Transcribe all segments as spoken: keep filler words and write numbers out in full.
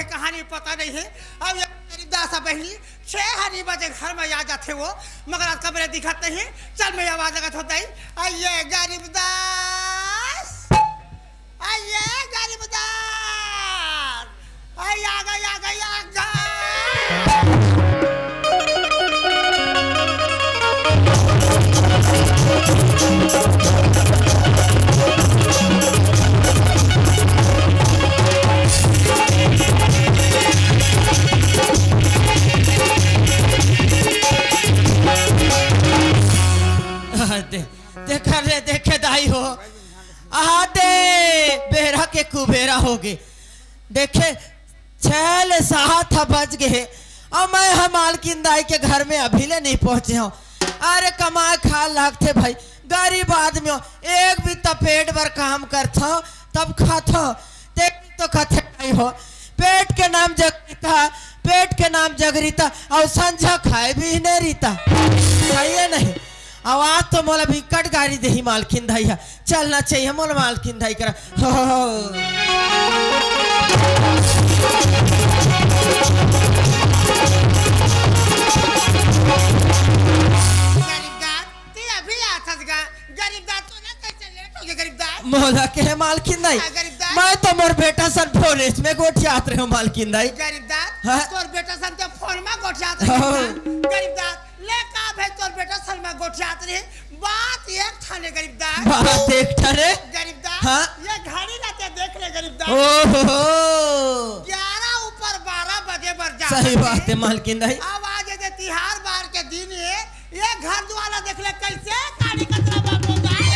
कहानी पता नहीं है। अब ये गरीब दास अब बहिनी छह हरी बजे घर में आ जाथे वो, मगर आज कमरे दिखत नहीं। चल, मैं आवाज लगत होता ही, आइए गरीब दास, आइए गरीब दास, आई आ गई, आ गई, आ गई। दे, देखा रे, देखे दाई हो, आते बेरा के कुबेरा होगे। देखे, छह ले सात ह बज गे हे, अउ मैं ह मालकिन दाई के घर में अभी ले नहीं पहुंचे हंव। अरे, कमाए खाए लागथे भाई, गरीब आदमी हो, एक बित्ता पेट बर काम करथंव, तब खाथंव। ते तो कथे नहीं हो, पेट के नाम जगरीता, पेट के नाम जगरीता, अउ संझा खाए भी नहीं रीता, खाइए नहीं। अउ आज तो मोला बिकट गारी देही मालकिन दाई ह। चलना चाहिए मोला मालकिन दाई करा। हो, हो, हो। गरीब दास, ते अभी आथस गा। गरीब दास, तो ना कैसे लेट हो गया गरीब दास? मोला के हे मालकिन दाई? हाँ, गरीब दास। मैं तो मोर बेटा सन फॉरेस्ट में गोठियात रहे हो मालकिन दाई। गरीब दास, हाँ? तोर बेटा सन के फोन में गोठियात रहे हो हाँ। गरीब दास। ले का भाई तोर बेटा सन में गोठियात रहे? बात एक ठने गरीब दास। बात एक ठने? गरीब दास, हाँ? ये घड़ी ला ते देख ले गरीब दास। ओहो। ग्यारह ऊपर बारह बजे बर जा सही बात है मालकिन दाई। अब आज ये तिहार बार के दिन ये, ये घर दुआला देख ले कैसे काली कचरा बाबू दाई।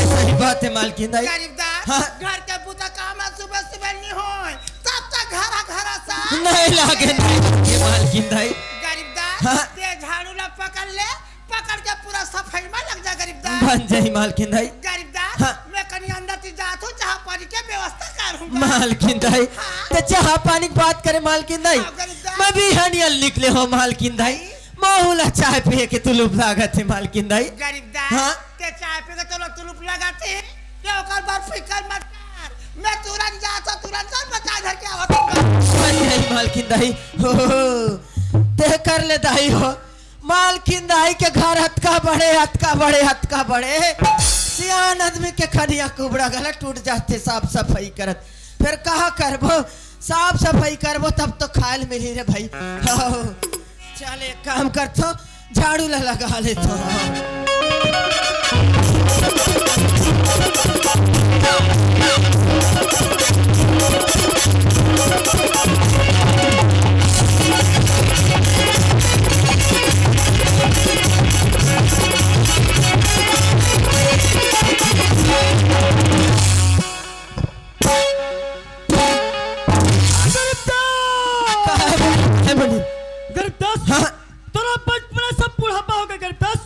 सही बात है मालकिन दाई। गरीब दास, हाँ। घर के बुता काम सुबह सुबह नहीं होय, तब तक घर घर सा नहीं लागे, नहीं लागे मालकिन दाई। गरीब दास, हाँ। ते झाड़ू ला पकड़ ले, पकड़ के पूरा सफाई में लग जा गरीब दास। बन जाही मालकिन दाई। गरीब दास, हाँ। मैं कनी अंदर ती जात हूँ, चाह पानी के व्यवस्था कर हूँ। मालकिन दाई, हाँ। ते चाह पानी के बात करे मालकिन दाई। हाँ, गरीब दास। मैं भी हनियल निकले हो मालकिन दाई। महू ला चाय पिए के तुलुप लागत हे मालकिन दाई। गरीब दास, हाँ। ते चाय पी के तोला तुलुप लागत हे, ते ओकर बर फिकर मत कर। मैं तुरंत जात हूँ, तुरंत और बता धर के आवत हूँ। बन जाही मालकिन दाई। हो, हो, हो। ते कर ले दाई हो। मालकिन दाई के घर अतका बड़े, अतका बड़े, अतका बड़े। सियान आदमी के खनिया कुबड़ा गला टूट जाथे साफ सफाई करत। फिर कहा करबो, साफ सफाई करबो तब तो खायल मिली रे भाई। हो। चल एक काम करथो, झाड़ू ला लगा लेथो। गरीब दास! हे मुनीम। गरीब दास, हाँ। तोला बचपना से बुढ़ापा हो गया गरीब दास,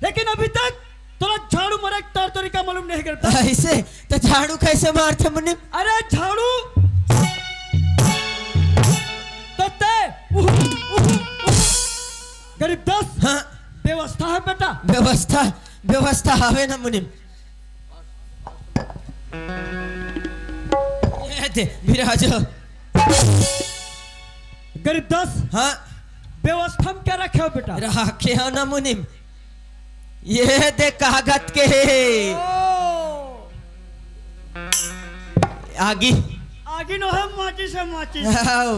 लेकिन अभी तक तोला झाड़ू मारे के तौर तरीका मालूम नहीं गरीब दास। ऐसे तो झाड़ू कैसे मारथे मुनीम? अरे झाड़ू तो ते उहु, उहु, उहु। गरीब दास, हाँ। व्यवस्था है बेटा। व्यवस्था, व्यवस्था हवे ना मुनीम। ये दे, विराज। गरीब दास, हाँ। व्यवस्था में क्या रखे हो बेटा? रखे हो ना मुनीम, ये दे कागज के हे। ओ। आगी। आगी नो है, माचिस है, माचिस। आओ।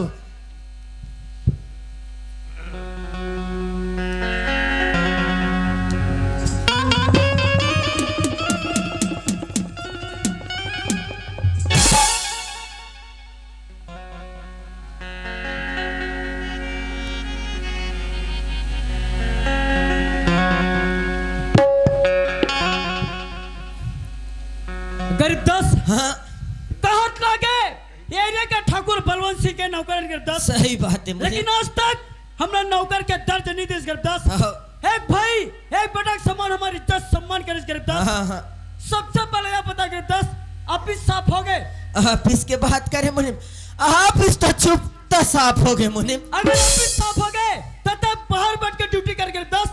गरीब दास, हाँ। कहत लागे, ये area के ठाकुर बलवंत सिंह के नौकर हैं गरीब दास। सही बात है मुनीम। लेकिन आज तक हमरा नौकर के दर्जा नहीं दिस गरीब दास। हाँ। एक भाई, एक बेटा के समान हमारी इज्जत सम्मान करिस गरीब दास। हाँ, हाँ। सबसे पहले ये बता गरीब दास, ऑफिस साफ हो गए? ऑफिस के बात करे मुनीम, ऑफिस तो चुप तो साफ हो गए मुनीम। अगर ऑफिस साफ हो गए तो तब बाहर बैठ के ड्यूटी कर गरीब दास,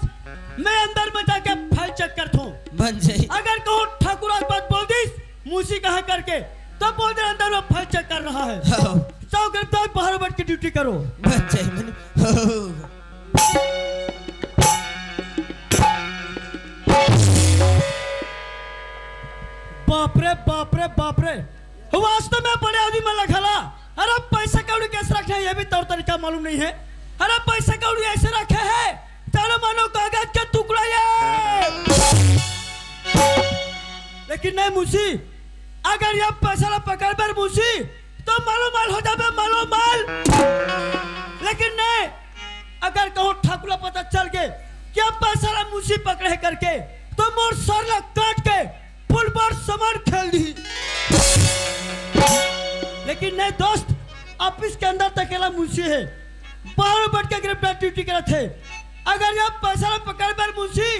मैं अंदर में जाके फाइल चेक करता हूँ। बन जाई। अगर कहूँ ठाकुर आज बात बोल दिस, मूसी कहाँ करके, तो बोल दे अंदर में फाइल चेक कर रहा है। हाँ। जाओ गरीब दास, बाहर बैठ के ड्यूटी करो। बच जाए मन। हो। बाप रे, बाप रे, बाप रे। वास्तव में बड़े आदमी मन ला घला, अरे पैसा कौड़ी कैसे रखना है, ये भी तौर तरीका मालूम नहीं है। अरे पैसा कौड़ी ऐसे रखे है, चलो मानो कागज का टुकड़ा ये। लेकिन नहीं मुंशी, अगर ये पैसा ला पकड़ बर मुंशी, तो मालो माल हो जाबे, मालो माल। लेकिन नहीं, अगर कहूँ ठाकुर ला पता चल गए कि अब पैसा ला मुंशी पकड़े है करके, तो मोर सर ला काट के फुटबॉल सामान खेल दी। लेकिन नहीं दोस्त, ऑफिस के अंदर तक अकेला मुंशी है, बाहर बैठ के गरीब ड्यूटी करत है। अगर ये पैसा ला पकड़ बर मुंशी,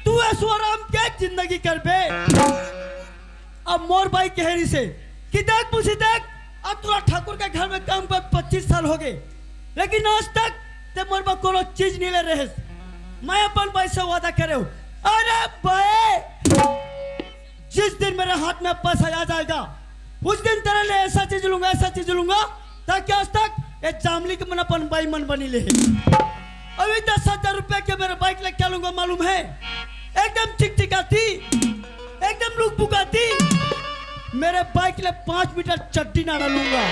तू ऐसो आराम के जिंदगी करबे। अब मोर बाई कहे रहिस हे कि देख मुंशी देख, अब तोला ठाकुर के घर में काम कर पच्चीस साल हो गए, लेकिन आज तक ते मोर बर कोनो चीज नहीं ले रहे। मैं अपन बाई से वादा करे हूँ, अरे बाई, जिस दिन मेरे हाथ में पैसा आ जाएगा, उस दिन तेरे लिए ऐसा चीज लूंगा, ऐसा चीज लूंगा, ताकि आज तक ये जामली के मन अपन बाई मन बनी ले। अभी दस हजार रुपए के मेरे बाइक ले क्या लूंगा मालूम है? एकदम चिकचिकाती, एकदम लुकपुकाती। मेरे बाइक ले पाँच मीटर चड्डी ना डालूंगा।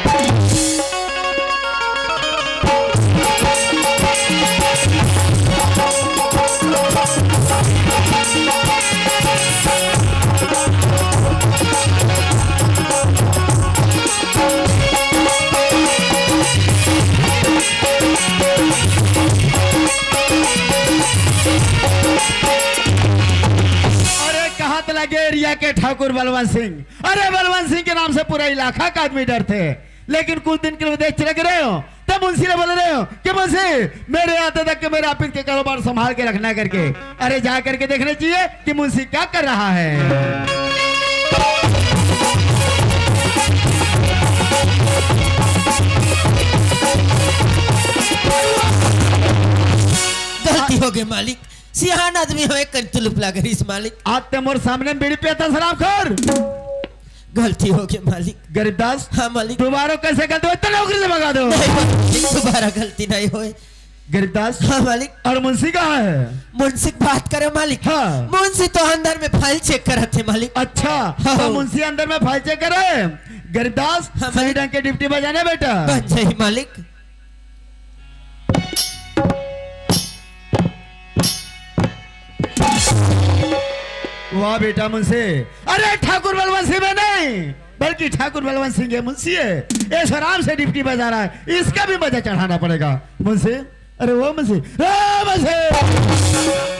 अरे कहाँ त लगे एरिया के ठाकुर बलवंत सिंह? अरे बलवंत सिंह के नाम से पूरा इलाका का आदमी डरते हैं, लेकिन कुछ दिन के लिए देख चले गए हो तो मुंशी ने बोल रहे हो कि मुंशी, मेरे आते तक के मेरे ऑफिस के कारोबार संभाल के रखना करके। अरे जा करके देखना चाहिए कि मुंशी क्या कर रहा है। गलती हो गई मालिक, सियान आदमी हवे, कन तुलुप लाग रहीस मालिक। आज ते मोर सामने में बीड़ी पिया था, शराब खोर। गलती हो गई मालिक। गरीबदास। हाँ मालिक। दोबारा कैसे गलती हो, इतना नौकरी से भगा दो। नहीं मालिक, दोबारा गलती नहीं होए। गरीबदास। हाँ मालिक। और मुंशी कहाँ है? मुंशी की बात करे मालिक। हाँ। मुंशी तो अंदर में फाइल चेक करत हे मालिक। अच्छा, हाँ। तो मुंशी अंदर में फाइल चेक करे। गरीबदास, हाँ, सही मालिक। ढंग के ड्यूटी बजाना बेटा। बन जाही मालिक। वाह बेटा मुंशी, अरे ठाकुर बलवंत सिंह में नहीं, बल्कि ठाकुर बलवंत सिंह ये मुंशी है, ऐसा आराम से ड्यूटी बजा रहा है, इसका भी मजा चढ़ाना पड़ेगा मुंशी। अरे वो मुंशी, ए मुंशी,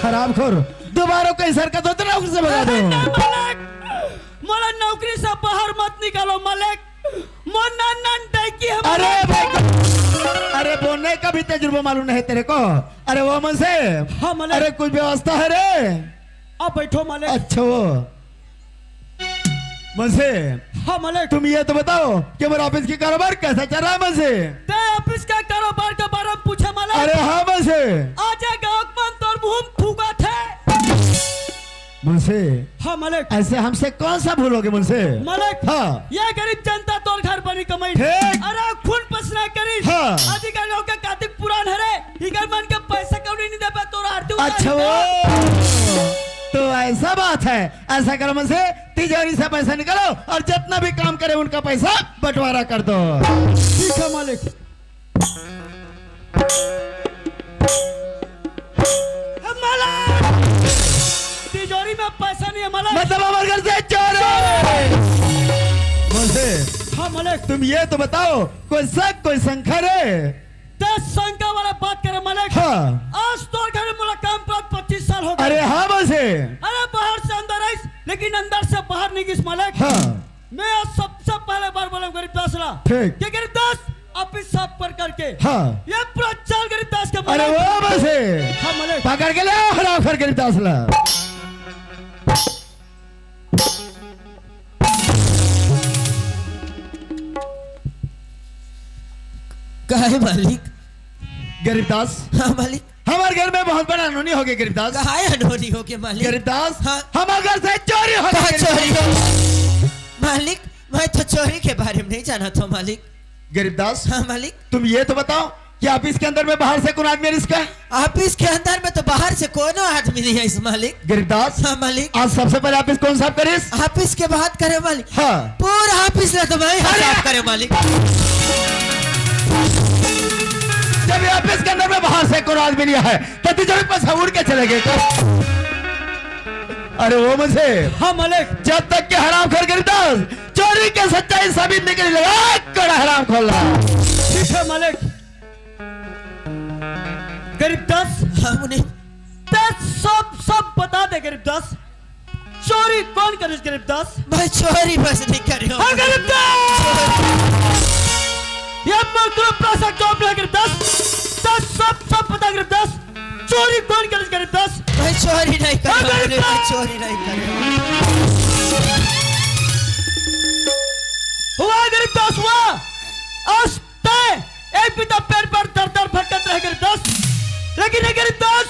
हरामखोर, दोबारा कहीं सरकत हो तो नौकरी से भगा दो। नहीं, मालिक, मोला नौकरी से बाहर मत निकालो मालिक, मोर नान नान टैकी है अरे मालिक। वो, अरे बोलने का भी तजुर्बा मालूम नहीं तेरे को। अरे वो मुंशी, हाँ मालिक। अरे कुछ व्यवस्था है रे? आप बैठो मालिक। अच्छा वो मुंशी, हाँ मालिक। तुम ये तो बताओ कि मेरे ऑफिस के कारोबार कैसा चल रहा है मुंशी? ते ऑफिस के कारोबार के बारे में पूछे मालिक। अरे हाँ मुंशी। आजा गाँव मन तोर मुंह फूका थे। मुंशी, हाँ मालिक। ऐसे हमसे कौन सा भूल होगे मुंशी? मालिक, हाँ। ये गरीब जनता तोर घर बनी कमाई। ठीक। अरे खून पसीना करी। हाँ। अधिकारियों के कातिक पुरान हरे, इकर मन के पैसा कौड़ी नहीं देबे तोर आरती उतारी अच्छा दे। वो, तो ऐसा बात है। ऐसा करो मुंशी, तिजोरी से पैसा निकालो और जितना भी काम करे उनका पैसा बंटवारा कर दो। ठीक है मालिक। मालिक, तिजोरी में पैसा नहीं है मालिक। मतलब हमारे घर से चोर है। मुंशी, हाँ मालिक। तुम ये तो बताओ, कोई शक, कोई शंका रे? दस शंका वाला बात करे मालिक। हाँ। आज तोर घर में मुलाकात पच्चीस साल हो गए। अरे हाँ मुंशी। अरे बाहर से अंदर आइस, लेकिन अंदर से बाहर नहीं गिस मालिक। हाँ। मैं आज सबसे पहले बार बोला गरीबदास ला। ठीक। कि गरीबदास, आप ही साफ कर करके। हाँ। ये पूरा चाल गरीबदास के अरे मालिक। वो मुंशी। हाँ मालिक। पकड़ के ले, हरामखोर गरीबदास ला। काहे मालिक? गरीबदास। हाँ मालिक। हमारे घर में बहुत बड़ा अनहोनी हो गई गरीबदास। काहे अनहोनी हो गई मालिक? गरीबदास। हाँ। हमारे घर से चोरी हो गई कहाँ गरीबदास। चोरी हो? मालिक, मैं तो चोरी के बारे में नहीं जानत हूँ मालिक। गरीबदास, हाँ मालिक। तुम ये तो बताओ कि ऑफिस के अंदर में बाहर से कौन आदमी है इसका? ऑफिस के अंदर में तो बाहर से कोनो आदमी नहीं है इस मालिक। गरीबदास, हाँ मालिक। आज सबसे पहले ऑफिस कौन साफ करिस? ऑफिस के बात करे मालिक। हाँ। पूरा ऑफिस ला तो मैं ही अरे! साफ करे मालिक। जब ये ऑफिस के अंदर में बाहर से कोनो आदमी नहीं है, तो तिजोरी पर से उड़ के चले गए। अरे वो मुझे हाँ मालिक। जब तक के हरामखोर गरीबदास चोरी के सच्चाई साबित नहीं करी लगा, कड़ा हरामखोर ला। ठीक है मालिक। गरीबदास, हाँ मुनीम। ते सब, सब बता दे गरीबदास। चोरी कौन करिस गरीबदास? मैं चोरी बस नहीं करियो। हाँ गरीबदास! ये मुकुल प्रासक जवाब नहीं गरीबदास। ते सब, सब बता गरीबदास। चोरी कौन करिस गरीबदास? मैं चोरी नहीं करियो। हाँ गरीबदास! मैं चोरी नहीं करियो। हुआ गरीबदास हुआ। आज ते एक बित्ता पेड़ पर दर दर भटकत रहे गरीबदास, लेकिन ये गरीबदास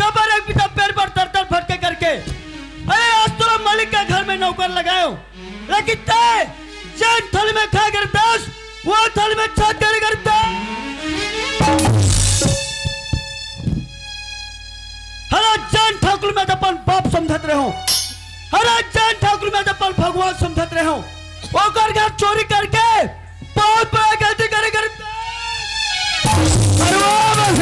कबर एक बित्ता पेड़ पर दर दर भटके करके, अरे आज तोला मालिक के घर में नौकर लगायो, लेकिन ते जेन थाली में खाए गरीबदास, वो थाली में छात करे गरीबदास। हरा जान ठाकुर मैं तो अपन बाप समझत रहे हूँ, हरा जान ठाकुर मैं तो अपन भगवान समझत रहे हूँ, ओकर घर चोरी करके बहुत बड़ा गलती करे गरीबदास। अरे वो बस,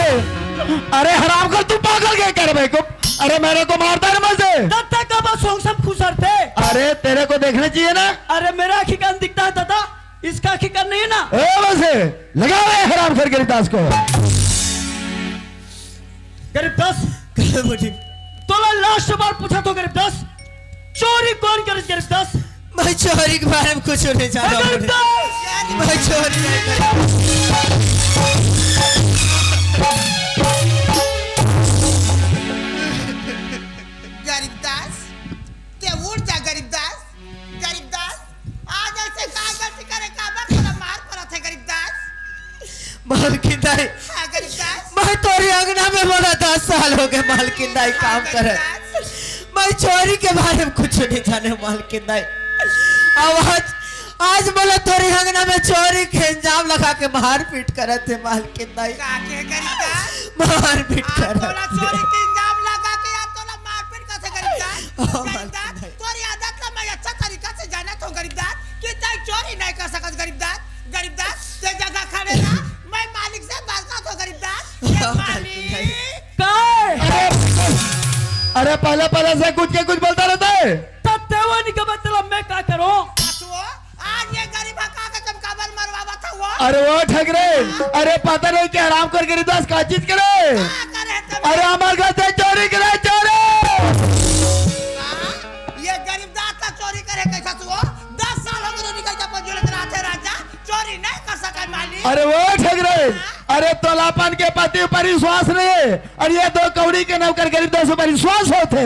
अरे हरामखोर, तू पागल क्या कर रहे को? अरे मेरे को मारता है ना मजे। तब तक अब सोंग सब खुसरते। अरे तेरे को देखना चाहिए ना। अरे मेरा आँखी कान दिखता है दादा, इसका आँखी कान नहीं है ना। ए बस, लगा रहे हरामखोर गरीबदास को। गरीबदास, बोलिए। तोला लास्ट बार पूछा तो गरीबदास, चोरी कौन करे गरीबदास? मैं चोरी के बारे में कुछ नहीं जाना। गरीबदास! मैं चोरी नहीं करूँ। गरीबदास, ते उठ जा गरीबदास। गरीबदास, आज ऐसे का गलती करे, काबर तोला मार पड़त है गरीबदास? मालकिन दाई, हाँ गरीबदास। मैं तोरी अंगना में मोला दस साल हो गए मालकिन दाई, हाँ काम करत। गरीबदास। मैं चोरी के बारे में कुछ नहीं जाने मालकिन दाई। अब आज, आज मोला तोरी अंगना में चोरी के इल्जाम लगा के मारपीट करत है मालकिन दाई। का के गरीबदास? मारपीट आज करत तोला है। चोरी के इल्जाम लगा के आज तोला मारपीट करत है गरीबदास। हाँ, गरीबदास, मालकिन दाई। तोरी आदत ला मैं अच्छा तरीका से जानत हूँ गरीबदास, कि तै चोरी नहीं कर सकत गरीबदास। गरीबदास, ते जगह खड़े रह, मैं मालिक से बात करत हूँ गरीबदास। ये हाँ, मालिक। मालकिन दाई। काय? अरे, अरे पहले, पहले से कुछ के कुछ बोलता रहता है। तब तेवा नहीं का मतलब मैं का करूँ? बस वो, आज ये गरीब हका के तुम काबर मरवावत हो वो? अरे वो ठगरे, अरे पता नहीं क्या हरामखोर गरीबदास का चीज करे। का करे तब? अरे हमारे घर से चोरी करे, चोरी। हाँ? ये गरीबदास का चोरी करे कैसा तू हो? दस साल हो गए निकल के अपन जुलत रहते राजा, चोरी नहीं कर सका मालिक। अरे वो ठगरे, अरे तोला अपन के पति ऊपर विश्वास नहीं है, और ये दो कौड़ी के नौकर गरीबदास ऊपर विश्वास होते।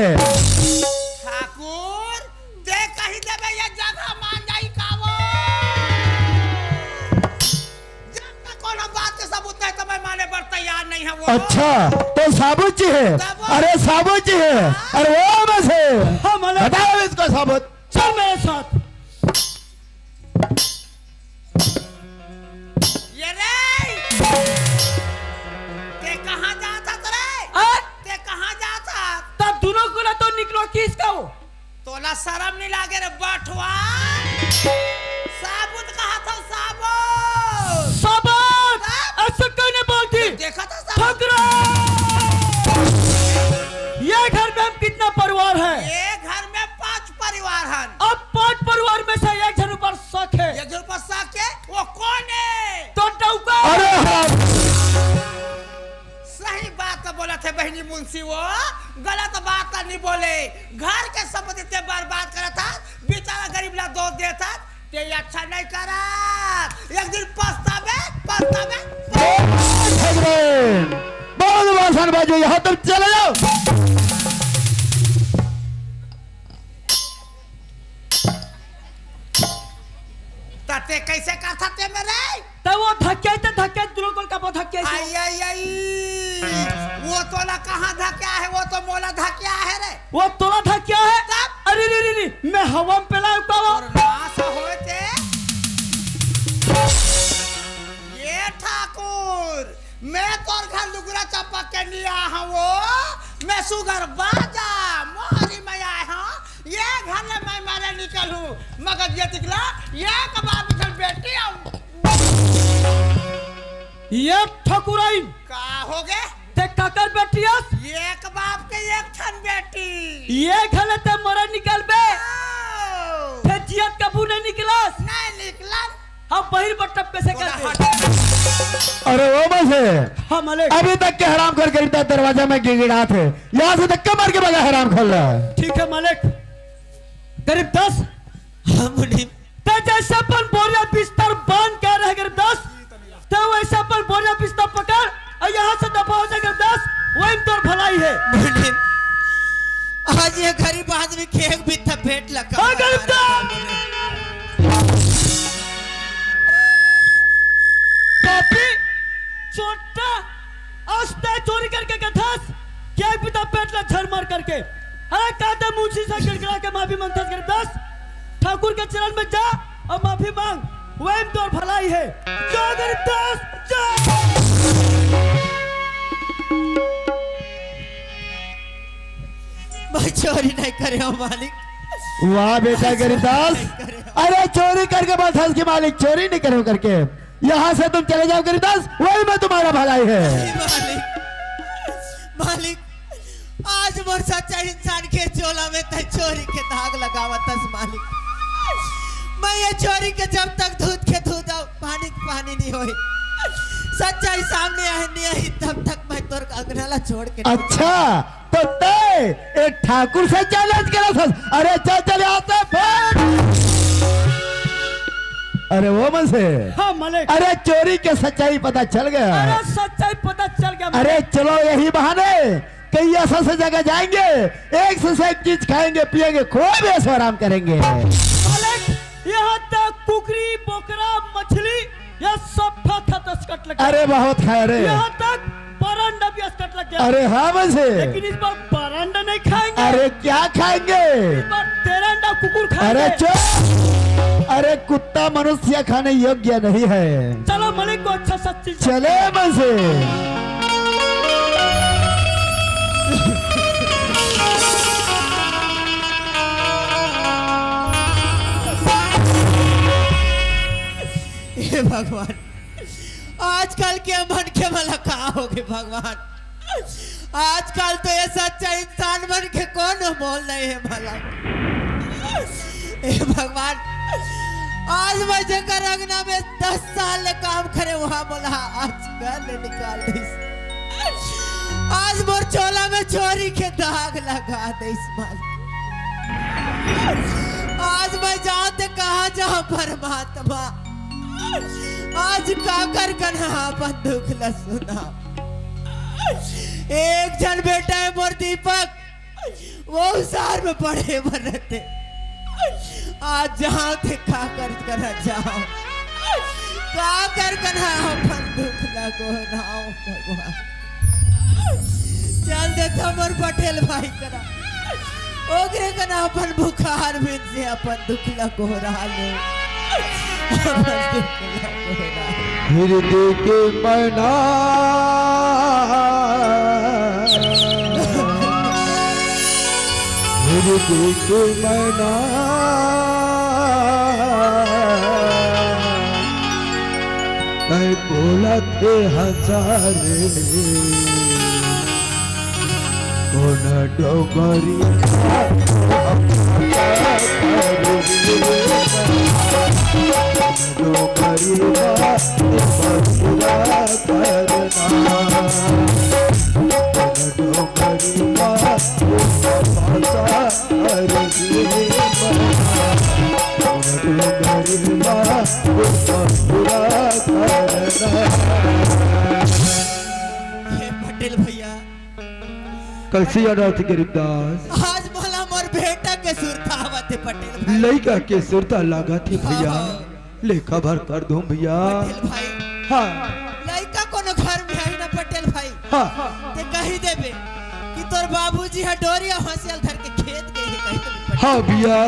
ठाकुर, ते कही देबे ये जगह मान जाई का वो? जब तक कोनो बात के सबूत नहीं तो मैं माने बर तैयार नहीं है वो। अच्छा, तो साबुत जी है। तब वो अरे साबुत जी है। हाँ। अरे वो बस है। हाँ, मालिक। बताओ इसको साबुत। चल मेरे साथ। ये रे! ते कहाँ जात हस रे? आ? ते कहाँ जात हस? तब दोनों को ना तो निकलो किसका हो? तोला शरम नहीं लागे रे बठवा? साबुत कहा था साबुत। साबुत? हाँ? ऐसा क्यों नहीं बोलती? देखा था साबुत? ठगरा! ये घर में हम कितना परिवार है? ये घर में पांच परिवार हन। अब पांच परिवार में से एक झन ऊपर शक है। एक झन ऊपर शक है, वो कौन है? तो डौका। अरे हराम। सही बात तो बोलत है बहनी मुंशी, वो गलत बात तो नहीं बोले। घर के संपत्ति ते बर्बाद करत हस, बेचारा गरीब ला दोष देत हस, ते अच्छा नहीं करत। एक दिन पछताबे, पछताबे, पछताबे। बहुत भाषण बाजू, यहाँ तुम चले जाओ। त ते कैसे करथा ते मेरे? त वो धक्के ते धक्के, दुनो गोल का वो धक्के। आई, आई, आई। वो तोला कहाँ धक्या है? वो तो मोला धक्या है रे। वो तोला धक्या है? तब? अरे रे रे रे, मैं हवा में पेला उतावा। और नाश होए ते मैं तोर घर लुगरा चपक के नइ आय हंव वो, मैं सुघर बाजा मोहरी में आय हंव। ये घर ले मैं मरे निकलहूं, मगर ये तिकला, ये कबाब इधर बेटी आऊं। ये ठकुराइन। का होगे? ते काकर बेटी अस? एक बाप के एक ठन बेटी। ये घर ले ते मरे निकलबे। आओ। ते जियत कभू नइ निकलस। नइ निकलन। हम बहिर बट्टप कइसे करबे? अरे वो में से। हाँ, मालिक। अभी तक के हराम खोर गरीब दास दरवाजा में गिड़गिड़ात हे। यहाँ से धक्का मार के भगा हराम खोर ला। ठीक हे, मालिक। गरीब दास। हाँ, मुनीम। ते जइसे अपन बोरिया बिस्तर बांध के रहे गरीब दास, ते वइसे अपन बोरिया बिस्तर पकड़ अउ यहाँ से दफा हो जा गरीब दास, वही में तोर भलाई हे। मुनीम, आज ये गरीब आदमी के एक बित्ता पेट लगा। हाँ, गरीब दास। पापी, चोट्टा, आज ते चोरी करके कथस, के एक बित्ता पेट ला झर मार करके। अरे का ते मुंशी से गिड़गिड़ा के माफी मांगथस गरीब दास? ठाकुर के चरण में जा अउ माफी मांग, वही में तोर भलाई हे। जा गरीब दास, जा। मैं चोरी नइ करे हंव मालिक। वाह बेटा गरीब दास, अरे चोरी करके बइठे हस कि मालिक चोरी नइ करे हंव करके। यहाँ से तुम चले जाओ गरीब दास, वही में तुम्हारा भलाई हे। मालिक, मालिक, आज मोर सच्चा इंसान के चोला में ते चोरी के दाग लगावत हस मालिक। मैं ये चोरी के जब तक दूध के दूध अउ पानी के पानी नइ होही, सच्चाई सामने आही नइ आही, तब तक मैं तोर अंगना ला छोड़ के नइ जाहूं। अच्छा, त ते ए ठाकुर से challenge करत हस? अरे चल, चल यहाँ से फट। अरे वो मन से। हाँ, मालिक। अरे चोरी के सच्चाई पता चल गे। अरे सच्चाई पता चल गे, मालिक। अरे चलो यही बहाने कहीं अइसे अइसे जगह जाएंगे, एक से एक चीज खाएंगे, पिएंगे, खूब ऐशो आराम करेंगे। मालिक, यहाँ तक कुकरी, बोकरा, मछली, ये सब खा खा तस कट लग गया। अरे बहुत खाए रे। यहाँ तक बरंडा भी अस कट लग गया। अरे हाँ मन से। लेकिन इस बार बरंडा नहीं खाएंगे। अरे क्या खाएंगे? इस बार तेरंडा कुकुर खाएंगे। अरे चुप। अरे कुत्ता मनुष्य खाने योग्य नहीं है। चलो मालिक, को अच्छा सा चीज चले मन से। हे भगवान, आजकल के मनखे मन ला का होगे भगवान? आजकल तो ये सच्चा इंसान मन के कोनो मोल नहीं हे भला। हे भगवान, आज मैं जेकर अंगना में दस साल ले काम करे, वहाँ मोला आज घर ले निकाल दिस। आज मोर चोला में चोरी के दाग लगा दिस मालिक। आज मैं जांव ते कहाँ जांव परमात्मा? आज काकर कन्हा अपन दुख ल सुनाव? एक झन बेटा हे मोर दीपक, वो सार में पढ़े बर रहिथे। आज जांव ते काकर करा जांव, काकर कन्हा अपन दुख ल गोहरांव भगवान। चल देथंव मोर पटेल भाई करा, ओकरे कन्हा अपन बुखार बीन से अपन दुख ल गोहरा लेंव। अपन दुख ल गोहरा लेंव। हृदय के मैना, हृदय के मैना, तैं बोलत हे हंसा रे, कोन डोंगरी डोंगरी बसुरा करना। हे पटेल भैया। कइसे याद आथे गरीब दास? आज मोला मोर बेटा के सुरता आवत हे पटेल भाई। लइका के सुरता लागत हे भैया। हाँ। ले खबर कर दूं भैया। पटेल भाई। हाँ। लइका कोनो घर में हे ना पटेल भाई। हाँ। ते कहि देबे कि तोर बाबूजी ह डोरिया हंसिया ल धर के खेत गे हे, कहि देबे पटेल। हाँ भैया।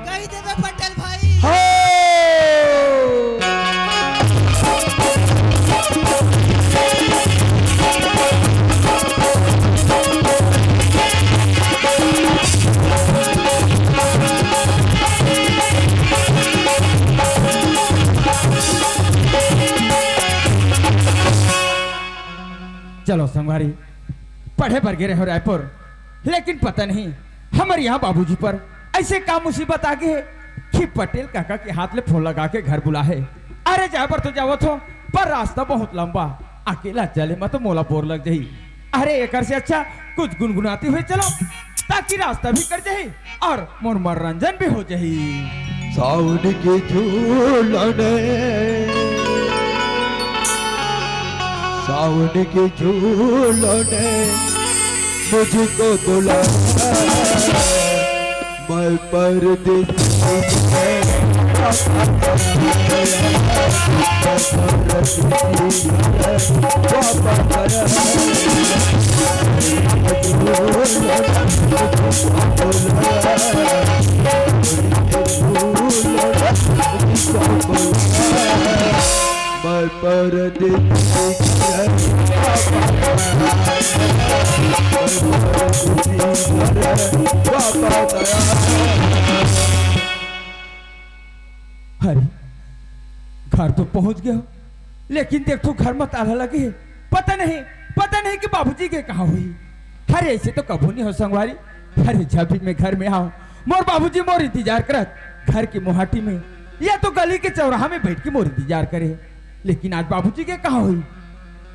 कहि देबे पटेल भाई। हाँ। चलो संगवारी, पढ़े बर गे रहे हो रायपुर, लेकिन पता नहीं हमर यहाँ बाबूजी पर ऐसे का मुसीबत आ गे हे कि पटेल काका के हाथ ले फोन लगा के घर बुला हे। अरे जाए बर तो जावत हो, पर रास्ता बहुत लंबा, अकेला चले म तो मोला बोर लग जाही। अरे एकर से अच्छा कुछ गुनगुनाती हुई चलो, ताकि रास्ता भी कट जाही और मोर मनोरंजन भी हो जाही। सावन के झूलन, सावन के झूलन, मुझको बुला, मैं परदेसी। मैं परदेसी। अरे, घर तो पहुंच गया, लेकिन देख तो घर में ताला लगे हे। पता नहीं, पता नहीं कि बाबूजी के कहाँ हुई। अरे, ऐसे तो कभू नहीं हो संगवारी। अरे, जब भी मैं घर में आऊं, मोर बाबूजी मोर इंतजार करत घर की मुहाटी में या तो गली के चौराहा में बैठ के मोर इंतजार करे, लेकिन आज बाबूजी के कहाँ हुई?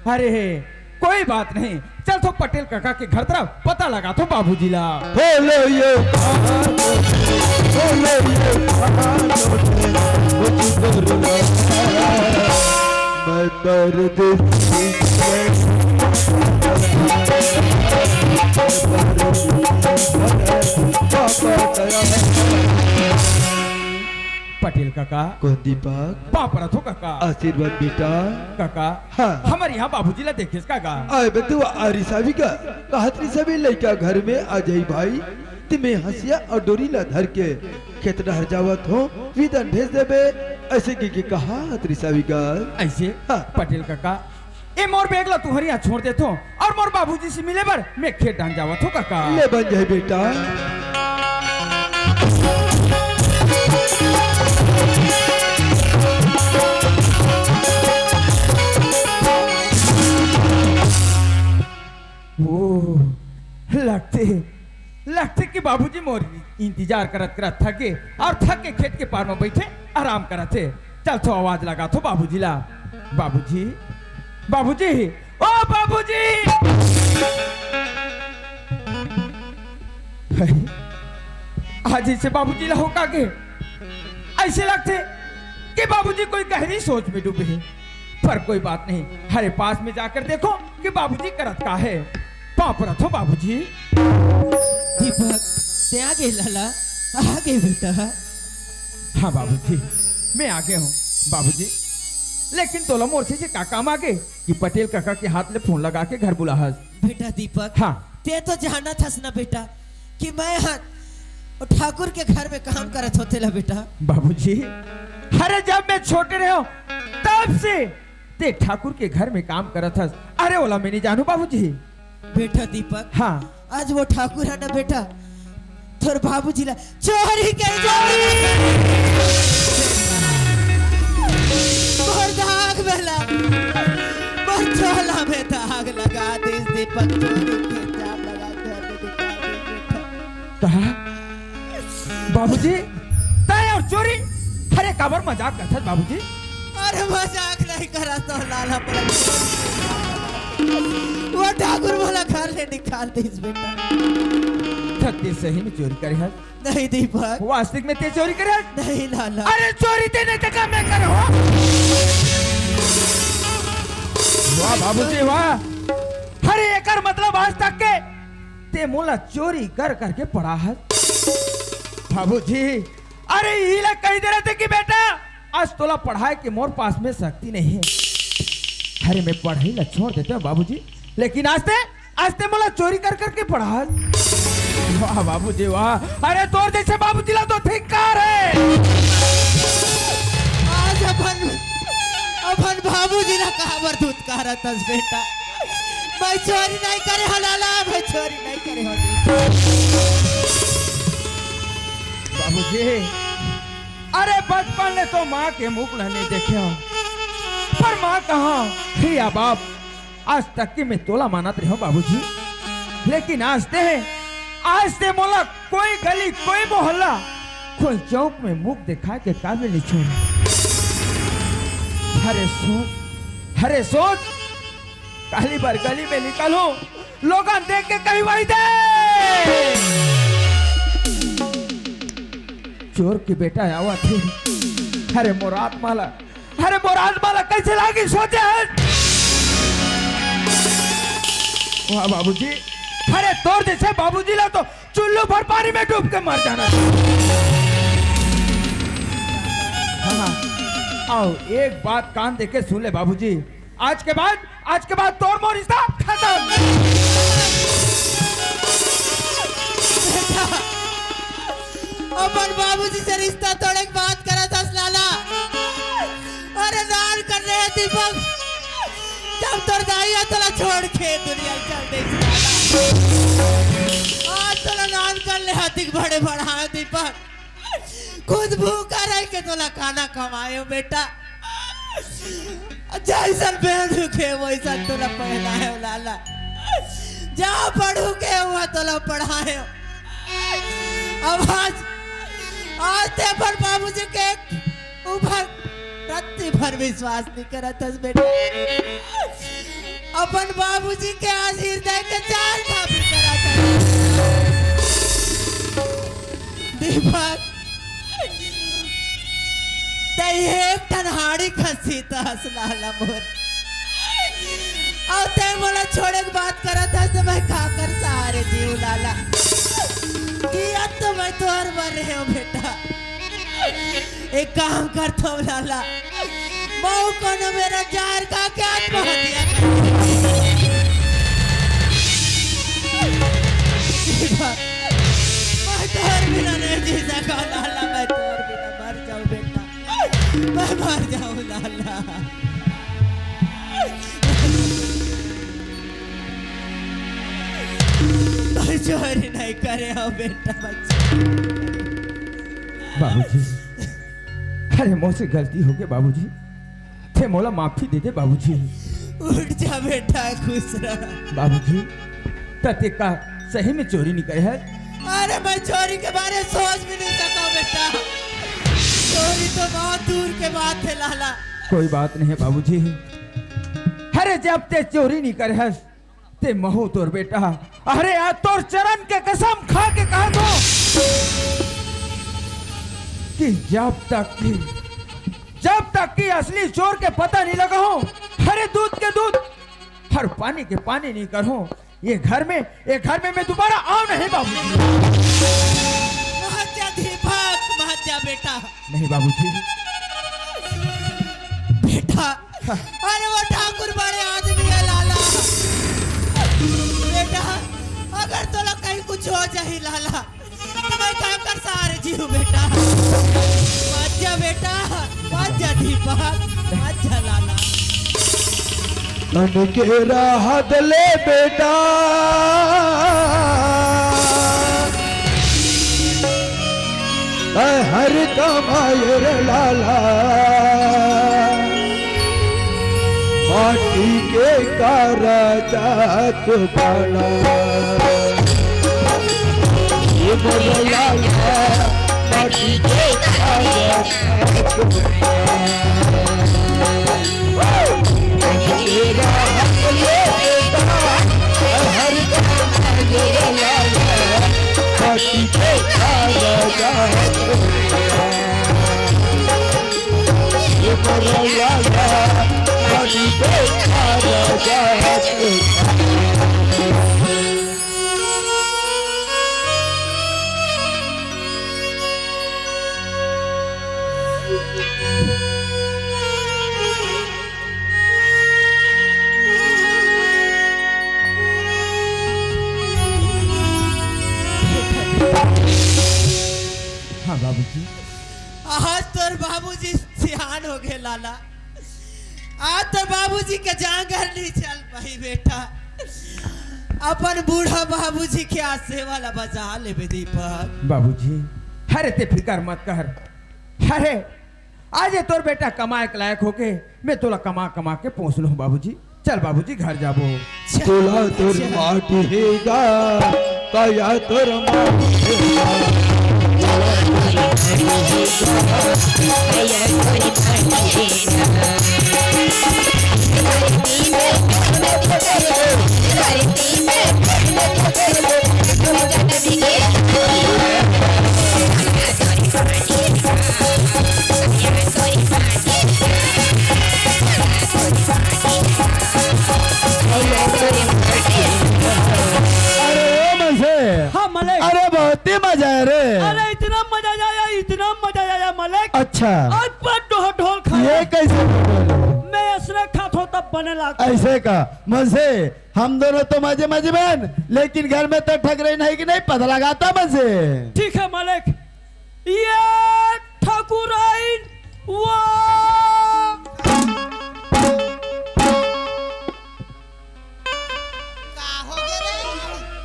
अरे, कोई बात नहीं, चल तो पटेल काका के घर तरफ पता लगा तो बाबूजी ला। बोलो ये भानो, बोलो ये भानो, मुझको रुला, मैं परदेसी। पटेल काका। कौन दीपक? पाँव परत हो काका। आशीर्वाद बेटा। काका, हाँ। हमर यहाँ बाबूजी ला देखेस काका? आए बे तू आ रिसावी का, कहत रिसावी लइका घर में आ जाई भाई, ते मैं हंसिया और डोरी ला धर के खेत डहर जावत हो, विदन भेज देबे, ऐसे के, के कहा हत रिसावी का? ऐसे? हाँ। पटेल काका, ए मोर बैग ला तुंहर यहाँ छोड़ देथो और मोर बाबूजी से मिले बर मैं खेत डाहन जावत हो काका। ले बन जाए बेटा। ओ, लगथे, लगथे कि बाबूजी मोर इंतजार करत करत थक गे और थक के खेत के पार में बैठे आराम करत हे। चल तो आवाज लगा तो बाबूजी ला। बाबूजी, बाबूजी, ओ बाबूजी। आज इसे बाबूजी ला हो का गे? ऐसे लगथे कि बाबूजी कोई गहरी सोच में डूबे हे, पर कोई बात नहीं। हरे पास में जाकर देखो कि बाबूजी करत का हे। पाँव परत हो बाबूजी। दीपक, ते आ गे लाला, आ गे बेटा। हाँ बाबूजी, मैं आ गया हूँ बाबूजी। लेकिन तोला मोर से का काम आ गे कि पटेल काका के हाथ ले फोन लगा के घर बुला हस? बेटा दीपक, हाँ। ते तो जानत हस ना बेटा कि मैं ह-, ठाकुर के घर में काम करत हों तेला बेटा। बाबूजी, अरे जब मैं छोटे रहे हूँ तब से ते ठाकुर के घर में काम करत हस। अरे ओला मैं नहीं जानू बाबूजी। बेटा दीपक, हाँ। आज वो ठाकुर है ना बेटा, तोर बाबूजी ला चोरी कर चोरी। मोर दाग में ला, मोर चोला में दाग लगा दिस दीपक, चोरी के इल्जाम लगा के हमें दिखा दिस बेटा। कहा? बाबूजी, तय और चोरी? अरे काबर मजाक करथस बाबूजी? अरे मजाक नहीं करत हों लाला, पर वो ठाकुर मोला घर ले निकाल दिस बेटा। त ते सही में चोरी करे हस? नहीं दीपक। वास्तविक में ते चोरी करे हस? नहीं लाला। अरे चोरी ते नहीं त का मैं करे हों? वाह बाबूजी वाह। अरे एकर मतलब आज तक के ते मोला चोरी कर करके पढ़ा हस। बाबूजी, अरे इही ला कहि दे रहितेंव कि बेटा आज तोला पढ़ाए के मोर पास में शक्ति नहीं हे। अरे मैं पढ़ाई ला छोड़ देतेंव बाबूजी, लेकिन आज ते, आज ते मोला चोरी कर करके पढ़ा हस। वाह बाबूजी वाह, अरे तोर जैसे बाबूजी ला तो धिक्कार हे। आज अपन, अपन बाबूजी ला काबर धुतकारत हस बेटा? मैं चोरी नहीं करे हों लाला, मैं चोरी नहीं करे हों। बाबूजी, अरे बचपन ले तो माँ के मुख ला नहीं देखे हों, पर माँ कहाँ, हिया बाप, आज तक कि मैं तोला मानत रहे हंव बाबूजी, लेकिन आज ते, आज ते मोला कोई गली, कोई मोहल्ला, कोई चौक में मुख दिखा के काबिल नहीं छोड़। अरे सोच, अरे सोच, काली बार गली में निकलूं, लोगन देख के कहीं वही दे चोर के बेटा आवा थे। अरे मोर आत्मा ला, अरे मोर आत्मा ला कैसे लागी सोचे हस? वाह बाबूजी, अरे तोर जैसे बाबूजी ला तो चुल्लू भर पानी में डूब के मर जाना। हाँ, हाँ। आओ, एक बात कान देके सुन ले बाबूजी, आज के बाद, आज के बाद तोर मोर रिश्ता खत्म। अपन बाबूजी से रिश्ता तोड़े के बात करत हस लाला। अरे नान कर रहे दीपक, जब तोर दाई ह तोला छोड़ के दुनिया चल दे लाला। आज तोला नान कर ले हतिक बड़े बढ़ाए दीपक। खुद भूखा रह के तोला खाना खवायो बेटा, जैसन पहनू के वैसन तोला पहनायो लाला, जहाँ पढ़ू के वहाँ तोला पढ़ायो। अब आज, आज ते अपन बाबूजी के ऊपर रत्ती भर विश्वास नहीं करत हस बेटा। अपन बाबूजी के आज हृदय के चार भाभी करत हस दीपक। ते एक ठन हाड़ी खसी त हस लाला मोर। अउ ते मोला छोड़े के बात करत हस, त मैं काकर सहारे जीव लाला। कि अब तो मैं तोर बर रहे हूँ बेटा। एक काम करथो लाला, मऊ कोनो मेरा जार का क्या आत्महत्या कर। मैं तोर बिना नहीं जी सका लाला, मैं तोर बिना मर जाऊं बेटा, मैं मर जाऊं लाला। मैं चोरी नहीं करे हूं बेटा, मैं चोरी नहीं करे। बाबूजी, अरे मोर से गलती हो गई बाबूजी, ते मोला माफी दे दे बाबूजी। उठ जा बेटा, खुश रह। बाबूजी, त ते का सही में चोरी नहीं करे है? अरे मैं चोरी के बारे में सोच भी नहीं सका बेटा, चोरी तो बहुत दूर के बात है लाला। कोई बात नहीं है बाबूजी, अरे जब ते चोरी नहीं करे है ते महू तोर बेटा, अरे आज तोर चरण के कसम खा के कहत हूं कि जब तक कि, जब तक कि असली चोर के पता नहीं लगा हो, अरे दूध के दूध, हर पानी के पानी नहीं कर हो, ये घर में, ये घर में मैं दोबारा आऊं नहीं बाबूजी। मत जा दीपक, मत जा बेटा। नहीं बाबूजी। बेटा, अरे वो ठाकुर बड़े आदमी है लाला। बेटा, अगर तोला कहीं कुछ हो जाही लाला, तो मैं काकर सहारे जीव बेटा। मत जा बेटा, मत जा दीपक, मत जा लाला। मन के राहत ले बेटा, ऐ हर कमाए रे लाला, माटी के कारा जात बना। ये बोलो लाला, माटी के कारा जात बना। तेरा हक ये बेटा, हर काम ये लाला, माटी के कारा जात। ये मोर लाला, माटी के कारा जात। हाँ बाबूजी। आज तोर बाबूजी सियान हो गए लाला, आज तोर बाबूजी के जांगर नहीं चल पाही बेटा। अपन बूढ़ा बाबूजी के आज सेवा ला बजा लेबे दीपक। बाबूजी, अरे ते फिकर मत कर। अरे आज ये तोर बेटा कमाए के लायक होके मैं तोला कमा कमा के पोस लूं बाबूजी। चल बाबूजी, घर जाबो। तोला तोर माटी हे गा, काया तोर माटी हे गा। अरे ओ मनसे। हाँ, मालिक। अरे, बहुत ही मजा आया रे। अरे, इतना मजा आया, इतना मजा आया, मालिक। अच्छा। आज पर ढोल, ढोल खाया। ये कैसे ढोल? मैं असने खात हों, तब बने लागथे। ऐसे का? मनसे, हम दोनों तो मजे, मजे में, लेकिन घर में तो ठगरइन हे कि नहीं, पता लगाता मनसे। ठीक है, मालिक। ये ठाकुराइन, वो का होगे रे?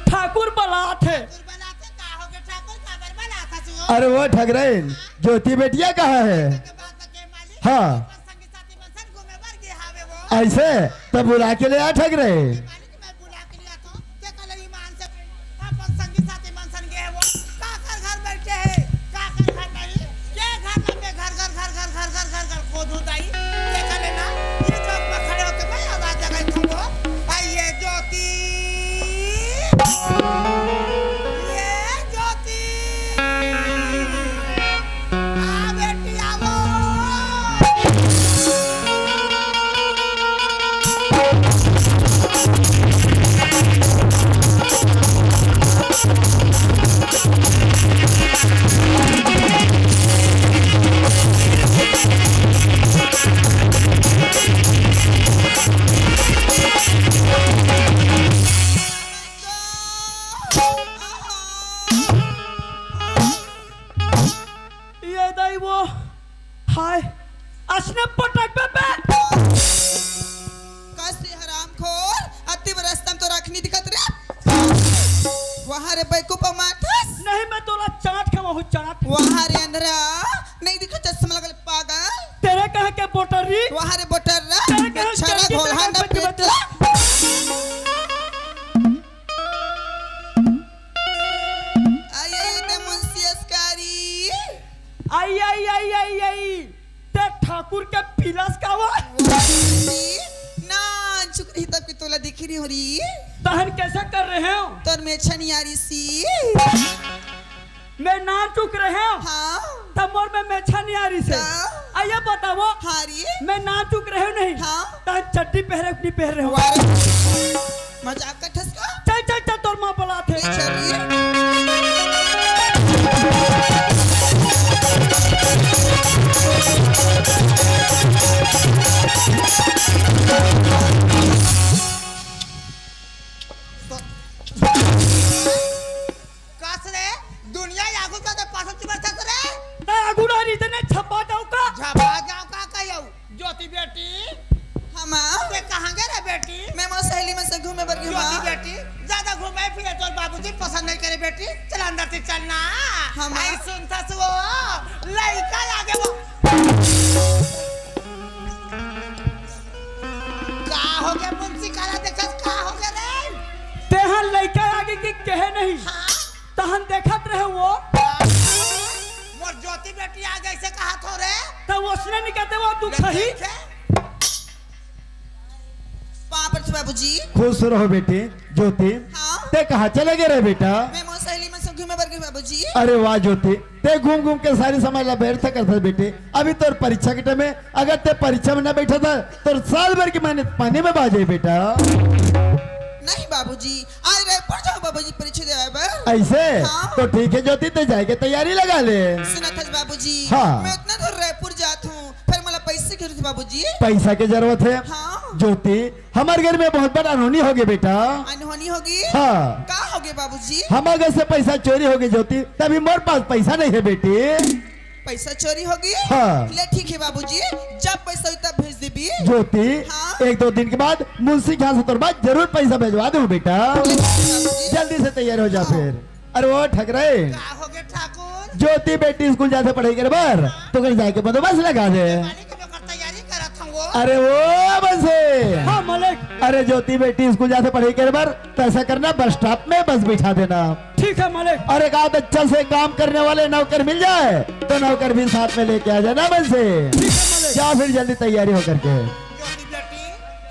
ठाकुर बलात हे। ठाकुर बलात हे, का होगे ठाकुर, काबर बलात हस वो? अरे वो ठगरइन, ज्योति बेटिया कहाँ हे? के बात के मालिक, हाँ। अपन संगी साथी मन संग घूमे बर गे हावे वो। ऐसे? तब बुला के ले आ ठगरइन। मालिक, मैं बुला के ले आथों। ते कला ईमान से अपन संगी साथी मन संग गे हे वो। काकर घर बइठे हे, काकर घर नहीं। के घर लम्बे घर, घर, घर, घर खोदहूँ दाई। ते कले ना, ये चौक में खड़े होके मैं आवाज लगाई थों वो। आ ये ज्योति, ये ज्योति। आ बेटी, आवो। ये दाई वो, हाय, असने पटक बे बे। कस हरामखोर, अति बरस तम तो रखनी दिखत रे। वहाँ रे बैकूफ माथस। नहीं, मैं तोला चाट खवाहूँ, चाट। वहाँ रे अंधरा, नहीं दिखो चश्मा लगल पागल। तेरे कहाँ के बोटर री? वहाँ रे बोटर रा। तेरे कहाँ के छाला बोटर री? घोल हांडा तेरे कहाँ के पेटला। आई, आई, ते मुंशी अस्कारी। आई, आई, आई, आई, आई। ते ठाकुर के पिलास का वो? वाह, नान चुक रही तब कि तोला दिखी नहीं हो रही। तहन कैसे कर रहे हो? तोर में छनियारी सी। मैं नान चुक रहे हो? हाँ। तब मोर में मेछा नहीं आ रही से। हाँ। आ, ये बताओ। हाँ रे। मैं नान चुक रहे हो नहीं? हाँ। तहन चड्डी पहरे कि नहीं पहरे हो? वाह रे। मजाक का ठसका। चल, चल, चल, तोर माँ बलात हे। चलिए। कस रे, दुनिया आगू जाथे पाछू चिबर थस रे। तैं आगू रह रही, तैं छपा जाव का? छपा जाव का कहियो? ज्योति बेटी। हाँ माँ। तैं कहाँ गे रे बेटी? मैं मोर सहेली मन संग घूमे बर गे हँव माँ। ज्योति बेटी, ज्यादा घूमे फिरे तोर बाबूजी पसंद नहीं करे बेटी। चल अंदर से चल ना। हाँ माँ। आई सुनथस वो, लइका आगे वो। का होगे मुंशी, काला देखस, का होगे रे? तेहा लइका आगे कि कहे नहीं? हाँ। तहन देखत रहे वो। मोर ज्योति बेटी आगे अइसे कहत हो रे। त ओसने नहीं कहते वो दुख ले सही। देखे। पाँव परथों बाबूजी। खुश रहो बेटी। ज्योति, हाँ। तैं कहाँ चले गे रे बेटा? मैं मोर सहेली मन संग घूमे बर गे हँव बाबूजी। अरे वाह ज्योति, तैं घूम घूम के सारी समय ला व्यर्थ करथस बेटी। अभी तोर परीक्षा के time हे, अगर तैं परीक्षा में न बइठस त तोर साल भर के मेहनत पानी में बहा जाही बेटा। नहीं बाबूजी, आज रायपुर जाहूँ बाबूजी परीक्षा देवाय बर। अइसे? हाँ। त ठीक हे ज्योति, तैं जाय के तैयारी लगा ले। सुनत हस बाबूजी, हाँ। मैं अतना दूर रायपुर जात हँव, फेर मोला पइसा के जरूरत हे बाबूजी। पइसा के जरूरत हे? हाँ। ज्योति, हमर घर में बहुत बड़ा अनहोनी होगे बेटा। अनहोनी होगे? हाँ। का होगे बाबूजी? हमर घर से पइसा चोरी होगे ज्योति, तभी मोर पास पइसा नहीं हे बेटी। पइसा चोरी होगे? हाँ। ले ठीक हे बाबूजी, जब पइसा होही तब भेज देबे। ज्योति, हाँ। एक दो दिन के बाद मुंशी के यहाँ से तोर बाद जरूर पइसा भेजवा देहूँ बेटा। ले ठीक हे बाबूजी। जल्दी से तैयार हो जा हाँ। फेर। अरे वो ठगरइन। का होगे ठाकुर? ज्योति बेटी स्कूल जाथे पढ़ई करे बर, त ओकर जाय के बंदोबस्त लगा दे। मालिक, मैं ओकर तैयारी करत हँव वो। अरे वो बंसी। हाँ मालिक। अरे ज्योति बेटी, स्कूल जाथे पढ़ई करे बर, त ऐसा करना, बस स्टॉप में बस बिठा देना। ठीक है मालिक। और एक आध अच्छा से काम करने वाले नौकर मिल जाए तो नौकर भी साथ में लेके आ जाना मन से। ठीक है मालिक। जा फिर जल्दी तैयारी होकर के। ज्योति बेटी।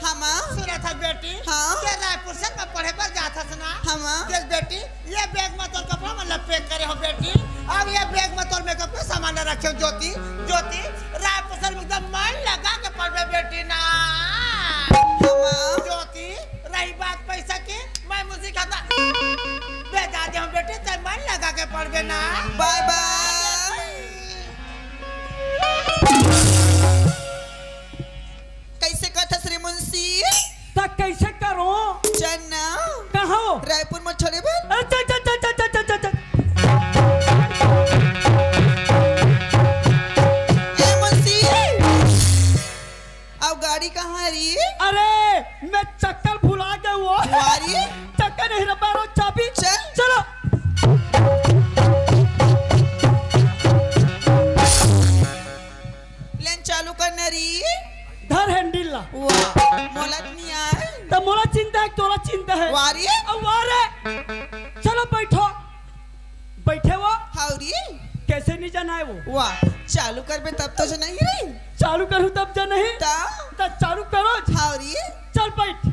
हाँ माँ। सुनत हस बेटी? हाँ। ते रायपुर से में पढ़े बर जात हस ना? हाँ माँ। देख बेटी, ये बैग में तोर कपड़ा मन ला पैक करे हों बेटी, अउ ये बैग में तोर मेकअप के सामान ला रखे हों ज्योति। ज्योति, रायपुर से एकदम मन लगा के पढ़बे बेटी ना। हाँ माँ। ज्योति, रही बात पैसा के, मैं मुंशी खाता भेजा दे हों बेटी, ते मन लगा के पढ़बे ना। बाय बाय। कइसे कथस रे मुंशी? त कइसे करों? चल ना। कहाँ हो? रायपुर में छोड़े बर। अच्छा, अच्छा, अच्छा, अच्छा। ए मुंशी, अउ गाड़ी कहाँ री? अरे, मैं चक्कर भुला गए वो। वारी? चक्कर नहीं रहा, बारो चाबी। चल। चलो। लेन चालू करना री। धर हैंडल ला। वाह, मोला त नहीं आए। त मोला चिंता है, तोला चिंता है। वारी? अउ वारे। चलो बैठो। बैठे वो? हावरी। कैसे नहीं जाना है वो? वाह, चालू करबे तब तो जनही रे। चालू करूँ तब जनही? ता? त चालू करो। हावरी। चल बैठ।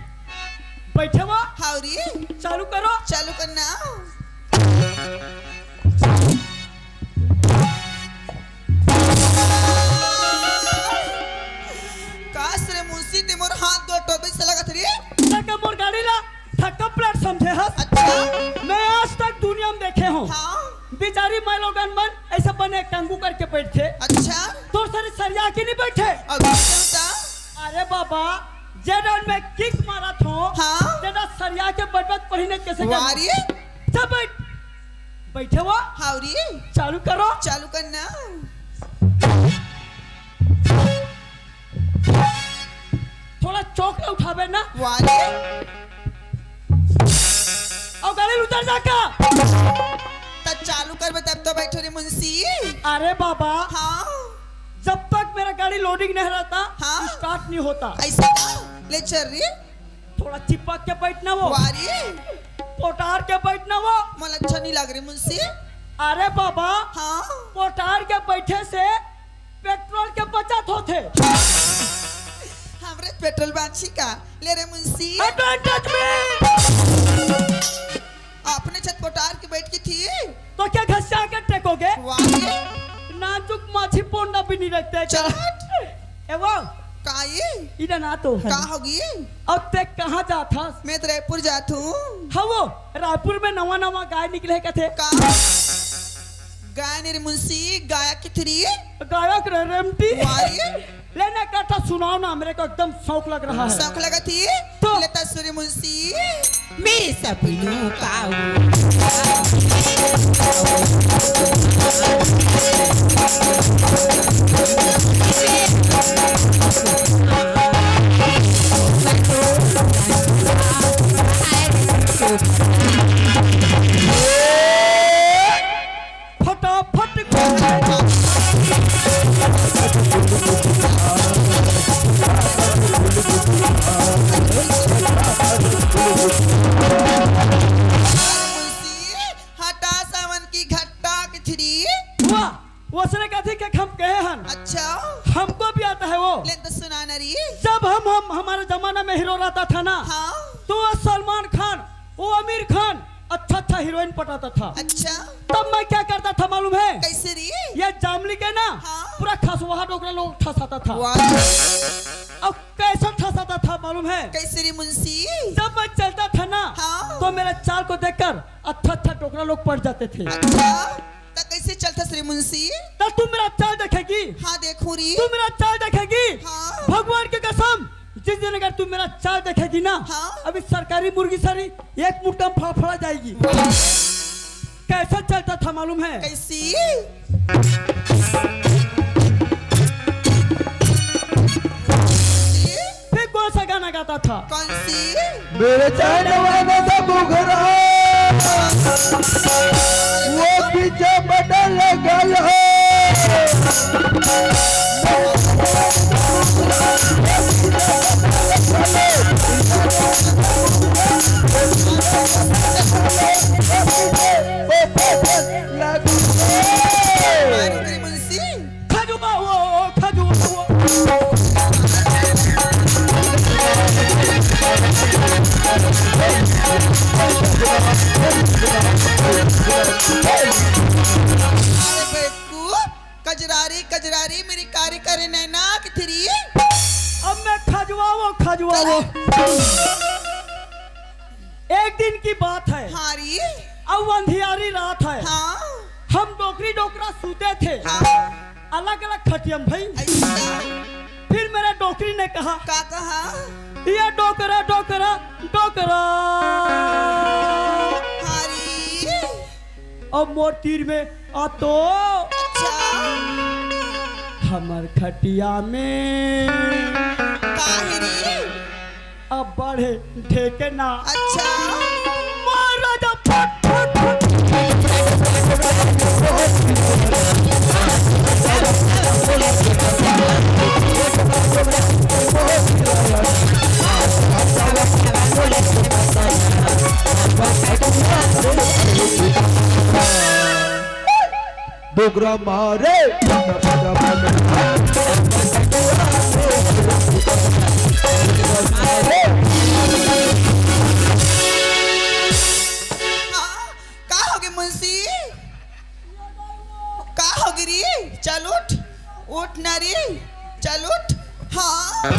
बैठे वो? हावरी। चालू करो। चालू करना। कास रे मुंशी, ते मोर हाथ गोड़ टोबे से लगत रे। तक मोर गाड़ी ला थक्का प्लेट समझे हस? अच्छा। मैं आज तक दुनिया में देखे हों। हाँ। बिचारी माई लोगन मन ऐसे बने कंगू करके बैठथे। अच्छा। तोर सरी सरिया के नहीं बैठे। अउ कैसे होता? अरे बाबा, जे डांड में किक मारत हों, हाँ। जे डांड सरिया के बैठत पढ़ी नहीं कैसे कर वारी? चल बैठ। बैठे वो। हावरी। चालू करो। चालू करना। थोड़ा चौक ले उठाबे ना। वाले। अउ गाड़ी उतर जा का? त चालू करबे तब तो बैठो रे मुंशी। अरे बाबा। हाँ। जब तक मेरा गाड़ी लोडिंग नहीं रहता, हाँ। स्टार्ट नहीं होता। ऐसे का? ले चल रे। थोड़ा चिपक के बैठना वो। वारी। पोटार के बैठना वो। मोला अच्छा नहीं लग रे मुंशी। अरे बाबा। हाँ। पोटार के बैठे से पेट्रोल के बचत होथे। हमरे पेट्रोल बांची का? ले रे मुंशी। Don't touch me। अपने छत पोटार के बैठ के थी। तो क्या घसिया के टेकोगे? वाह। नाजुक माछी पोंडा भी नहीं रखते क्या? चल हट। ए वो। का ये? इधर ना तो। का होगी? अब ते कहाँ जात हस? मैं तो रायपुर जात हूँ। हाँ वो, रायपुर में नवा नवा गाय निकले कथे। का? गाय नहीं रे मुंशी, गायक किथे री। गायक रे रेमटी। वाह रे। लेना काटा सुनाओ ना, मेरे को एकदम शौक लग रहा है। शौक लगा थी? तो? लेता सुरी मुंशी। मेरे सपनों का वो फटाफट। हटा सावन की घट्टा की थ्री। वाह, वसने कथे के हम कहे हन। अच्छा। हमको भी आता है वो। ले तो सुना ना री। जब हम, हम, हमारे जमाना में हीरो रहता था ना, हाँ। तो वो सलमान खान, वो आमिर खान, अच्छा अच्छा हीरोइन पटाता था। अच्छा। तब मैं क्या करता था मालूम है? कैसे री? ये जामली के ना, हाँ। पूरा खसवाहा डोकरा लोग ठसाता था। वाह। अब कैसा ठसाता था मालूम है? कैसे री मुंशी? जब मैं चलता था ना, हाँ। तो मेरे चाल को देखकर अच्छा अच्छा डोकरा लोग पड़ जाते थे। अच्छा, तो कैसे चलता री मुंशी? तो तू मेरा चाल देखेगी? हाँ, देखूं री। तू मेरा चाल देखेगी? हाँ। भगवान की कसम, जिस दिन अगर तू मेरा चाल देखेगी ना, हाँ। अभी सरकारी मुर्गी सारी एक मुट्ठा में फड़फड़ा जाएगी। कैसा चलता था मालूम है? कैसी? फिर कौन सा गाना गाता था? कौन सी? मेरे चैन वाला सा बुघरा, वो पीछे बटन लगल है। अरे करे नैना के थरी। अब मैं खजवावो, खजवावो। एक दिन की बात है। हाँ री। अब अंधियारी रात है। हाँ। हम डोकरी डोकरा सूते थे। हाँ। अलग-अलग खटिया म भाई। अच्छा। फिर मेरे डोकरी ने कहा, का कहा? ये डोकरा, डोकरा, डोकरा। हाँ री। अब मोर तीर में आ तो। अच्छा। हमर खटिया में। काहे रे? अब बढ़े ठेके ना। अच्छा। मारा जा फट, फट, फट। डोकरा मारे। हाँ, का होगे मुंशी? का होगे री? चल उठ, उठ ना री, चल उठ। हाँ,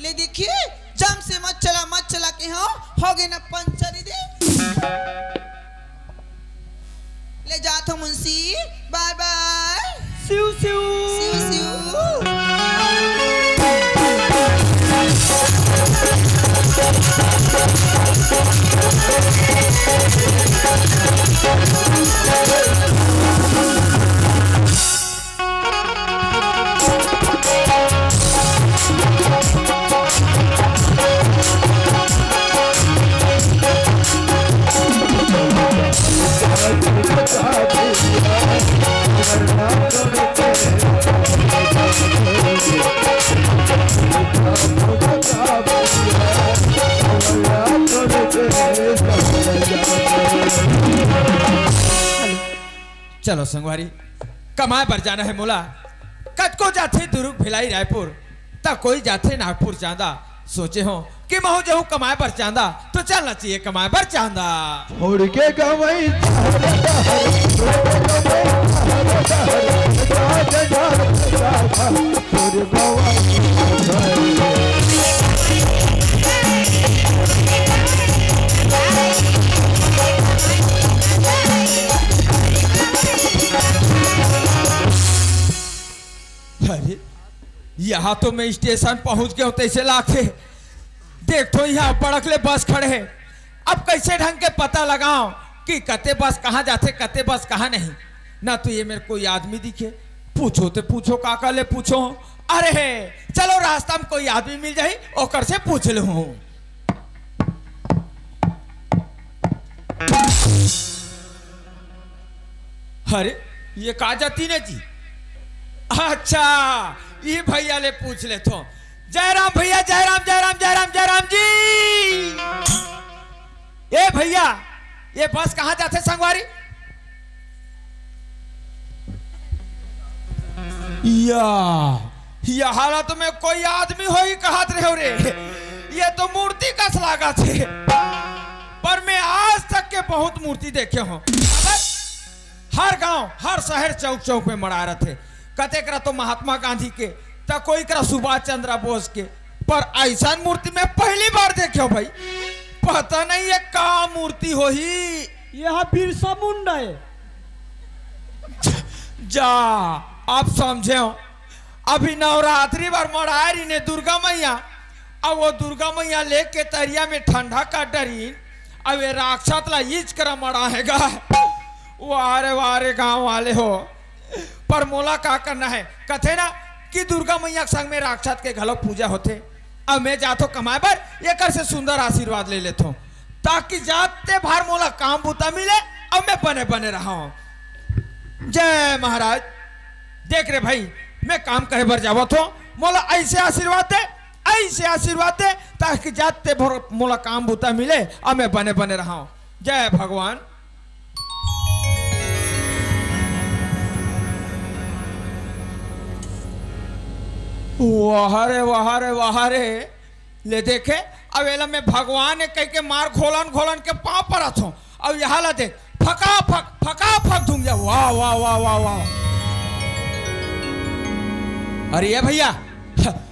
ले देखिए, जम से मत चला, मत चला के हो, होगे ना पंचर दे। ले जात हो मुंशी, बाय बाय। सिउ, सिउ। सिउ, सिउ। चलो संगवारी, कमाए बर जाना हे मोला। कतको जाथे दुरुग, भिलाई, रायपुर, त कोई जाथे नागपुर चांदा। सोचे हों कि महूं जाहूं कमाए बर चांदा, त चलना चाहिए कमाए बर चांदा। छोड़ के गंवई अरे, यहाँ तो मैं स्टेशन पहुँच गया हूँ, तैसे लागथे। देख तो यहाँ पड़क ले बस खड़े हे। अब कैसे ढंग के पता लगाओ कि कते बस कहाँ जाथे, कते बस कहाँ नहीं। ना तो ये मेर कोई आदमी दिखे, पूछो ते पूछो, काकर ले पूछो। अरे चलो, रास्ता में कोई आदमी मिल जाही, ओकर से पूछ लूँ। अरे, ये का जाती ने जी? अच्छा, ये भैया ले पूछ लेथों। जयराम भैया, जयराम, जयराम, जयराम, जयराम जी। ए भैया, ये बस कहाँ जाथे संगवारी? या, यहाँ ला तो मैं कोई आदमी होही कहत रहेंव रे। ये तो मूर्ति कस लागथे। पर मैं आज तक के बहुत मूर्ति देखे हों। हर गांव, हर शहर, चौक चौक में मड़ाए रथे। कते करा तो महात्मा गांधी के, त कोई करा सुभाष चंद्र बोस के, पर अइसन मूर्ति मैं पहली बार देखे हों भाई। पता नहीं ये का मूर्ति होही। ये हा बिरसा मुंडा हे। जा, आप समझे हो, अभी नवरात्रि बर मड़ाए रहिन हे दुर्गा मैया, अब वो दुर्गा मैया लेके तरिया में ठंडा कर डरिन, अब ये राक्षस ला इच करा मड़ाए गा। वाह रे वाह रे गांव वाले हो, पर मोला का करना हे? कथे ना कि दुर्गा मैया के संग में राक्षस के घलो पूजा होथे। अब मैं जाथों कमाए बर, एकर से सुंदर आशीर्वाद ले लेथों, ताकि जाते भर मोला काम बूता मिले, अब मैं बने बने रहूं। जय महाराज। देख रे भाई, मैं काम करे बर जावत हों, मोला ऐसे आशीर्वाद दे, ऐसे आशीर्वाद दे, ताकि जाते भर मोला काम बूता मिले, अब मैं बने बने रहूं। जय भगवान। वाह रे, वाह रे, वाह रे। ले देखे, अब एला मैं भगवान हे कहिके मार घोलन घोलन के पांव परत हों। अब यहाँ ला देख, फका फक, फका फक धुंगिया। वाह, वाह, वाह, वाह, वाह। अरे ये भैया,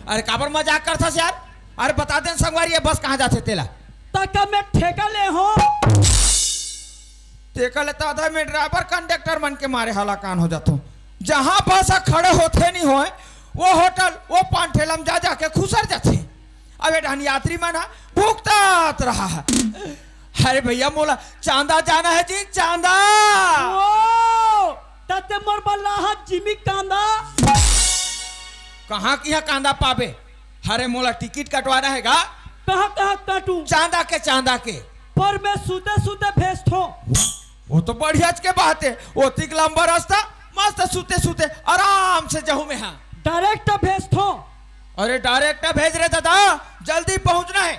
अरे काबर मजाक करथस यार? अरे बता दे न संगवारी, ये बस कहाँ जाथे तेला? त का मैं ठेका ले हों? तेकर ले त आधा में ड्राइवर कंडक्टर मन के मारे हलाकान हो जाथों। जहाँ बस ह खड़े होथे नहीं होय, वो होटल, वो पान ठेला में जा जाके खुसर जाथे। अब ए डहन यात्री मन ह भुगतात रहा है। अरे भैया, मोला चांदा जाना है जी, चांदा। ओ, त ते मोर बल्ला ह जिमी कांदा। कहाँ किहाँ कांदा पाबे? अरे मोला टिकट कटवाना है गा। कहाँ कहाँ काटूं? चांदा के, चांदा के। पर मैं सुते सुते भेजथों। वो तो बढ़िया के बात है, ओतिक लंबा रास्ता, मस्त सुते सुते आराम से जाहूं मैं। हाँ, डायरेक्ट भेजथों। अरे डायरेक्ट भेज रे दादा, जल्दी पहुंचना है।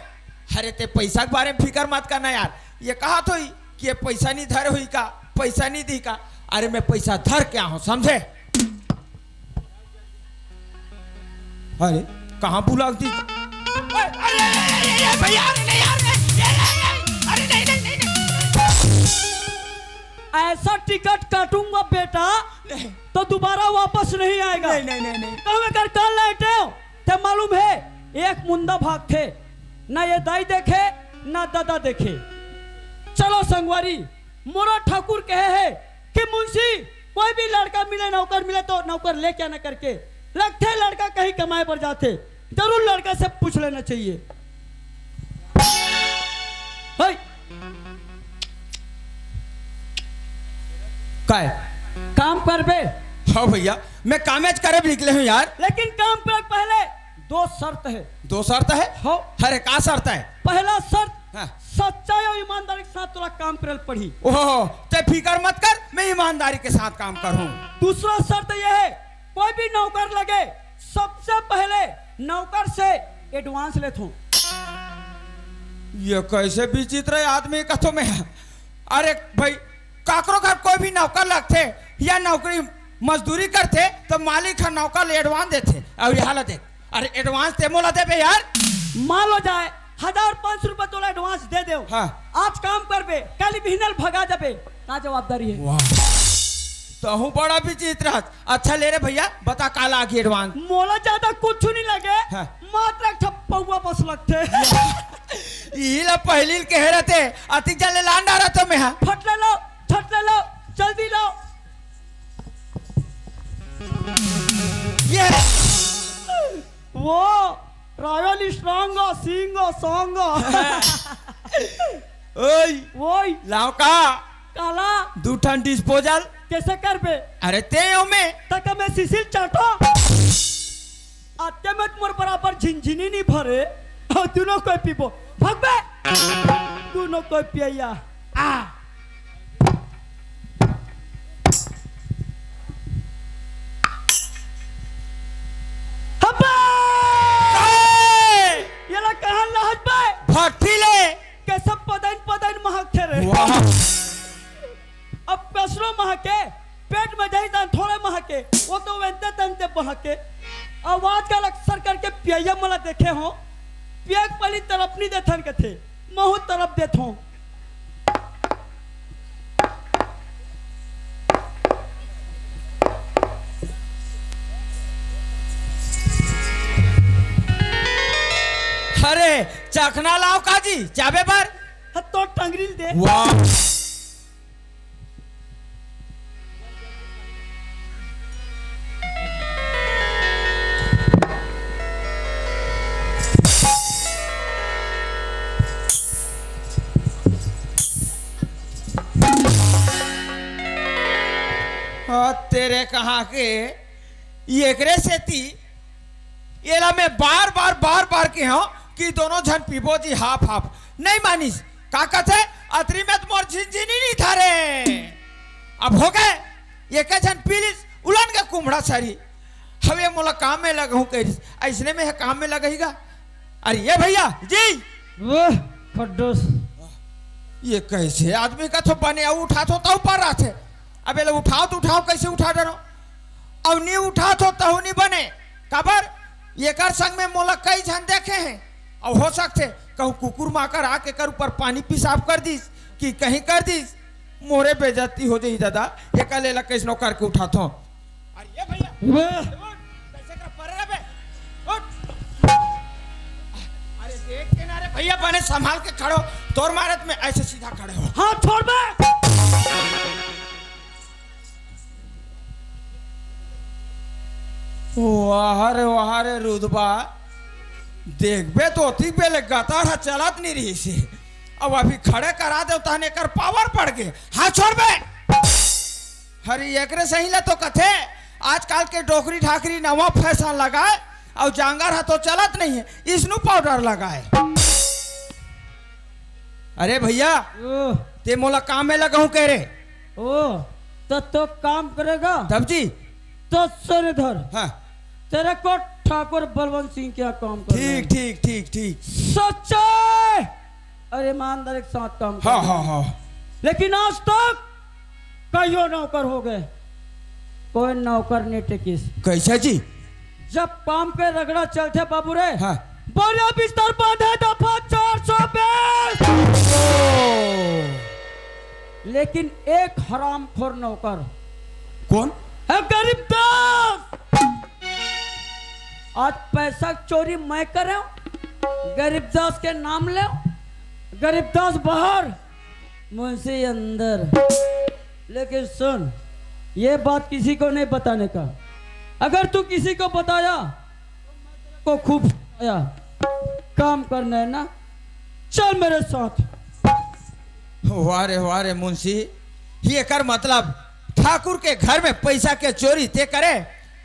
अरे ते पैसा के बारे में फिकर मत करना यार, ये कहा थोई कि ये पैसा नहीं धरे हुई का, पैसा नहीं दी का। अरे मैं पैसा धर के आहूं, समझे? अरे कहाँ बुला दी? अरे, अरे, अरे, अरे, भैया, अरे नहीं यार, अरे, अरे, अरे, अरे, नहीं, नहीं, नहीं, नहीं। ऐसा टिकट काटूंगा बेटा, नहीं। तो दोबारा वापस नहीं आएगा। नहीं, नहीं, नहीं, नहीं। कहूँ कर कान लाइटे हो, ते मालूम है, एक मुंदा भागथे, ना ये दाई देखे, ना दादा देखे। चलो संगवारी, मोरा ठाकुर कहे है कि मुंशी, कोई भी लड़का मिले, नौकर मिले तो नौकर लेके आना करके। लगथे लड़का कहीं कमाए बर जाथे, जरूर लड़का से पूछ लेना चाहिए। हई। काय? काम करबे? हाँ भैया, मैं कामेच करे भी निकले हूँ यार। लेकिन काम करे पहले दो शर्त है। दो शर्त है? हो। अरे का शर्त है? पहला शर्त, हाँ। सच्चाई और ईमानदारी के साथ तोला काम करल पड़ी। ओहो, ते फिकर मत कर, मैं ईमानदारी के साथ काम करूँ। दूसरा शर्त यह है, कोई भी नौकर लगे, सबसे पहले नौकर से एडवांस लेथों। ये कैसे विचित्र आदमी कथों मैं। अरे भाई, काकरो घर कोई भी नौकर लगथे या नौकरी मजदूरी करथे, तो मालिक ह नौकर ले एडवांस देथे। अउ यहाँ ला देख, अरे एडवांस ते मोला देबे यार। मान लो जाए, हजार पाँच सौ रुपया तोला एडवांस दे देव। हाँ। आज काम करबे, काली बिहनल भगा जाबे, का जवाबदारी है? वाह, तहूँ बड़ा विचित्र हस। अच्छा ले रे भैया, बता का लागी एडवांस? मोला ज्यादा कुछ नहीं लगे, हाँ। मात्र एक ठप पौवा बस लगथे। इही ला पहिली ल कहे रहते, अतिक जन ले लान डारत हों मैं हा। फट ले लो, फट ले लो, जल्दी लो। ये वो रॉयल स्ट्रॉन्ग सिंग सॉन्ग। ओए, ओए। लाव का? काला। दू ठन डिस्पोजल। कैसे करबे? अरे ते ओमे। तक मैं सिसिल चाटो। आते में मोर बराबर झिनझिनी नहीं भरे। और दोनों कोई पीबो। भगबे। दोनों कोई पिया। आ। हब्बे! काहे? येला कहाँ लहत बे? भट्ठी ले। कैसे पदन पदन महकथे रे? वाह। अब कसरो महके, पेट में जाही तन थोड़े महके, वो तो वेंते तनते महके। अब आजकल अक्सर करके पियैया मन ला देखे हों, पिए के पहली तरफ नहीं देथन कथे, महू तरफ देथों। अरे, चखना लाव काजी, चाबे बर। हाँ, तो टंगरी ल दे। वाह। हाँ, तेरे कहाँ के, एकरे सेती एला मैं बार-बार, बार-बार केहेंव कि दोनों झन पीबो जी हाफ हाफ। नइ मानिस। का कथे? अतरी में त मोर झिनझिनी नइ धरे। अब होगे, एके झन पी लिस, उलन के कुम्हड़ा सरी। हवे मोला काम में लगहूँ कहिस, अइसने में ह काम में लगही गा। अरे ये भैया जी। वाह, खड्डूस। ये कइसे आदमी कथों बने अउ उठाथों तउ पर आथे। अब एला उठाव त उठाव, कइसे उठा डरो? अउ नी उठाथों तहू नी बने। काबर? एकर संग में मोला कई झन देखे हे। अउ हो सकथे कहूँ कुकुर माकर आके एकर ऊपर पानी पेशाब कर दिस कि कहीं कर दिस, मोरे बेइज्जती हो जाही दादा। एकर ले एला कइसनो करके उठाथों। अरे ये भैया, वाह। कइसे कर परे? भैया, बने संभाल के खड़ो, तोर मारत में ऐसे सीधा खड़े हो। हाथ छोड़ बे। वाह रे, वाह रे रुदबा, देखबे तो ओतिक बेले गतर ह चलत नहीं रहिस हे, अब अभी खड़े करा दे तहन एकर पावर बढ़ गे। हाथ छोड़ बे। अरे एकरे सही ले तो कथे, आजकल के डोकरी ठाकरी नवा फैशन लगाए, अउ जांगर ह तो चलत नहीं हे, स्नू पाउडर लगाए। अरे भैया, ओह। ते मोला काम में लगाहूं कह रे। ओह, त तो काम करेगा? तब जी। तो सुन इधर। हाँ। तेरे को ठाकुर बलवंत सिंह के यहाँ काम करना है। ठीक, ठीक, ठीक, ठीक। सच्चे और ईमानदारी के साथ काम हाँ, करना हाँ, है। हाँ। लेकिन आज तक कईयो नौकर हो गए, कोई नौकर नहीं टिकिस। कैसे जी? जब काम के रगड़ा चलथे बाबू रे, हाँ। बोरिया बिस्तर बांधे दफा चार सौ बीस। ओ। लेकिन एक हरामखोर नौकर। कौन? है गरीब दास। आज पैसा चोरी मैं करे हूँ, गरीब दास के नाम ले, गरीब दास बाहर, मुंशी अंदर। लेकिन सुन, ये बात किसी को नहीं बताने का। अगर तू किसी को बताया, को खूब आया, काम करना है ना, चल मेरे साथ। वाह रे, वाह रे मुंशी, ये कर मतलब ठाकुर के घर में पैसा के चोरी ते करे,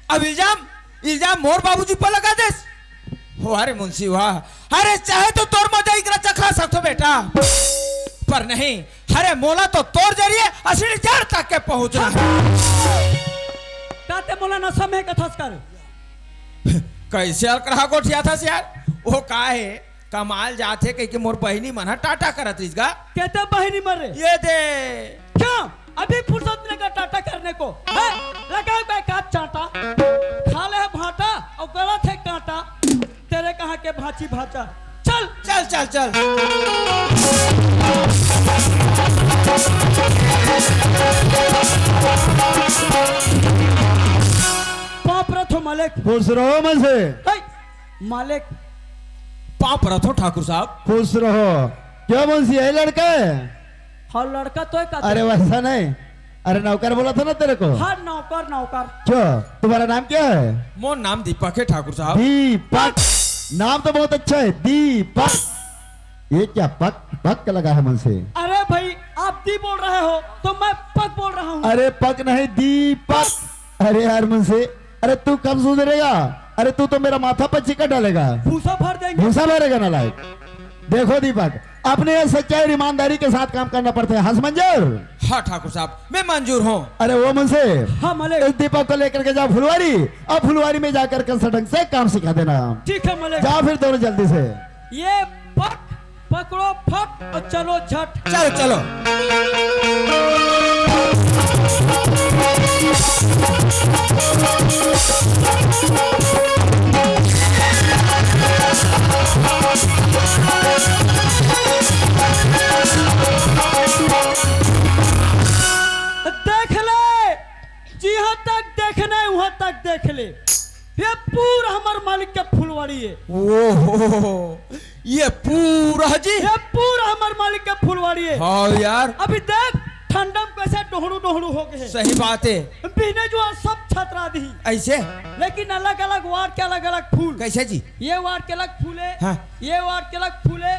अब इल्जाम, इल्जाम मोर बाबूजी पर लगा देस। वाह रे मुंशी वाह। अरे चाहे तो तोर मजा इकरा चखा सकथो बेटा, पर नहीं, अरे मोला तो तोर जरिए असली जड़ तक के पहुंचना है। ताते मोला नशा में कथस कर। कैसे अलकरहा गोठियाथस यार? वो का हे, कमाल जाथे कहिके मोर बहिनी मन ह टाटा करत रहिस गा। कहते बहिनी मरे। ये दे। क्यों? अभी फुर्सत मिलेगा टाटा करने को। हैं? लगा हुआ एक आध चांटा। खा ले भाटा और गला थे कांटा। तेरे कहाँ के भांची भांचा। चल। चल, चल, चल। पाँव परत हो मालिक। खुश रहो मन से। हे, मालिक। पाँव परत हो ठाकुर साहब। खुश रहो। क्या मुंशी, यही लड़का है? हाँ, लड़का तो है का? अरे वैसा नहीं, अरे नौकर बोला था ना तेरे को। हाँ, नौकर, नौकर। क्यों, तुम्हारा नाम क्या है? मोर नाम दीपक है ठाकुर साहब। दीपक, नाम तो बहुत अच्छा है, दीपक। ये क्या पक पक लगा है मन से? अरे भाई, आप दी बोल रहे हो तो मैं पक बोल रहा हूँ। अरे पक नहीं, दीपक। अरे यार मन से, अरे तू कब सुधरेगा? अरे तू तो मेरा माथा पर चिकन डालेगा। भूसा भर देंगे। भूसा भरेगा नालायक। देखो दीपक, अपने सच्चाई और ईमानदारी के साथ काम करना पड़ता है। हंस मंजूर? हाँ ठाकुर साहब, मैं मंजूर हूँ। अरे वो मन से, हाँ मालिक। इस दीपक को लेकर के जाओ फुलवारी, और फुलवारी में जाकर के ढंग से काम सिखा देना। ठीक है मालिक। जाओ फिर दोनों जल्दी से। ये पक, पकड़ो फट और चलो झट। चलो, चलो। देख ले, जिहाँ तक देखना है, वहाँ तक देख ले। ये पूरा हमार मालिक के फुलवारी है। ओहो, ये पूरा जी? ये पूरा हमार मालिक के फुलवारी है। हाँ यार। अभी देख, ठंडा में कैसे डोहड़ू डोहड़ू हो गए हैं। सही बात है। बिहने जो है सब छतरा दी। ऐसे? लेकिन अलग-अलग वार्ड के अलग-अलग फूल। कैसे जी? ये वार्ड के अलग फूल है, हाँ। ये वार्ड के अलग फूल है,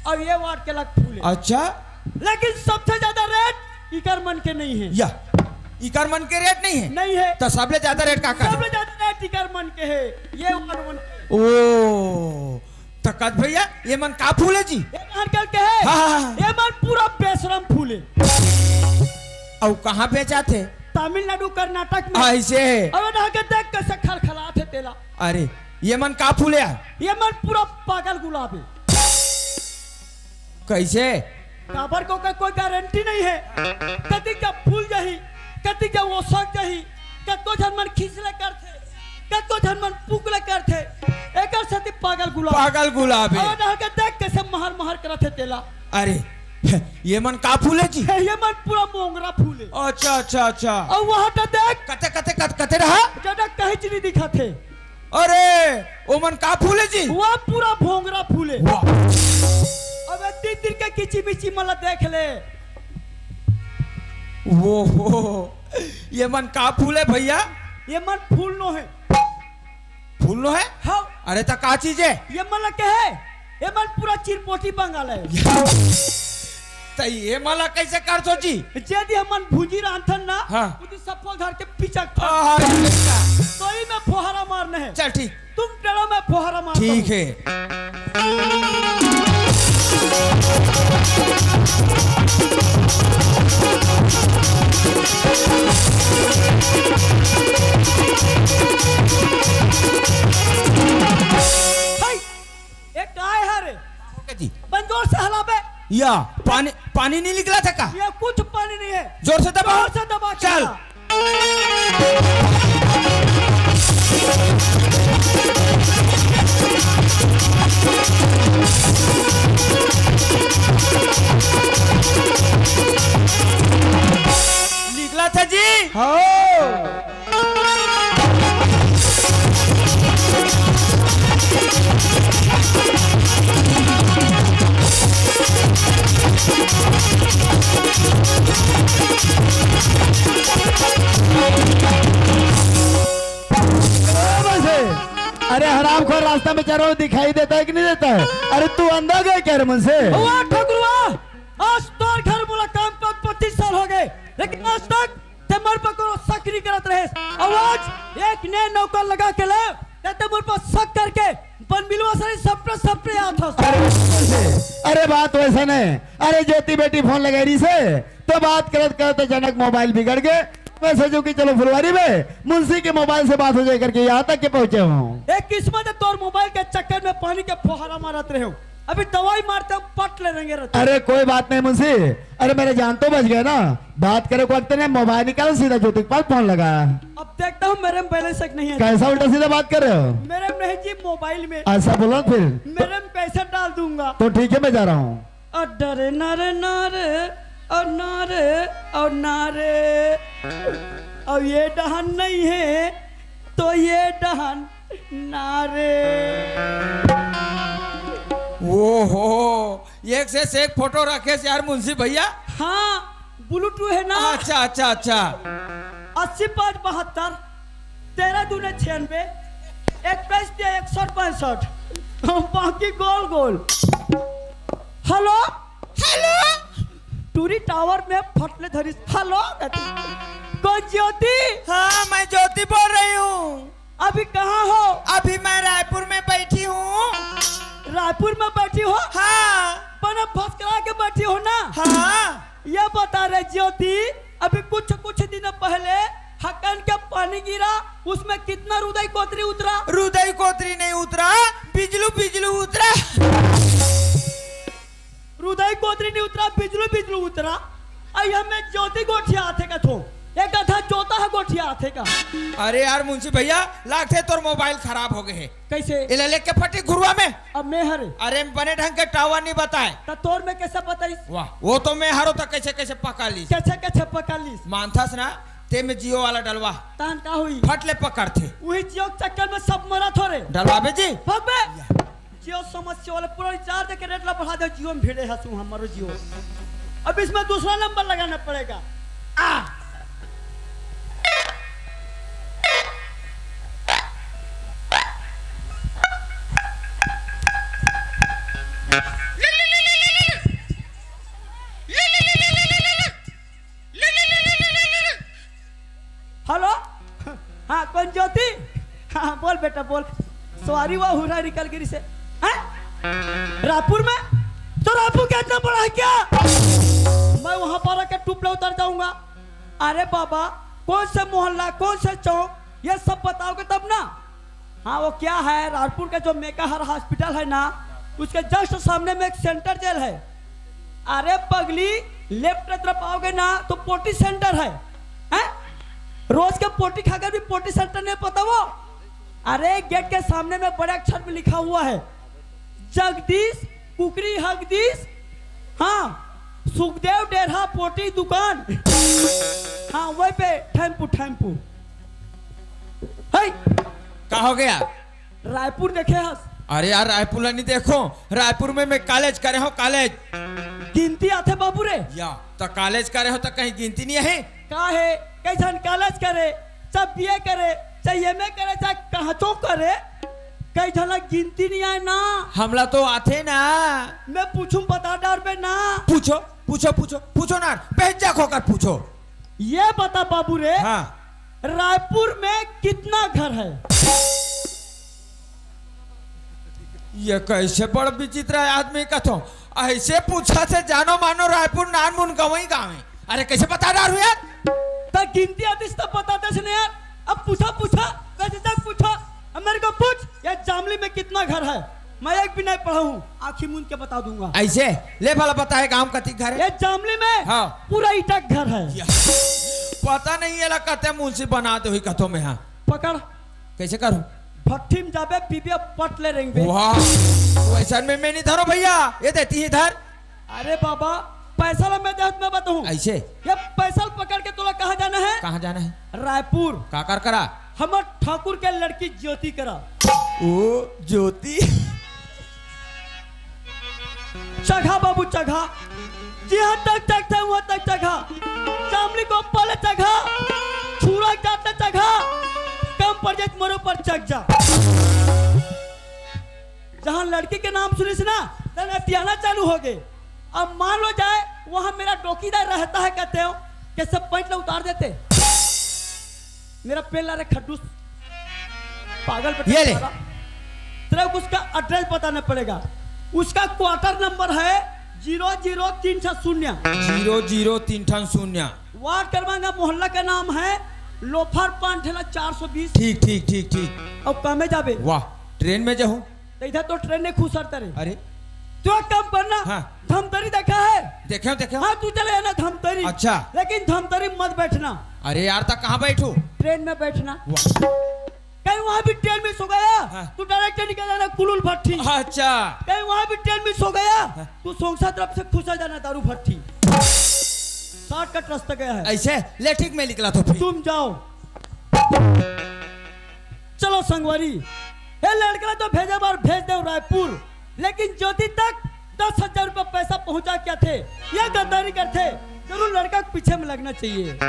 और ये वार्ड के अलग फूल है। अच्छा। लेकिन सबसे ज्यादा रेट इकर मन के नहीं है। या, इकर मन के रेट नहीं है? नहीं है। तो सबले ज्यादा रेट का का है? सबले ज्यादा रेट इकर मन के है, ये वार्ड मन के। ओ, तो कद भैया, ये मन का फूल है जी? ये कहाँ के है? हाँ, हाँ, हाँ। ये मन पूरा बेशरम फूल है। अउ कहाँ बेचाथे? तमिलनाडु, कर्नाटक में। ऐसे है। अब यहाँ के देख कैसे खलखलात है तेला। अरे, ये मन का फूल है? ये मन पूरा पागल गुलाब है। कैसे? काबर को का कोई गारंटी नहीं है। कति का फूल जाही, कति का ओसक जाही, कतको झन मन खींच ले करथे, कतको झन मन पुक ले करथे। एकर सेती पागल गुलाब। पागल गुलाब है। अउ यहाँ के देख कैसे महर महर करत है तेला। अरे, ये मन का फूल है जी? ये मन पूरा मोंगरा फूल है। अच्छा, अच्छा, अच्छा। अउ वहाँ तो देख। कते, कते, कत-, कते रहा? जदा कहीं चीज नहीं दिखत है। अरे, ओमन का फूले जी? वो पूरा भोंगरा फूले। वाह, तीर के किची मिची मन ला देख ले। ओहो, ये मन का फूल हे भैया? ये मन फूल नो हे। फूल नो हे? हाँ। अरे, त का चीज हे? ये मन ला कहे, ये मन पूरा चिरपोटी बंगाल हे। त ये मन ला कैसे कर सोची? जेदी हमन भूंजी रांधथन ना, हाँ। उदी सफल घर के पिचक था। आहा, तो ही में फोहरा मारने हे। चल, ठीक। तुम पेड़ों में फोहरा मार दो। ठीक हे। हाय, ये काय हे रे? जी। बन जोर से हलाबे। या, पानी, पानी नहीं निकला था का? ये कुछ पानी नहीं हे। जोर से दबा। जोर से दबा के चल। हला। निकला था जी। हाँ। अरे हरामखोर, रास्ता में चल रहा हूँ, दिखाई देता है कि नहीं देता है? अरे तू अंधा गए क्या रे मुझसे? वाह ठकुरवा, आज तोर घर मोला काम पर पच्चीस साल हो गए, लेकिन आज तक ते मोर पर कोनो शक नहीं करत रहे। अउ आज एक ने नौकर लगा के ले, ते, ते मोर पर शक करके बन मिलवा सारे सपरे सपरे आत हस। अरे, अरे बात वैसा नहीं। अरे ज्योति बेटी फोन लगाई रही से, तो बात करत करत अचानक मोबाइल बिगड़ गए। मैं सोचूं कि चलो फुलवारी में मुंशी के मोबाइल से बात हो जाए करके यहाँ तक के पहुंचे हूँ। एक किस्मत है तोर मोबाइल के चक्कर में पानी के फुहारा मारत रहे हो। अभी दवाई मारते हम पट ले रहेंगे रतन। अरे कोई बात नहीं मुंशी, अरे मेरे जान तो बच गए ना। बात करे को वक्त ने मोबाइल निकाल सीधा ज्योति के पास फोन लगा। अब देखता हूँ मेरे में बैलेंस है कि नहीं है। कैसा उल्टा सीधा बात कर रहे हो? मेरे में नहीं जी मोबाइल में। ऐसा बोलो फिर। मेरे में पैसा डाल दूंगा। तो ठीक है मैं जा रहा हूँ। अ डरे ना रे ना रे, अ ना रे, अ ना रे, अब ये डहन नहीं है तो ये डहन ना रे। ओहो, एक से एक फोटो रखे यार मुंशी भैया। हाँ, ब्लूटूथ है ना। अच्छा अच्छा अच्छा। अस्सी पाँच बहत्तर, तेरह दूने छियानवे, इक्कीस ते एक सौ पैंसठ, बाकी गोल गोल। Hello, hello. टूरी टावर में फटले धरिस। हेलो, कौन ज्योति? हाँ, मैं ज्योति बोल रही हूँ। अभी कहाँ हो? अभी मैं रायपुर में बैठी हूँ। रायपुर में बैठी हो? हाँ। बना फसकरा के बैठी हो ना? हाँ। ये बता रे ज्योति, अभी कुछ कुछ दिन पहले हकन के पानी गिरा, उसमें कितना रुदई कोतरी उतरा? रुदई कोतरी नहीं उतरा, बिजलू बिजलू उतरा। रुदई कोतरी नहीं उतरा, बिजलू बिजलू उतरा। आई हमें ज्योति गोठिया आथे का थो, एक आधा जोता है गोठिया आथे का। अरे यार मुंशी भैया, लागथे तोर मोबाइल खराब हो गए है। कैसे? इला लेके फटी घुरुआ में। अब मैं हरे। अरे बने ढंग के टावर नहीं बताए। त तोर में कैसे बताइस? वाह, वो तो मैं हरो त कैसे कैसे पका लीस। कैसे कैसे पका लीस? मानथस ना, ते में जियो वाला डलवा। तान का हुई? फट ले पकड़थे। वही जियो के चक्कर में सब मरा थोरे। डलवाबे जी। भग बे। या। जियो समस्या वाला पूरा रिचार्ज के रेट ला बढ़ा दे, जियो में भिड़े हसू हमारो जियो। अब इसमें दूसरा नंबर लगाना पड़ेगा। आ। हेलो, हाँ, कौन ज्योति? हाँ, बोल बेटा, बोल। सवारी वा हुरा निकल गिरी से। हैं? रायपुर में? तो रायपुर का इतना बड़ा है क्या? मैं वहां पर आके टूपले उतर जाऊंगा। अरे बाबा, कौन से मोहल्ला, कौन से चौक, ये सब बताओगे तब ना। हाँ, वो क्या है, रायपुर का जो मेकाहारा हॉस्पिटल है ना, उसके जस्ट सामने में एक सेंट्रल जेल है। अरे पगली, लेफ्ट तरफ आओगे ना तो पोटी सेंटर है, हैं? रोज के पोटी खाकर भी पोटी सेंटर नहीं पता वो। अरे गेट के सामने में बड़े अक्षर में लिखा हुआ है, जगदीश कुकरी हगदीश, हाँ, सुखदेव डेरहा पोटी दुकान। हाँ, वही पे टेम्पू, टेम्पू। है। का हो गया? रायपुर देखे हस? अरे यार, रायपुर ला नहीं देखो, रायपुर में मैं कॉलेज करे हूँ, कॉलेज। गिनती आथे बाबू रे। या, त कॉलेज करे हूँ त कहीं गिनती नहीं है? का हे, कई झन कॉलेज करे, चाहे बीए करे, चाहे एमए करे, चाहे कहचो करे, कई झन ला गिनती नहीं आय ना। हमला तो आथे ना। मैं पूछूं, बता डारबे ना। पूछो, पूछो, पूछो, पूछो ना, बेहिचक होकर पूछो। ये बता बाबू रे, हाँ। रायपुर में कितना घर है? ये कैसे बड़ विचित्र आदमी कथो, ऐसे पूछथे जानो मानो रायपुर नानमुन गंवई गाँव हे। अरे कैसे बता डारहूँ यार? त गिनती आतिस त बतातेस ना यार। अब पूछा, पूछा, कैसे तक पूछा। अब मेरे को पूछ, ये जामली में कितना घर है? मैं एक भी नहीं पढ़ा हूँ, आँखी मूंद के बता दूंगा। ऐसे? ले भला बताए, गाँव कतिक घर है? ये जामली में हाँ। पूरा ईटा के घर है। या। पता नहीं, एला कते मुंशी बना दे हुई कथो में, हाँ। पकड़। कैसे करूँ? भट्ठी में जाबे, पीबे, पट ले रेंगबे। वाह, वैसन में मैं नहीं धरो भैया, ये देती ही धर। अरे बाबा, पैसा ला मैं देहूं, मैं बताऊं। ऐसे? ये पैसा ला पकड़ के तोला कहाँ जाना है? कहाँ जाना है? रायपुर। काकर करा? हमर ठाकुर के लड़की ज्योति करा। ओ, ज्योति। चघा बाबू, चघा। जिहां तक चघथे, उहां तक चघा। चामली को पहले चघा, छुरा जाते चघा, कम पड़ जाए, मोरे ऊपर चघ जा। जहां लड़की के नाम सुनिस ना, तहां अतियाना चालू हो गए। अब मान लो जाए, वहां मेरा डोकीदार रहता है, कहते हो, कि सब पैंट ला उतार देते। मेरा पेल ला रे खड्डूस, पागल बेटा ये ले। साला। तेरे को उसका एड्रेस बताना पड़ेगा। उसका क्वार्टर नंबर है जीरो जीरो तीन ठा शून्य। जीरो जीरो तीन ठा शून्य। वार्ड क्रमांक, मोहल्ला का नाम है लोफर पान ठेला चार सौ बीस। ठीक, ठीक, ठीक, ठीक। अब कमे जाबे। वाह, ट्रेन में जाहूं। त इधर तो ट्रेन नहीं खुसरता रे। अरे। तू एक काम करना। हाँ। धमतरी देखा है? देखे हो, देखे हो। हाँ, तू चले जाना धमतरी। अच्छा। लेकिन धमतरी मत बैठना। अरे यार, त कहाँ बैठूं? ट्रेन में बैठना। वाह। कहीं वहां भी ट्रेन मिस हो गया, हाँ। तू डायरेक्ट निकल जाना कुलुल भट्ठी। अच्छा। कहीं वहां भी ट्रेन मिस हो गया, हाँ। तू सोंगसा तरफ से खुसर जाना दारू भट्ठी। शॉर्टकट रास्ता गया है। ऐसे? ले ठीक, मैं निकला तो फिर। तुम जाओ। चलो संगवारी, ए लड़का ला तो भेजे बर भेज देव रायपुर, लेकिन ज्योति तक दस हजार रुपया पैसा पहुंचा के आथे, ये गद्दारी करथे, जरूर लड़का के पीछे में लगना चाहिए।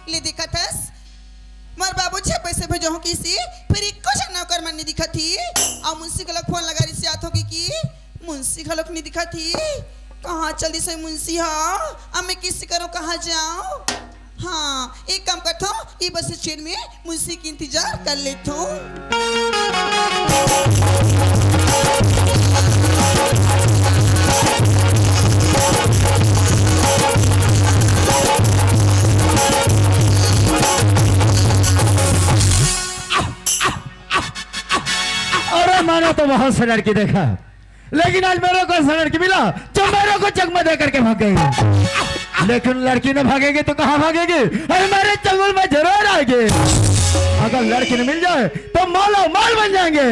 ले दिखत हस, मोर बाबू छह पैसे भेजो हो किसी, फिर इक्को झन नौकर मन नहीं दिखत ही। अउ मुंशी घलोक फोन लगा रिहिसे आत हो कि, कि मुंशी घलोक नहीं दिखत ही, कहाँ चल दिस हे मुंशी हा? अब मैं किसी करो कहाँ जाऊँ? हाँ, एक काम करथो, ई बस स्टैंड में मुंशी के इंतजार कर लेथो। अरे, मैंने तो बहुत से लड़की देखा, लेकिन आज मेरे को ऐसा लड़की मिला जो मेरे को चकमा दे करके भाग गई। लेकिन लड़की ने भागेगी तो कहाँ भागेगी? अरे, मेरे चंगुल में जरूर आएगी। अगर लड़की ने मिल जाए तो माला माल बन जाएंगे।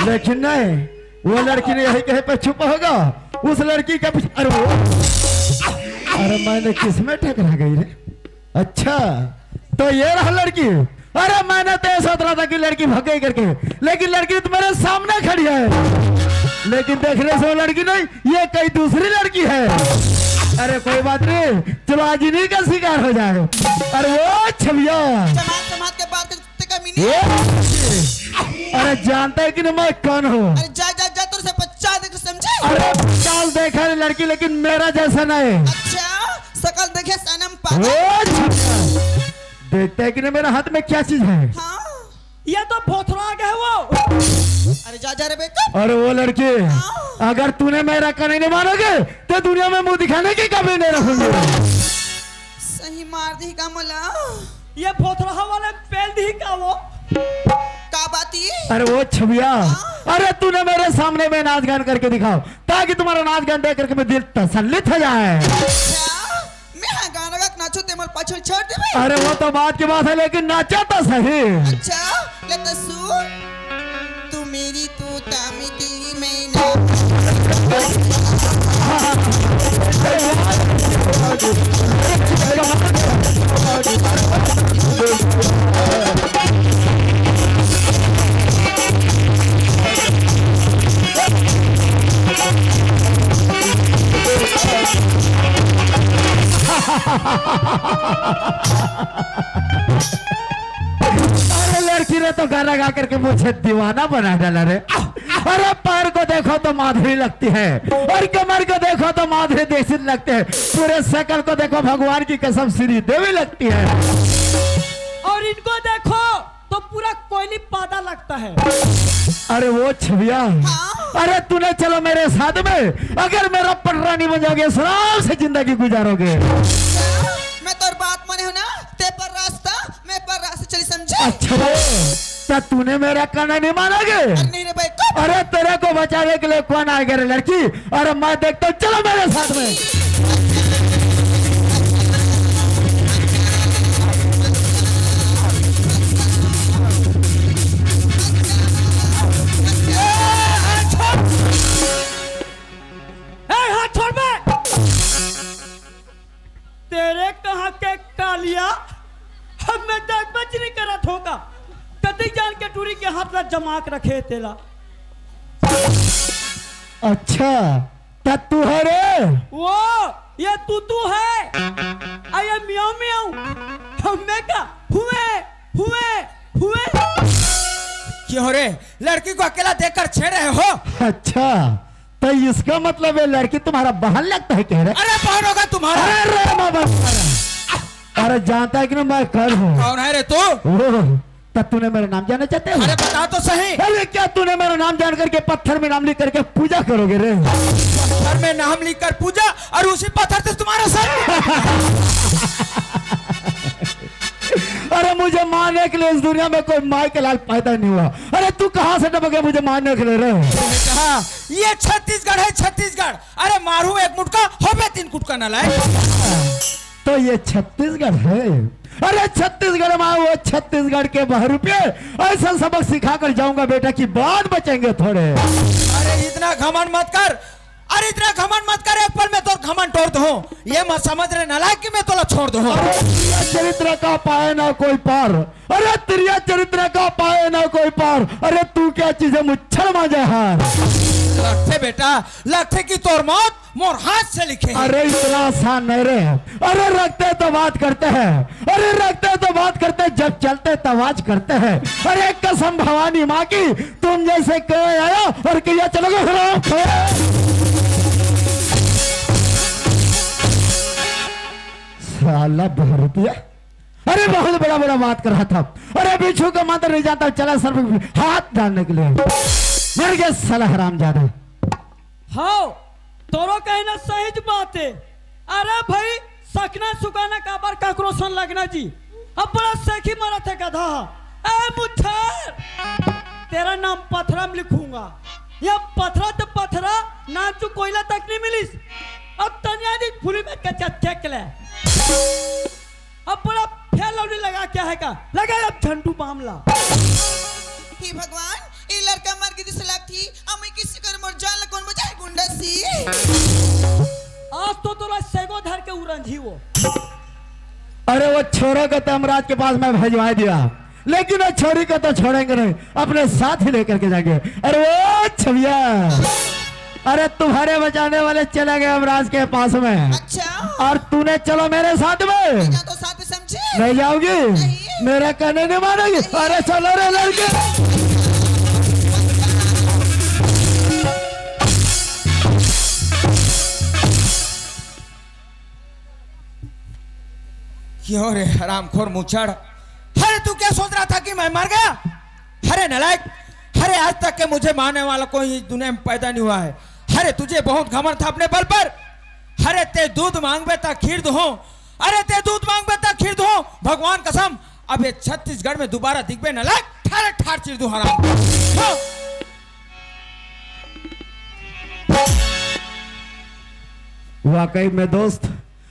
लेकिन नहीं, वो लड़की ने यही कहीं पर छुपा होगा। उस लड़की का पीछे, अरे वो, अरे, मैंने किस में टकरा गई रे? अच्छा, तो ये रहा लड़की। अरे, मैंने तो ये सोच रहा था कि लड़की भाग गई करके, लेकिन लड़की तो मेरे सामने खड़ी है। लेकिन देखने से वो लड़की नहीं, ये कई दूसरी लड़की है। अरे, कोई बात नहीं, चलो आज इन्हीं का शिकार हो जाए। अरे, वो छमिया। जमात, जमात के बात करते कमी नहीं। ये, अरे, जानता है कि नहीं मैं कौन हूँ? अरे, जा, जा, जा, तेरे से पचास देख समझे? अरे, पचास देखा है लड़की, लेकिन मेरा जैसा नहीं। अच्छा, शकल देखे सनम पागल। ओ, देखता है कि नहीं मेरा हाथ में क्या चीज है? हाँ। ये तो भोथरा आ गया है वो। अरे जा, जा रे बेटा। अरे वो लड़की, हाँ। अगर तूने मेरा कहना नहीं मानोगे तो दुनिया में मुंह दिखाने की कमी नहीं रखूंगी। सही मार दी का मोला। ये भोथरा वाले पेल दी का वो? का बाती। अरे वो छबिया, अरे तूने मेरे सामने में नाच गान करके दिखाओ, ताकि तुम्हारा नाच गान देख करके मैं दिल तसल्लित हो जाए। अच्छा, मैं हा गाना गा के नाचो ते मोर पाछल छोड़ देबे। अरे वो तो बात की बात है, लेकिन नाचा तो सही। अच्छा, ले तो सुन। तू मेरी तोता, मैं तेरी मैना। अरे लड़की ने तो गाना गा करके मुझे दीवाना बना डाला रे। अरे पैर को देखो तो माधुरी लगती है, और कमर को देखो तो माधुरी दीक्षित लगती है, पूरे शकल को देखो भगवान की कसम श्री देवी लगती है। और इनको देखो तो पूरा कोयली पादा लगता है। अरे वो छबिया, हाँ? अरे तूने चलो मेरे साथ में, अगर मेरा पटरा नहीं बन जाओगे, आराम से जिंदगी गुजारोगे। मैं तोर बात माने हो ना, ते पर रास्ता, मैं पर रास्ता चली, समझे? अच्छा रे, तो तूने मेरा कहना नहीं मानोगे? अरे नहीं रे भाई, कब? अरे तेरे को बचाने के लिए कौन आएगा रे लड़की? अरे मैं देखता हूँ, चलो मेरे साथ में। ए, हाथ छोड़ बे। तेरे कहाँ के कालिया, हम में दाग बच नहीं करत होगा। कतई जान के टूरी के हाथ ला जमा के रखे तेला। अच्छा, त तू है रे? वो, ये तू तू है। आ ये म्याऊ म्याऊ। हमें का हुए, हुए, हुए। क्यों रे, लड़की को अकेला देखकर छेड़ रहे हो? अच्छा, तो इसका मतलब ये लड़की तुम्हारा बहन लगता है, कह रहे? अरे बहन होगा तुम्हारा। अरे रे मामा, अरे जानता है कि ना मैं कर हूँ। कौन है रे तू? ओह, तब तूने मेरा नाम जानना चाहते हो? अरे बता तो सही। अरे क्या तूने मेरा नाम जान करके पत्थर में नाम लिख करके पूजा करोगे रे? पत्थर में नाम लिख कर पूजा और उसी पत्थर से तुम्हारा सर। अरे मुझे मारने के लिए इस दुनिया में कोई माई के लाल पैदा नहीं हुआ। अरे तू कहाँ से टपक गया मुझे मारने के लिए रे? बेटा, ये छत्तीसगढ़ है, छत्तीसगढ़। अरे मारू एक मुटका, होबे तीन कुटका ना लाए। तो ये छत्तीसगढ़ है? अरे छत्तीसगढ़ में वो छत्तीसगढ़ के बहरूपे ऐसा सबक सिखा कर जाऊंगा बेटा कि बाद बचेंगे थोड़े। अरे इतना घमंड मत कर। अरे इतना घमंड मत कर, एक पल में तोर घमंड तोड़ दूं। ये मत समझ रे नालायक कि मैं तोला छोड़ दूं। अरे तेरा चरित्र का पाए ना कोई पार, अरे तेरा चरित्र का पाए ना कोई पार, अरे तू क्या चीज है मुच्छर मांझा हार। लगथे बेटा, लगथे कि तोर मौत मोर हाथ से लिखे है। अरे इतना आसान नहीं रे। अरे रखते तो बात करते हैं, अरे रखते तो बात करते हैं, जब चलते तो आवाज करते हैं। अरे कसम भवानी माँ की, तुम जैसे कहे आया और किया चलोगे हराम खोर। साला बहरूपिया, अरे बहुत बड़ा बड़ा बात कर रहा था। अरे बिच्छू का मंत्र नहीं जानता, चला सर पे हाथ डालने के लिए। मर गया साला हरामजादा। हाँ, तोरो कहना सही बात है। अरे भाई, सकना सुकाना काबर काकरो सन लगना जी। अब बड़ा सेखी मरत है गधा। ए मुच्छर, तेरा नाम पथरा में लिखूंगा। ये पथरा तो पथरा, नाम चु कोयला तक नहीं मिलिस। अब तनिया जी फुली में कच्चा चेक ले। अब बड़ा फेर लवली लगा क्या है का? लगा अब झंडू बामला। हे भगवान, ये लड़का मर गई दिस लगती, अब मैं किसी कर मोर जान ला कौन बचाए गुंडा सी? आज तो तोला सेगो धर के उरंझी वो। अरे वो छोरा को तो यमराज के पास में भिजवा दिया, लेकिन वो छोरी को तो छोड़ेंगे नहीं, अपने साथ ही लेकर के जाएंगे। अरे वो छबिया, अरे तुम्हारे बचाने वाले चले गए यमराज के पास में। अच्छा। और तूने चलो मेरे साथ में। मैं जाता हूँ साथ में, समझे? नहीं जाओगी? नहीं। मेरा कहने नहीं मानोगी? नहीं। अरे चलो रे लड़के। क्यों रे हरामखोर मुच्छड़? अरे तू क्या सोच रहा था कि मैं मर गया? अरे नालायक, अरे आज तक के मुझे मारने वाला कोई इस दुनिया में पैदा नहीं हुआ है। अरे तुझे बहुत घमंड था अपने बल पर। अरे ते दूध मांगबे ता खीर दूं, अरे ते दूध मांगबे ता खीर दूं। भगवान कसम, अब ये छत्तीसगढ़ में दोबारा दिखबे न लाग, ठार ठार चीर दूं हराम। हाँ। वाकई में दोस्त,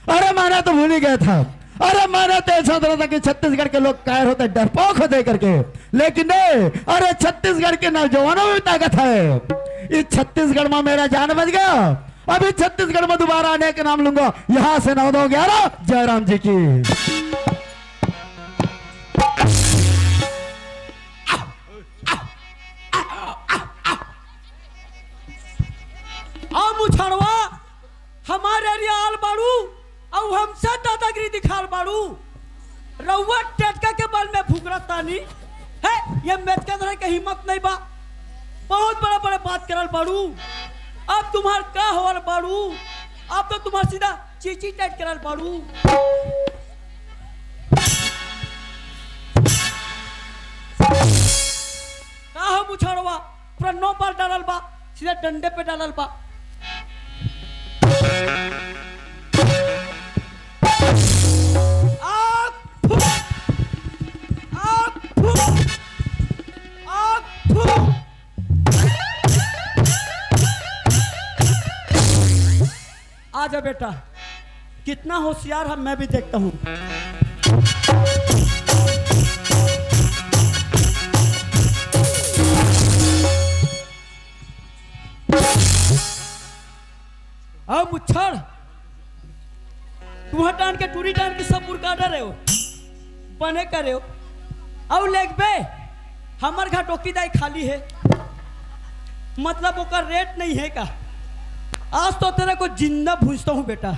अरे मैंने तो भूल ही गया था। अरे मैंने तो ऐसा सोचा था कि छत्तीसगढ़ के लोग कायर होते, डरपोक होते करके, लेकिन नहीं। अरे छत्तीसगढ़ के नौजवानों में भी ताकत है। इस छत्तीसगढ़ में मेरा जान बच गया। अभी छत्तीसगढ़ में दोबारा आने का नाम लूंगा। यहाँ से नौ दो ग्यारह, जयराम जी की। आ मुछड़वा, हमारे एरिया आल बाड़ू, अउ हमसे दादागिरी दिखाल बाड़ू। रउआ टेटका के बल में फुकरत तानी। है, ये मेचका धरे के हिम्मत नहीं बा। बहुत बड़े बड़े बात करल बाड़ू। अब तुम्हार का होल बाड़ू? अब तो तुम्हार सीधा चीची टाइट करल बाड़ू। का हो मुछड़वा? पूरा नौ बार डालल बा, सीधा डंडे पे डालल बा। आग फूंक! आग फूंक! आग फूंक! आजा बेटा, कितना होशियार है, मैं भी देखता हूँ। अब मुच्छड़, तुहा टान के, टूरी टान के सब मुर्गा डरे हो, बने करे हो। अउ लेगबे, हमर घर टोकी दाई खाली है, मतलब ओकर रेट नहीं है का? आज तो तेरे को जिंदा भूजता हूँ बेटा।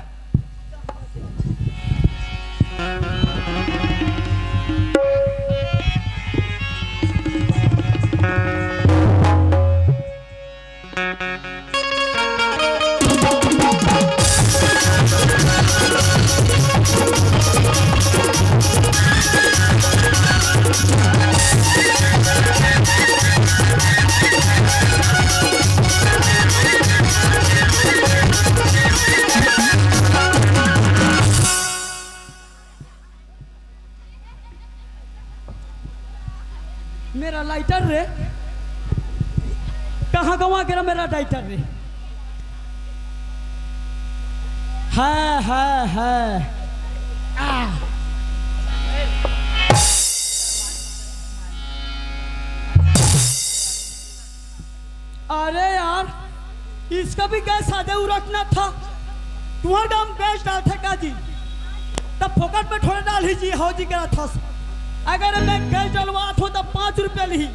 मेरा लाइटर रे, कहाँ गवा गिरा मेरा लाइटर रे? है, है, है। आ। अरे यार, इसका भी गैस आधे उरखना था। तुम्हारा दाम गैस डालथे का जी? तब फोकट में थोड़े डालही जी, हो जी करा थस। अगर मैं गैस डलवात हो तब पाँच रुपया लिही,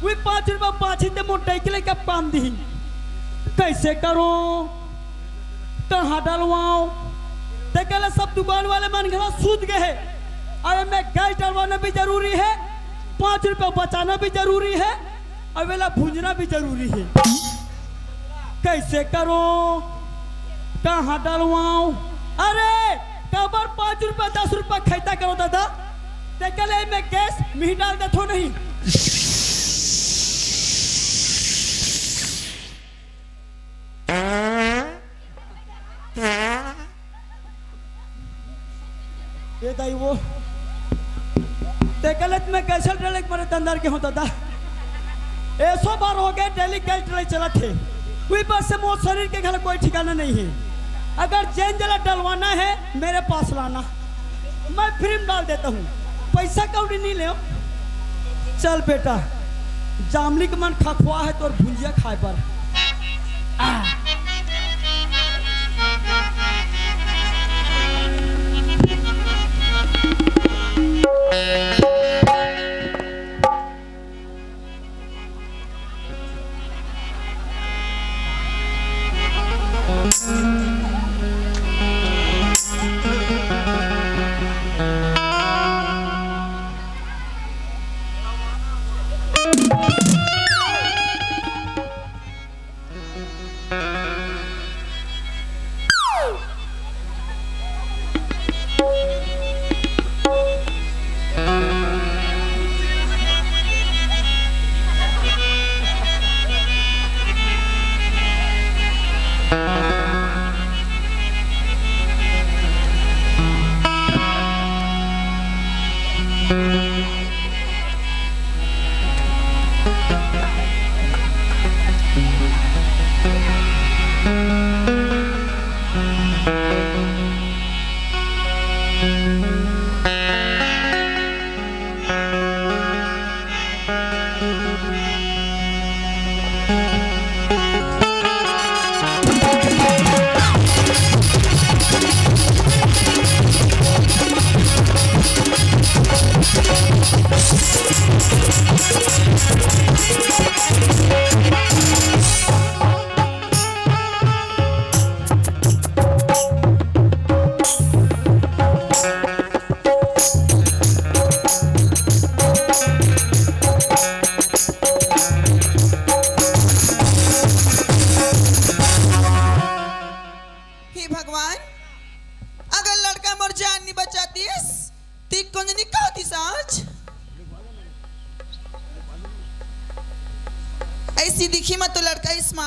वही पाँच रुपया पाछी ते मोटई के लेके पाम दिही। कैसे करो, कहाँ डलवाओ? ते कहले सब दुकान वाले मन घला सूत गए हैं। अरे मैं गैस डलवाना भी जरूरी है, पाँच रुपया बचाना भी जरूरी है, अउ एला भूंजना भी जरूरी है। कैसे करो, कहाँ डलवाओ? अरे, काबर पाँच रुपया, दस रुपया खैता करो दादा, ते कहले मैं गैस मिही डाल देथो नहीं। ए दाई वो, ते कहले मैं कैसे डले के मारे दंदर के हों दादा। ए सौ बार हो गए, डेली गैस डले चलत हे। कोई बस से मोर शरीर के घर कोई ठिकाना नहीं है। अगर जेन जला डलवाना है, मेरे पास लाना, मैं फ्री में डाल देता हूँ, पैसा कौड़ी नहीं ले। चल बेटा, जामली के मन खखवा है तोर भुंजिया खाए पर। आ।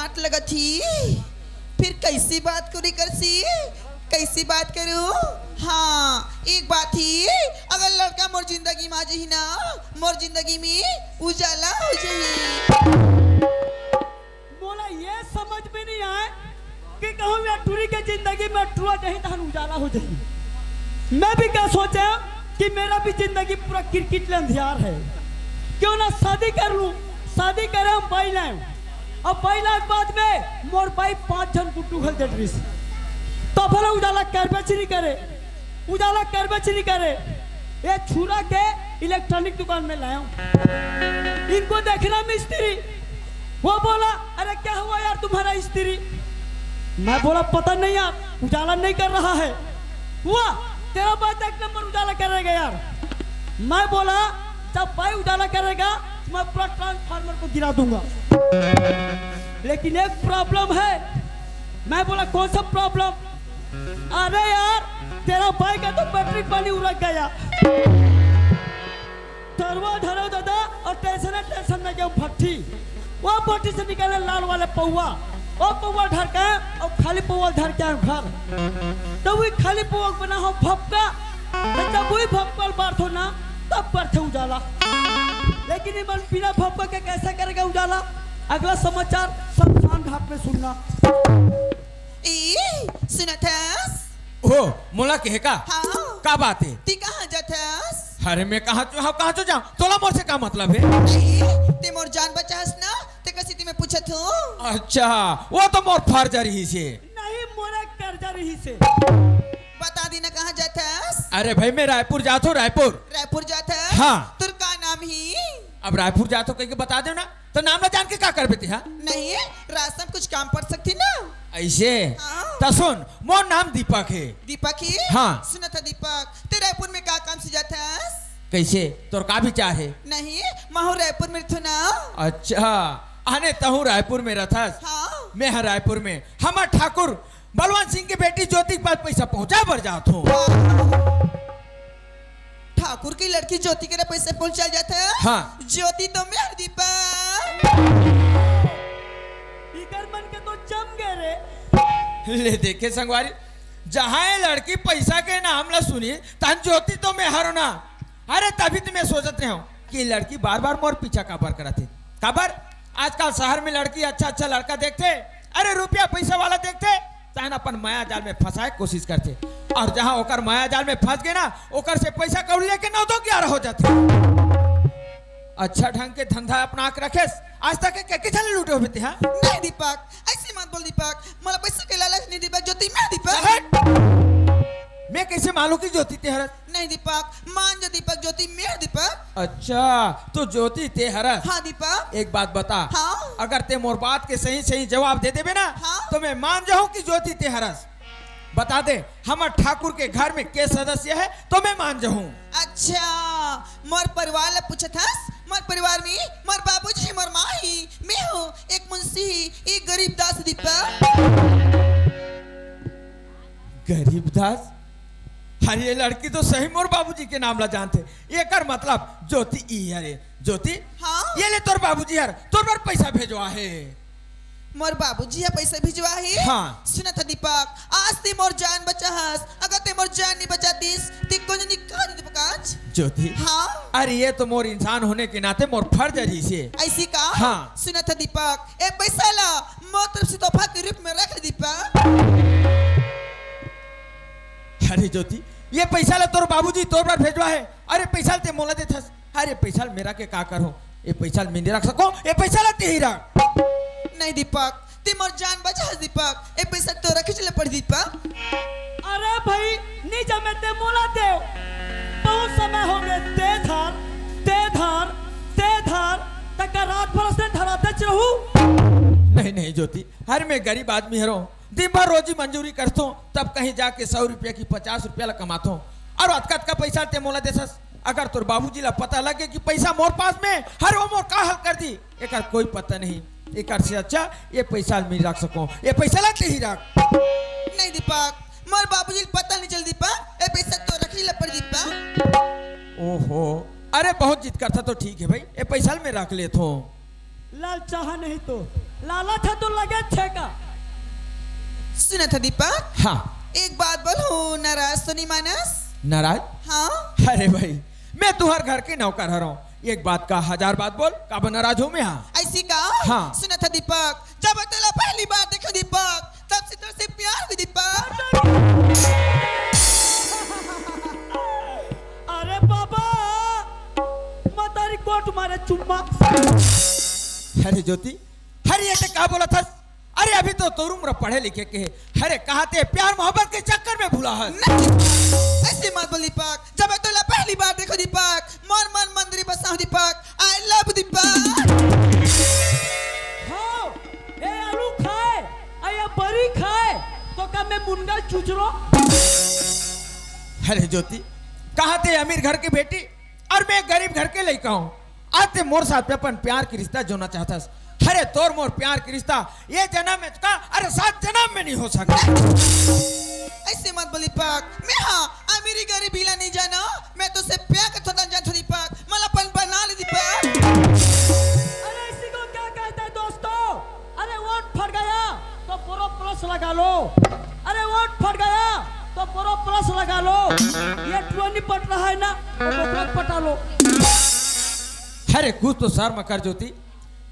डांट लगत ही, फिर कैसी बात करी करसी, कैसी बात करूं? हाँ, एक बात ही, अगर लड़का मोर जिंदगी में आ जाही ना, मोर जिंदगी में उजाला हो जाही। मोला ये समझ में नहीं आए कि कहूँ या टूरी के जिंदगी में टूरा जाही तहन उजाला हो जाही। मैं भी क्या सोचा कि मेरा भी जिंदगी पूरा किरकिट ले अंधियार है, क्यों ना शादी कर लूं। शादी करे हम बाई लाए, अब बाई लाए के बाद में मोर बाई पांच झन गुड्डू घल देत रिस, तो भला उजाला करबे च नहीं करे, उजाला करबे च नहीं करे। ये छुरा के इलेक्ट्रॉनिक दुकान में लाया हूँ, इनको देखना मिस्त्री। वो बोला, "अरे क्या हुआ यार तुम्हारा स्त्री?" मैं बोला, "पता नहीं यार, उजाला नहीं कर रहा है।" "हुआ, तेरा बात एक नंबर उजाला करेगा यार।" मैं बोला, "जब भाई उजाला करेगा तो मैं पूरा ट्रांसफार्मर को गिरा दूंगा।" लेकिन एक प्रॉब्लम है। मैं बोला, "कौन सा प्रॉब्लम?" "अरे यार, तेरा भाई का तो बैटरी पानी उड़क गया।" तरवा धरो दादा, और टेंशन टेंशन में गयो भट्टी, वो भट्टी से निकाले लाल वाले पौवा, वो पौवा धर के और खाली पौवा धर के आयो घर। तो वही खाली पौवा बना हो भपका, तो जब वही भपका बार थो ना, तब पर थे उजाला। लेकिन ये मन बिना भपका के कैसे करेगा उजाला? अगला समाचार शमशान घाट में सुनना। ए, सुनत हस? ओ, मोला कहे का? हाँ। का बात है? ती कहाँ जात हस? अरे, मैं कहाँ चो, हाँ, कहाँ चो जाऊँ? तोला मोर से का मतलब है? नहीं, ते मोर जान बचास ना, ते कसी ती मैं पूछत हूँ। अच्छा, वो तो मोर फर्ज रहिसे। नहीं, मोर कर्जा रहिसे। बता दी ना कहाँ जात हस? अरे भाई, मैं रायपुर जात हूँ, रायपुर। रायपुर जात हस? हाँ। तोर का नाम ही? अब रायपुर जात हूँ कह के बता दे ना। तो नाम ला जान के का करबे ते, हाँ? नहीं, रास्ता में कुछ काम पड़ सकती ना। ऐसे? हाँ। त सुन, मोर नाम दीपक है। दीपक ही? हाँ। सुनत हस दीपक, ते रायपुर में का काम से जात हस? कैसे? तोर का विचार है? नहीं, महू रायपुर में रथो ना। अच्छा, आने तहू रायपुर में रथस? हाँ। मैं हर रायपुर में, हमर ठाकुर बलवंत सिंह के बेटी ज्योति के पास पैसा पहुंचा बर जात हूँ। ठाकुर की लड़की ज्योति के पैसे पहुंचा जात है। हाँ। ज्योति तो मैं हर दीपक। इकर मन के तो जम गए रे। ले देखे संगवारी, जहाँ ये लड़की पैसा के नाम ला सुनी, तहन ज्योति तो मैं हरो ना। अरे तभी तो मैं सोचत रहे हूँ कि लड़की बार बार मोर पीछा काबर करत है। काबर? आजकल शहर में लड़की अच्छा अच्छा लड़का देखते, अरे रुपया पैसा वाला देखते, तहन अपन माया जाल में फंसाए कोशिश करथे, और जहां ओकर माया जाल में फंस गे ना, ओकर से पैसा कौड़ी लेके नौ दो ग्यारह हो जाथे। अच्छा ढंग के धंधा अपना के रखेस, आज तक के, के झन लूटे होबे ते, हाँ? नहीं दीपक, ऐसे मत बोल दीपक, मोला पैसा के लालच नहीं दीपक, ज्योति मैं दीपक। हट! मैं कैसे मानूं कि ज्योति ते हरस? नहीं दीपक, मान जा दीपक, ज्योति मैं हर दीपक। अच्छा, तो ज्योति ते हरस? हाँ दीपक। एक बात बता। हाँ। अगर ते मोर बात के सही सही जवाब दे देबे ना, हाँ। तो मैं मान जाहूँ कि ज्योति ते हरस। बता दे, हमर ठाकुर के घर में के सदस्य है, तो मैं मान जाहूँ। अच्छा, मोर परिवार ला पूछत हस? मोर परिवार में मोर बाबूजी, मोर माँ ही, मैं हूँ, एक मुंशी ही, एक गरीब दास दीपक। गरीब दास? अरे, ये लड़की तो सही मोर बाबूजी के नाम ला जानथे। एकर मतलब ज्योति ई हरे। ज्योति, हाँ? ये ले तोर बाबूजी हर, तोर बर पैसा भेजवा हे। मोर बाबूजी ह पैसा भिजवा हे? हाँ। सुनत ह दीपक, आज ते मोर जान बचा हस, अगर ते मोर जान नहीं बचा दिस, ते कोन नहीं कहा दीपक आज? ज्योति। हाँ? अरे, ये तो मोर इंसान होने के नाते मोर फर्ज रहिसे। ऐसी का? हाँ। सुनत ह दीपक, ए पैसा ला मोर तरफ से तोहफा के रूप में रख ले दीपक। अरे ज्योति, ये पैसा ला तोर बाबूजी तोर बर भेजवा हे। अरे पैसा ला ते मोला देथस। अरे पैसा ला मेरा के का करहूं? ये पैसा ला मैं नहीं रख सकों, ये पैसा ला ते ही रख। नहीं दीपक, ते मोर जान बचा हस दीपक, ये पैसा तो रखे चले पड़ दीपक। अरे भाई, नहीं जमे ते मोला देव। बहुत समय हो गए, ते धार, ते धार, ते धार, तक रात भर से धराते रहू। नहीं, नहीं ज्योति, अरे मैं गरीब आदमी हरों, दिन भर रोजी मंजूरी करथों, तब कहीं जाके सौ रुपया की पचास रुपया ला कमाथों, और अतका अतका पैसा ते मोला देसस। अगर तोर बाबूजी ला पता लगे कि पैसा मोर पास में, हर वो मोर का हाल कर दी, एकर कोई पता नहीं। एकर से अच्छा ये पैसा ला मैं रख सकों, ये पैसा ला ते ही रख। नहीं दीपक, मोर बाबूजी ला पता नहीं चल दीपक, ये पैसा तो रख ही ला पड़ दीपक। ओहो, अरे बहुत जिद करथा तो ठीक है भाई, ये पैसा ला मैं रख लेथों। लाल चाहा नहीं तो, लालच हे तो लगे छे का। सुनत ह दीपक, हाँ। एक बात बोलहूँ, नाराज तो नहीं मानस? नाराज? हाँ। अरे भाई, मैं तुहर घर के नौकर हरव। एक बात का हजार बात बोल, काबर नाराज हूँ मैं? हाँ। ऐसी का? हाँ। सुनत ह दीपक, जब मैं तोला पहली बार देखो दीपक, तब से तोसे प्यार हुई दीपक। अरे बाबा, मतारी कोट मारे चुम्मा। अरे ज्योति, अरे ये ते का बोलत हस? अरे अभी तो तोर उम्र पढ़े लिखे के हे। अरे कहाँ ते प्यार मोहब्बत के चक्कर में भुला हस? नहीं, ऐसी मत बोल दीपक, जब मैं तोला पहली बार देखो दीपक, मन मन मंदिर बसाऊं दीपक, I love दीपक। हाँ, ए आलू खाए, आ ये बरी खाए, तो का मैं मुनगा चुचरो? अरे ज्योति, कहाँ ते अमीर घर की बेटी और मैं गरीब घर के लइका हूँ। आज ते मोर साथ में अपन प्यार के रिश्ता जोड़ना चाहत हस। अरे तोर मोर प्यार के रिश्ता ये जन्म में का, अरे सात जन्म में नहीं हो सकता। ऐसी मत बोल दीपक, मैं हाँ अमीरी गरीबी ला नहीं जानो, मैं तोसे प्यार करथों त जानथों दीपक, मोला अपन बना ले दीपक। अरे इसी को क्या कहते हैं दोस्तों? अरे वोट फट गया तो बोरो प्लस लगा लो। अरे वोट फट गया तो बोरो प्लस लगा लो। ये ट्वेंटी पट रहा है ना, तो बोरो पटा लो। अरे कुछ तो शर्म कर ज्योति।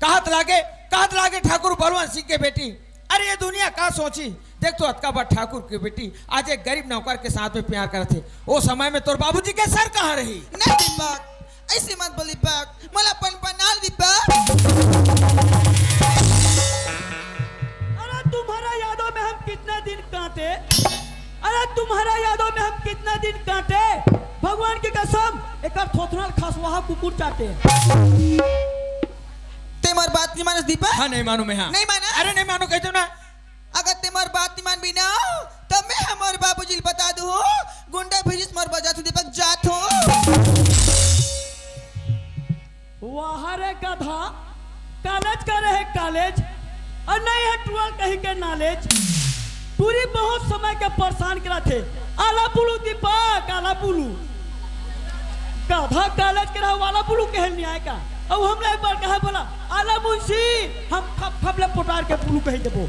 कहत लागे, कहत लागे ठाकुर बलवंत सिंह के बेटी। अरे ये दुनिया का सोची? देख तो अतका बड़ ठाकुर के बेटी आज एक गरीब नौकर के साथ में प्यार करत हे। ओ समय में तोर बाबूजी के सर कहाँ रही? नहीं दीपक, ऐसी मत बोल दीपक, मोला अपन बना ले दीपक। अरे तुम्हारा यादों में हम कितने दिन काटे, अरे तुम्हारा यादों में हम कितने दिन काटे, भगवान की कसम, एक थोथना खसवाहा कुकुर चाटे। ते मोर बात नहीं मानस दीपक? हाँ, नहीं मानू मैं, हाँ। नहीं मानस? अरे नहीं मानू, कह दो ना। अगर ते मोर बात नहीं मानबी ना, तो मैं हमर बाबूजी ल बता दूँ, गुंडा भेजिस मोर बजात हूँ दीपक, जात हूँ। वाह रे गधा, कॉलेज करे हे कॉलेज, और नहीं हे टुअल कहीं के नॉलेज। टूरी बहुत समय के परेशान करत हे, आला बुलू दीपक, आला बुलू। गधा कॉलेज करे हे, आला बुलू कहे नहीं आय का? अब हमला एक बार कहे बोला, आला मुंशी, हम खप खप ले पोटार के बुलू कहि देबो।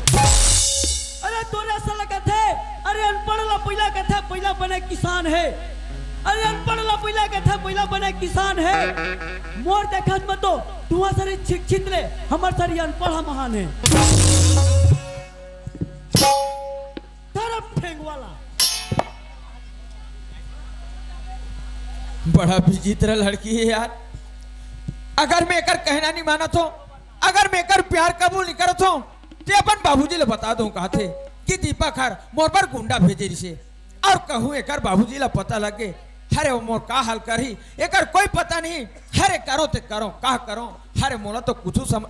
अरे तोरे असन लगत हे, अरे अनपढ़ ला पहिला कथे, पहिला बने किसान हे। अरे अनपढ़ ला पहिला कथे, पहिला बने किसान हे। मोर देखत में तो तुहा सरी शिक्षित ले, हमर सरी अनपढ़ महान हे। धर्म ठेंगवाला। बड़ा विचित्र लड़की हे यार। अगर मैं एकर कहना नहीं मानत हों, अगर मैं एकर प्यार कबूल नहीं करत हों, ते अपन बाबूजी ले बता दूं कहत हे कि दीपक हर मोर बर गुंडा भेजे रिसे। और कहूँ एकर बाबूजी ला पता लग गे, अरे वो मोर का हाल करही, एकर कोई पता नहीं। अरे करो ते करो, का करो, अरे मोला तो कुछ समझ,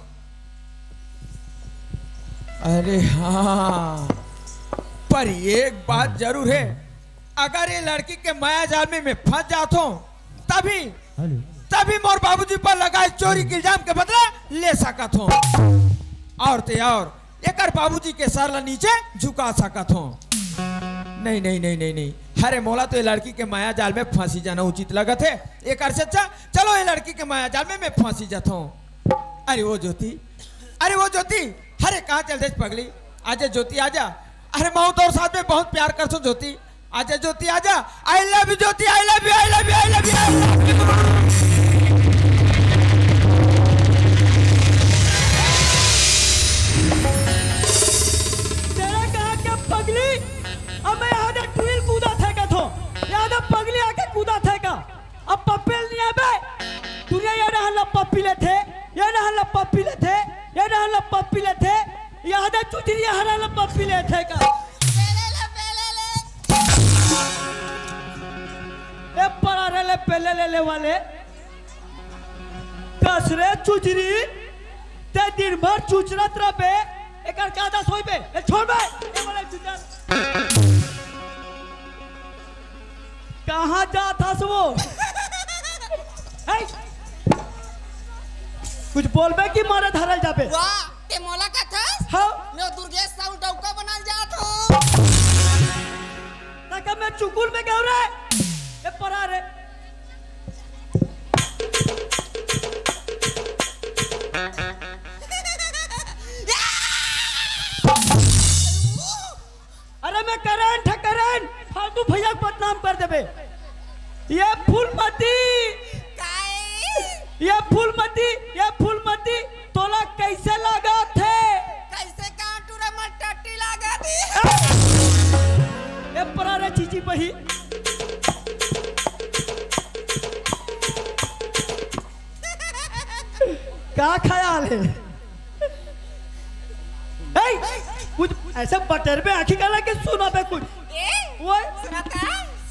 अरे हाँ, पर एक बात जरूर हे, अगर ये लड़की के माया जाल में मैं फंस जात हों, तभी, तभी मोर बाबूजी पर लगाए चोरी के इल्जाम के बदला ले सकत हों। और ते और एकर बाबूजी के सर ला नीचे झुका सकत हों। नहीं, नहीं, नहीं, नहीं, नहीं। अरे मोला तो ये लड़की के माया जाल में फंसी जाना उचित लगत हे। एकर से अच्छा चलो ये लड़की के माया जाल में मैं फंसी जात हों। अरे वो ज्योति, अरे वो ज्योति, अरे कहाँ चल देस पगली? आजा ज्योति आजा। अरे मैं तोर साथ में बहुत प्यार करत हों ज्योति। आजा ज्योति आजा। I love you Jyoti, I love you, I love you, I love you, I love you। तेरा कहा क्या पगली? अब मैं यहाँ से ट्रिल कूदा थे का थो, यहाँ से पगली आके कूदा थे का। अब पप्पी ल नहीं आबे। दुनिया ये रहन ला पप्पी लेथे, ये रहन ला पप्पी लेथे, ये रहन ला पप्पी लेथे, यहाँ से चुचरी यहाँ रहन ला पप्पी लेथे का। ए परा रे ले पेले ले ले वाले। कस रे चुचरी, ते दिन भर चुचरत रहबे, एकर का दस होइबे? ए छोड़ बे, ए वाले चुचर। कहाँ जात हस वो? हे? कुछ बोलबे कि मारे धरल जाबे? वाह, ते मोला कथस? हाँ। मैं दुर्गेश साहू डौका बनल जात हों। ताका मैं चुकुल में गयो रे। ए परा रे। अरे मैं करेंट है, करेंट। फालतू भैया के बदनाम कर देबे। ये फूलमती, काई? ये फूलमती, ये फूलमती, तोला कैसे लागत हे? कैसे काटू रे, मर टट्टी लागत हे। ए परा रे चीची बही। का ख्याल हे? ए, कुछ ऐसे बटर में आँखी काला के सुना बे कुछ। ए, ओए। सुना का?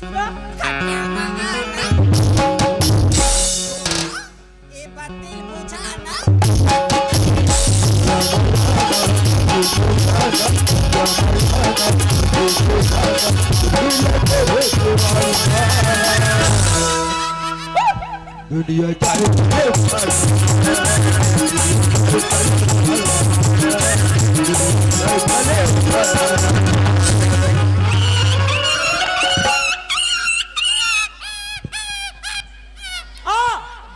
सुना। खटिया मंगा ना। ए बत्ती बुझा ना। दुनिया चाहे आ,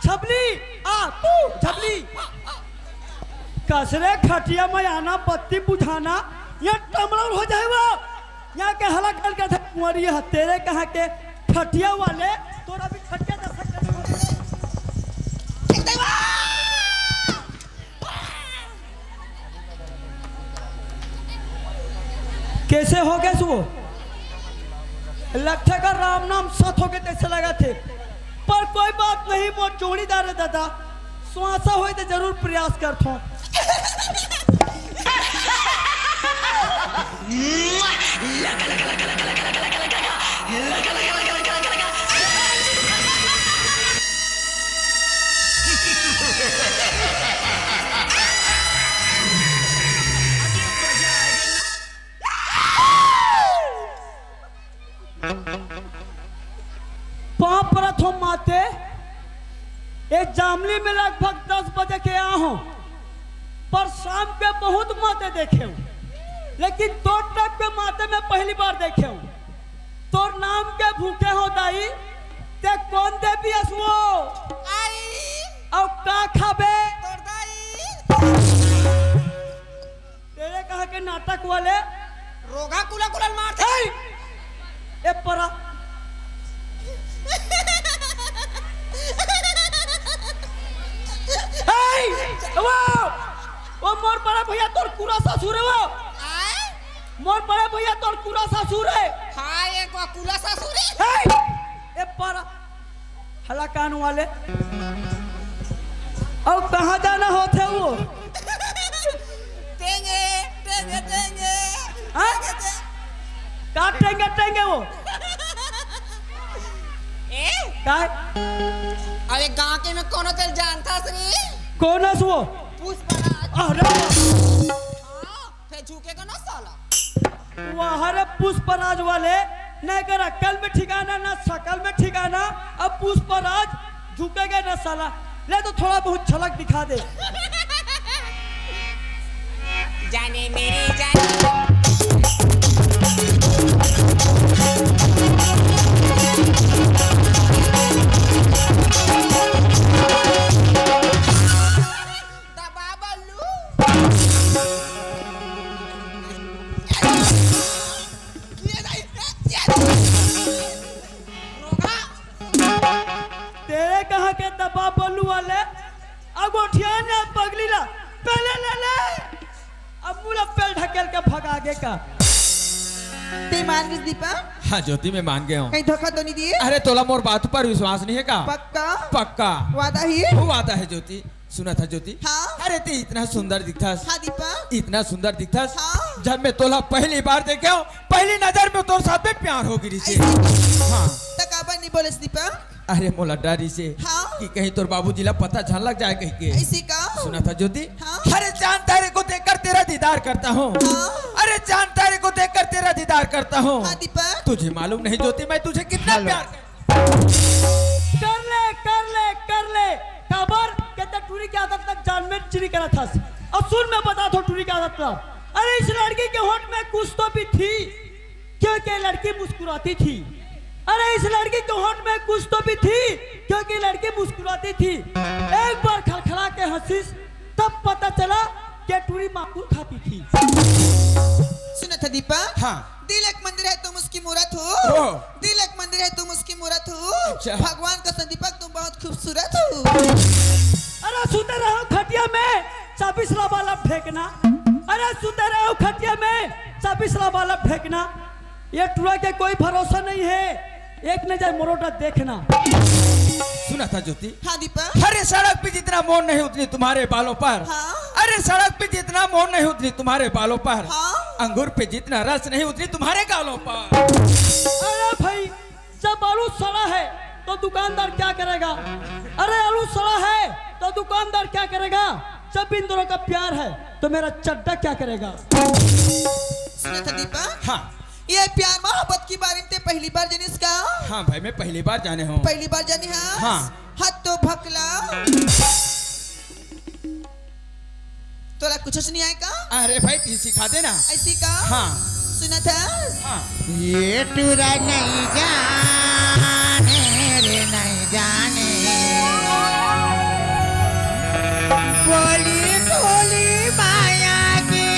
झबली, आ, तू, झबली। कसरे खटिया में आना, बत्ती बुझाना, ये टमड़ौर हो जाए वो। यहाँ के हला कर के थे कुंवरी है, तेरे कहाँ के खटिया वाले, तोरा भी खटिया जैसा कर। कैसे हो गए वो? लगथे का राम नाम सत हो गए तैसे लगा थे, पर कोई बात नहीं, मोर जोड़ीदार है दादा, स्वासा होई तो जरूर प्रयास करथों। पाँव परत हो माते, ए जामली में लगभग दस बजे के आ हो, पर शाम के बहुत माते देखे हो, लेकिन तोर टाइप के माते में पहली बार देखे हो। तोर नाम के भूखे हो दाई, ते कौन देवी असवो? आई। अउ का खाबे? तोर दाई। तेरे कहाँ के नाटक वाले? रोगा कुला कुला मार दे। ए! ए परा। ए! वो, वो मोर बड़ा भैया तोर पूरा ससुर है वो। आय? मोर बड़ा भैया तोर पूरा ससुर है। हाँ, एक वो कुला ससुर है। ए! ए परा। हला कान वाले। अउ कहाँ जाना होथे वो? टेंगे, टेंगे, टेंगे। हाँ? टेंगे, टेंगे। का टेंगे, टेंगे वो? ए? का? अरे गाँव के में कोनो तेल जानता श्री? कौन है वो? पुष्पराज। अरे। हाँ। फेर झुकेगा ना साला। वाह रे पुष्पराज वाले, ना एकर अक्कल में ठिकाना, ना शकल में ठिकाना, अब पुष्पराज झुकेगा ना साला। ले तो थोड़ा बहुत झलक दिखा दे। जाने मेरी जाने। दबा बल्लू। तेरे कहाँ के दबा बल्लू वाले? अगोठिया ने पगली ला, पहले ले ले। अब मुला पेल ढकेल के भगा गे का। ते मान गइस दीपक? हाँ ज्योति, मैं मान गया हूँ। कहीं धोखा तो नहीं दिए? अरे तोला मोर बात पर विश्वास नहीं है का? पक्का? पक्का। वादा ही? वो वादा है ज्योति। सुना था ज्योति? हाँ। अरे ते इतना सुंदर दिखथस। हाँ दीपक। इतना सुंदर दिखथस। हाँ। जब मैं तोला पहली बार देखे हूँ, पहली नजर में तोर साथ में प्यार हो गिरी से। ऐसी? हाँ। त काबर नहीं बोलेस दीपक? अरे मोला डर इसे हाँ। कि कहीं तोर बाबूजी ला पता झन लग जाए कहीं के। ऐसी का? सुना था ज्योति? हाँ। अरे चांद तारे को देखकर तेरा दीदार करता हूँ। हाँ। अरे चांद तारे को देखकर तेरा दीदार करता हूँ। हाँ दीपक। तुझे मालूम नहीं ज्योति, मैं तुझे कितना प्यार कर ले, कर ले, कर ले। काबर के ते टूरी के आदत तक जान में चिरी करत हस। अउ सुन, मैं बतात हों टूरी के आदत ला। अरे इस लड़की के होंठ में कुछ तो भी थी, क्योंकि लड़की मुस्कुराती थी। अरे इस लड़की के होंठ में कुछ तो भी थी, क्योंकि लड़की मुस्कुराती थी। एक बार खलखला के हंसिस, तब पता चला कि टूरी माकुर खाती थी। सुनत ह दीपक? हाँ। दिल एक मंदिर है, तुम उसकी मूरत हो। ओ। दिल एक मंदिर है, तुम उसकी मूरत हो। अच्छा। भगवान का संदीपक, तुम बहुत खूबसूरत हो। अरे सुते रहो खटिया में, चबिसला वाला फेंकना। अरे सुते रहो खटिया में, चबिसला वाला फेंकना। ये टुरा के कोई भरोसा नहीं है, एक नजर मरोटा देखना। सुना था ज्योति? हाँ दीपक। अरे सड़क पे जितना मोर नहीं उतनी तुम्हारे बालों पर। हाँ। अरे सड़क पे जितना मोर नहीं उतनी तुम्हारे बालों पर। हाँ। अंगूर पे जितना रस नहीं उतनी तुम्हारे गालों पर। अरे भाई, जब आलू सड़ा है तो दुकानदार क्या करेगा? अरे आलू सड़ा है तो दुकानदार क्या करेगा? जब इन दोनों का प्यार है तो मेरा चड्डा क्या करेगा? सुना था दीपक? हाँ। ये प्यार मोहब्बत के बारे में ते पहली बार जानिस का? हाँ भाई, मैं पहली बार जाने हूँ। पहली बार जाने हस? हाँ। हद तो भकला। तोला कुछ नहीं आय का? अरे भाई, तू सिखा देना। ऐसी का? हाँ। सुना था? हाँ। ये टुरा नहीं जाने रे, नहीं जाने। बोली बोली माया की।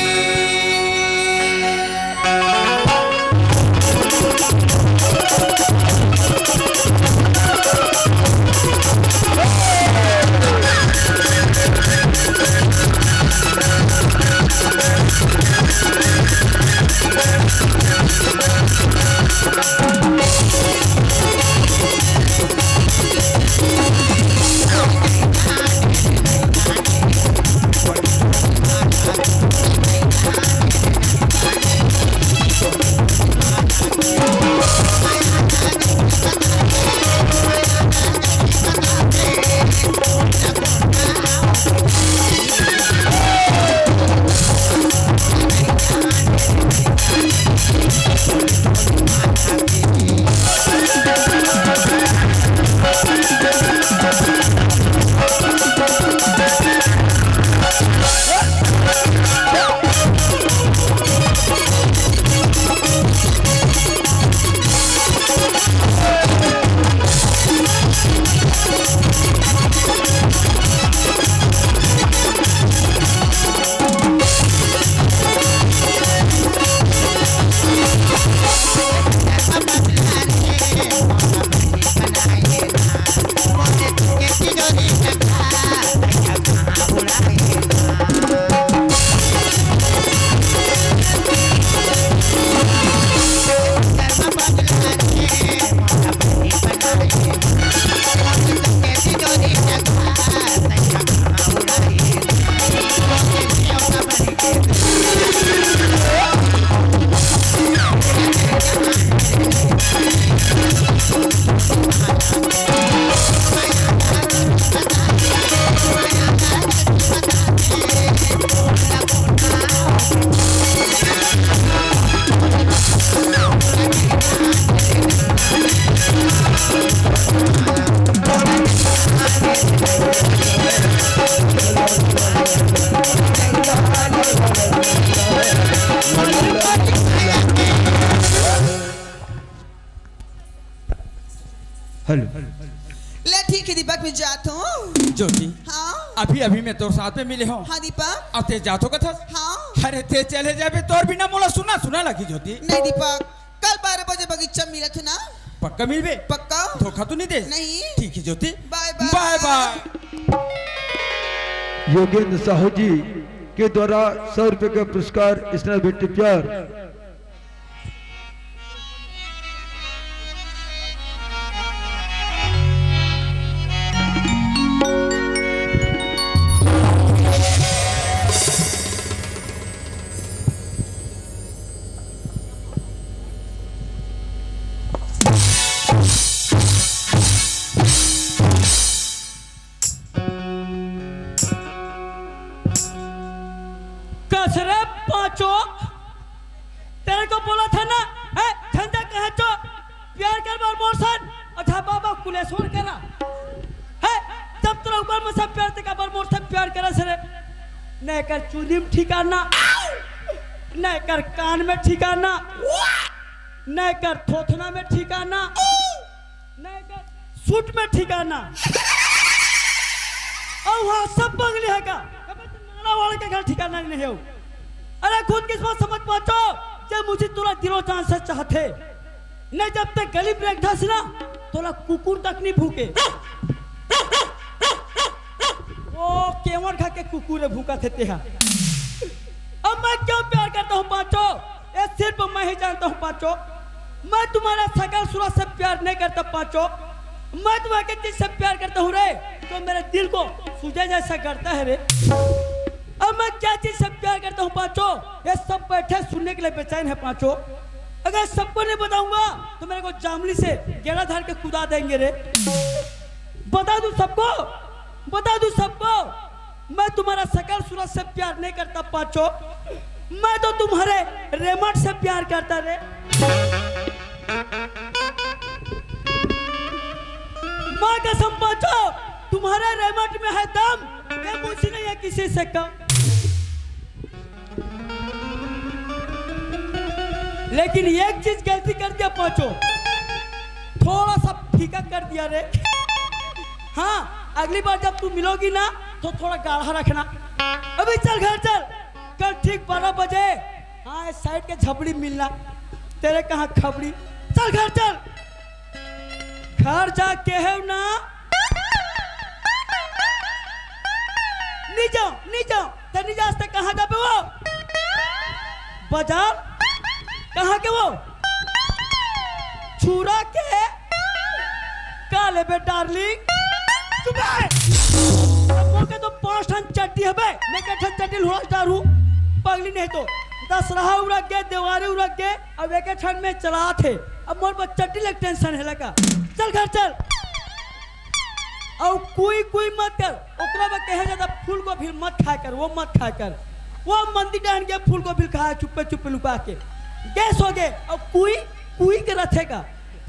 हेलो। ले ठीक है दीपक, मैं जात हूँ। ज्योति, हाँ। अभी अभी मैं तोर साथ में मिले हूँ। हाँ दीपक। अब ते जाथो कथस? हाँ। अरे ते चले जाबे, तोर बिना मोला सुना सुना लगी ज्योति। नहीं दीपक, कल बारह बजे बगीचा मिलत हूँ ना। पक्का मिलबे? पक्का। धोखा तो नहीं दे? नहीं। ठीक है ज्योति। बाय बाय। बाय बाय। योगेंद्र साहू जी के द्वारा सौ रुपए का पुरस्कार, इसने भेंटे प्यार। कस रे पांचो, तेरे को बोला था ना, है, झंझा कहे चो, प्यार कर बर मोर सन, अच्छा बाबा कुलेश्वर करा, है, जब तेरा ऊपर में सब प्यार ते का बर मोर सन प्यार करा सरे, न कर चुंदी में ठिकाना, न कर कान में ठिकाना, न कर थोथना में ठिकाना, नहीं कर सूट में ठिकाना। अउ हाँ, सब बंगली है का? अबे तो नाना वाले के घर ठिकाना नहीं है। अरे खुद किस्मत समझ पांचो, जे मुझे तोला दिलो जान से चाहथे। नहीं जब तक गली में रेंगथस ना, तोला कुकुर तक नहीं भूके। ओ केवल खा के कुकुर है भूका थे तेहा। अब मैं क्यों प्यार करता हूँ पांचो, ये सिर्फ मैं ही जानता हूँ पांचो। मैं तुम्हारा शकल सूरत से प्यार नहीं करता पांचो। मैं तुम्हारे किस चीज से प्यार करता हूँ रे, तो मेरे दिल को सूजन जैसा करता है रे। अब मैं क्या चीज से प्यार करता हूँ पांचो, ये सब बैठे सुनने के लिए बेचैन है पांचो। अगर सबको नहीं बताऊंगा तो मेरे को जामली से गेड़ा धर के कुदा देंगे रे। बता दूं सबको, बता दूं सबको, मैं तुम्हारा शकल सूरत से प्यार नहीं करता पांचो, मैं तो तुम्हारे रेमट से प्यार करता रे। माँ कसम पांचो, तुम्हारे रेमट में है दम, ये मुझे नहीं है किसी से कम। लेकिन एक चीज गलती कर दिया पांचो, थोड़ा सा फीका कर दिया रे। हाँ, अगली बार जब तू मिलोगी ना तो थोड़ा गाढ़ा रखना। अभी चल घर चल, कल ठीक बारह बजे हाँ इस साइड के झबड़ी मिलना, तेरे कहाँ खबड़ी। चल घर चल। घर जा केहेव ना। नी जाओ, नी जाओ। ते नी जास ते कहाँ जाबे वो? बाजार? कहाँ के वो? छुरा के? का लेबे डार्लिंग? चुप रह। अब मोर के तो पांच ठन चड्डी हबे, मैं के ठन चड्डी लुढ़ा डारू, पगली नहीं तो। दसरहा उरक गे, देवारी उरक गे, अब एक ठन में चलात हे। अब मोर बर चड्डी लग टेंशन हे लगा। चल घर चल। अउ कुई कुई मत कर, ओकरा बर कहे जाता फूलगोभी मत खाए कर, वो मत खाए कर। वो मंदिर डहन के फूलगोभी खाए चुप्पे चुप्पे लुका के। गैस हो गए, अब कुई कुई के रथेगा।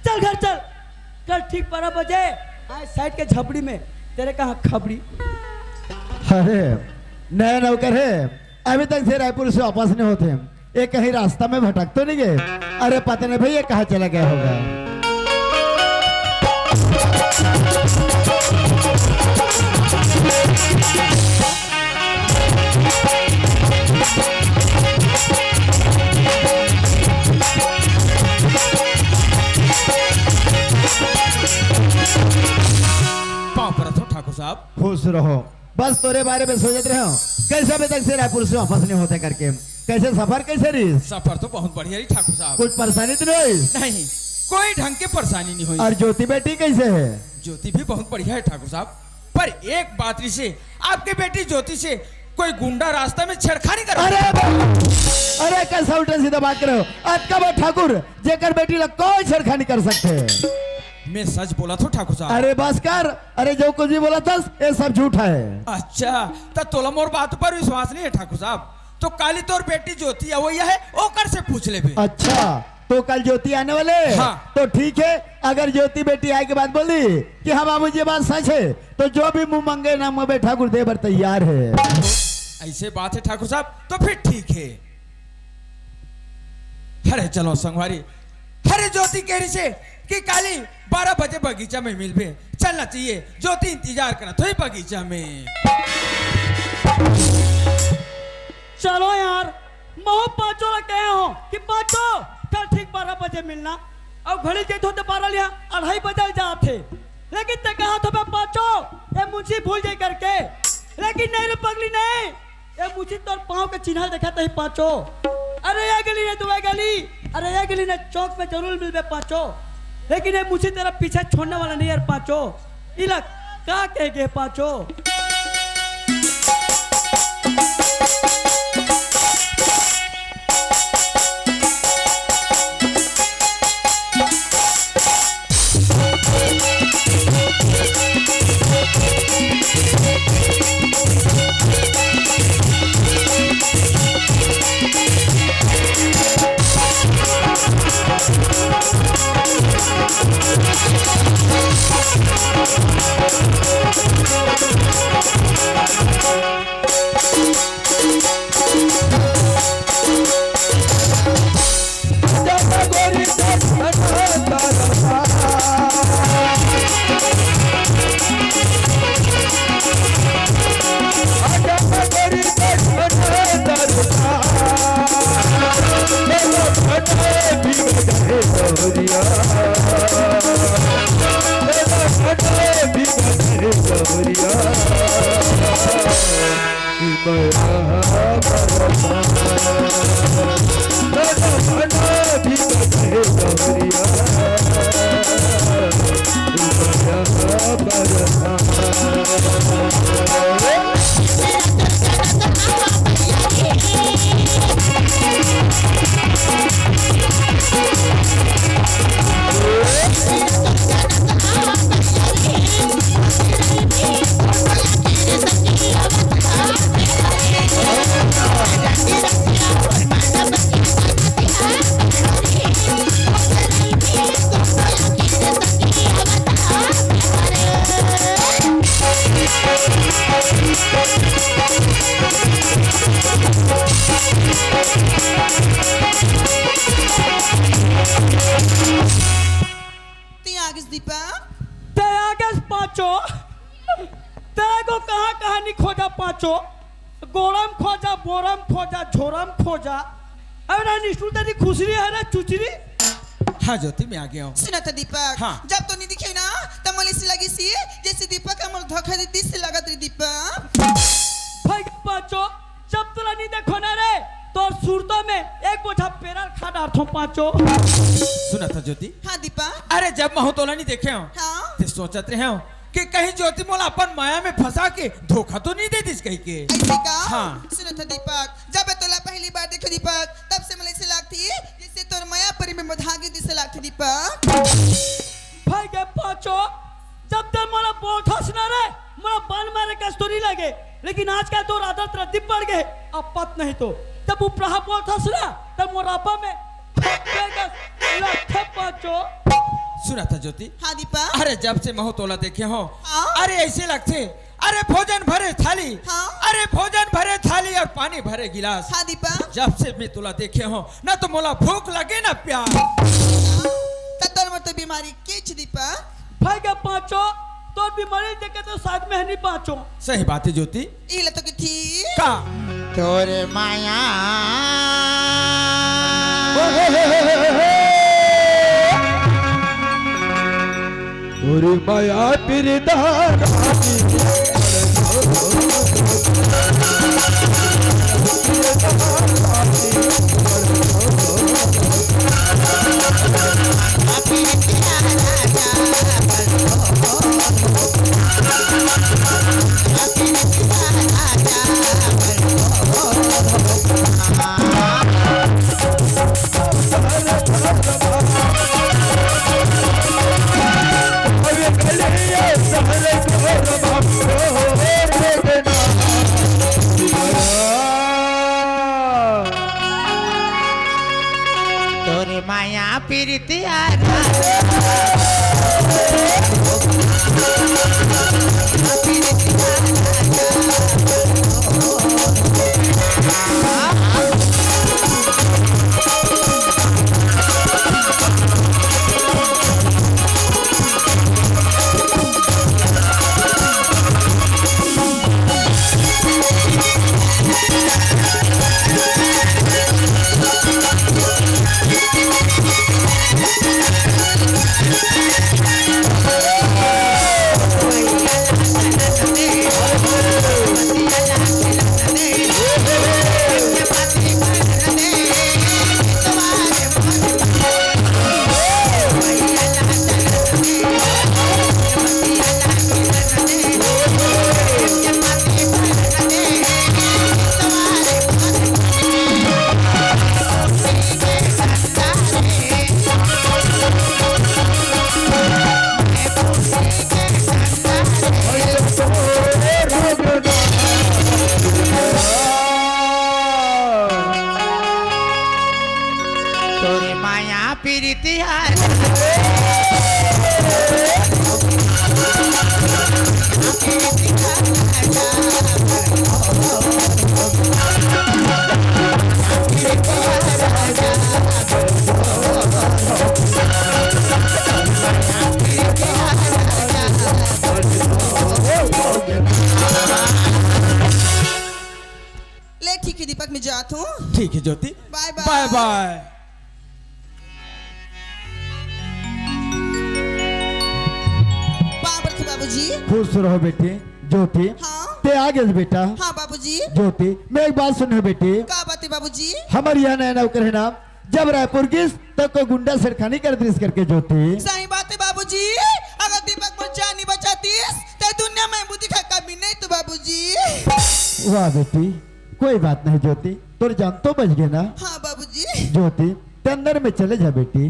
चल घर चल, कल ठीक बारह बजे आए साइड के झपड़ी में, तेरे कहाँ खबड़ी। अरे नया नौकर है, अभी तक से रायपुर से वापस नहीं होते। ये कहीं रास्ता में भटक तो नहीं गए? अरे पता नहीं भाई, ये कहाँ चला गया होगा। पाँव परत हो ठाकुर साहब। खुश रहो। बस तोरे बारे में सोचत रहे हो, कैसे अभी तक से रायपुर से वापस नहीं होते करके। कैसे सफर कैसे रही? सफर तो बहुत बढ़िया रही ठाकुर साहब। कुछ परेशानी तो नहीं? नहीं, कोई ढंग के परेशानी नहीं हुई। और ज्योति बेटी कैसे है? ज्योति भी बहुत बढ़िया है ठाकुर साहब, पर एक बात रही से, आपके बेटी ज्योति से कोई गुंडा रास्ता में छेड़खानी कर अरे बे-, अरे कैसा उल्टा सीधा बात करे हो? अतका बा ठाकुर, जेकर बेटी ला कोई छेड़खानी कर सकते हैं। मैं सच बोला था ठाकुर साहब। अरे बस कर, अरे जो कुछ भी बोला था, ये सब झूठा है। अच्छा, तो तोला मोर बात पर विश्वास नहीं है ठाकुर साहब, तो काली तोर बेटी ज्योति अवैया है, ओकर से पूछ लेबे। अच्छा, तो कल ज्योति आने वाले हैं? हाँ। तो ठीक है, अगर ज्योति बेटी आए के बाद बोली कि हाँ बाबूजी, ये बात सच है, तो जो भी मुंह मांगे ना मैं ठाकुर दे बर तैयार है। ऐसे बात है ठाकुर साहब, तो फिर ठीक है। अरे चलो संगवारी, अरे ज्योति कह रही से कि काली बारह बजे बगीचा में मिलबे, चलना चाहिए। ज्योति इंतजार करत होई बगीचा में। चलो यार, महूं पांचो ला कहे हो कि पांचो कल ठीक बारह बजे मिलना। अब घड़ी के तो बारह लिया, अढ़ाई बजल जात हे, लेकिन ते कहा था मैं पांचो, ये मुझे भूल जाए करके, लेकिन नहीं रे पगली नहीं, ये मुझे तोर पाँव के चिन्हा देखा तही पांचो। अरे ये गली ने दुआ गली, अरे ये गली ने चौक में जरूर मिलबे पांचो, लेकिन ये मुझे तेरा पीछे छोड़ने वाला नहीं यार पांचो। इला का कह गए पांचो? पाँचो, तेरे को कहाँ कहाँ नहीं खोजा पाँचो, गोड़म खोजा, बोरम खोजा, झोरम खोजा। अरे निष्ठुर तेरी खुसरी है रे चुचरी। हाँ ज्योति, मैं आ गया हूँ। सुना था दीपक, हाँ। जब तो नहीं दिखे ना, तब मोला ऐसी लगी सी जैसे दीपक हमर धोखा देती से लगत रही दीपक। भाई पाँचो, जब तोला नहीं देखो ना रे, तोर सूरतों में एक बोझा पेराल खा डारथो पाँचो। सुना था ज्योति। हाँ दीपक। अरे जब महू तोला नहीं देखे हो, हाँ। ते सोचत रहे हो कि कहीं ज्योति मोला अपन माया में फंसा के धोखा तो नहीं दे दिस कहीं के। ऐसे का? हाँ। सुना था दीपक, जब तोला पहली बार देखे दीपक, तब से मोला ऐसे लागती जैसे तोर माया परी में बधागे दिसे लागती दीपक। भाई के पाँचो, जब तक मोला बोलथस ना रे, मोला बन मारे कस तो नहीं लगे, लेकिन आजकल तोर आदत रद्दी पड़ गए, अब पत नहीं तो। जब उपराहा बोलथस ना, तब मोर आपा में फेंक दे कस लगथे पाँचो। सुना था ज्योति। हाँ दीपक। अरे जब से महू तोला देखे हो, हाँ। अरे ऐसे लगथे, अरे भोजन भरे थाली, हाँ। अरे भोजन भरे थाली और पानी भरे गिलास। हाँ दीपक। जब से मैं तोला देखे हो ना, तो मोला भूख लगे ना प्यास। त तोर मोर तो बीमारी केच दीपक। भाई के पाँचो, तोर बीमारी देखे तो साथ में है नहीं पाँचो। सही बात है ज्योति। ई ले तो की ठीक। का? तोर माया। तोर माया पिरदार। तोरे माया पीरितिया। तोरे माया पीरितिया। ले ठीक है दीपक, मैं जात हूँ। ठीक है ज्योति। बाय बाय। बाय बाय। पाँव परथों बाबूजी। खुश रहो बेटी। ज्योति, हाँ। ते आ गेस बेटा। हाँ बाबूजी। ज्योति, मैं एक बात सुन बेटी। का बात है बाबूजी? हमर यहाँ नया नौकर है ना, जब रायपुर गिस तो कोई गुंडा छेड़खानी कर दिस करके ज्योति। सही बात है बाबूजी, अगर दीपक मोर जान नहीं बचातीस तो दुनिया में बुद्धि का कमी नहीं तो बाबूजी। वाह बेटी, कोई बात नहीं ज्योति, तोर जान तो बच गए ना। हाँ बाबूजी। ज्योति, ते अंदर में चले जा बेटी।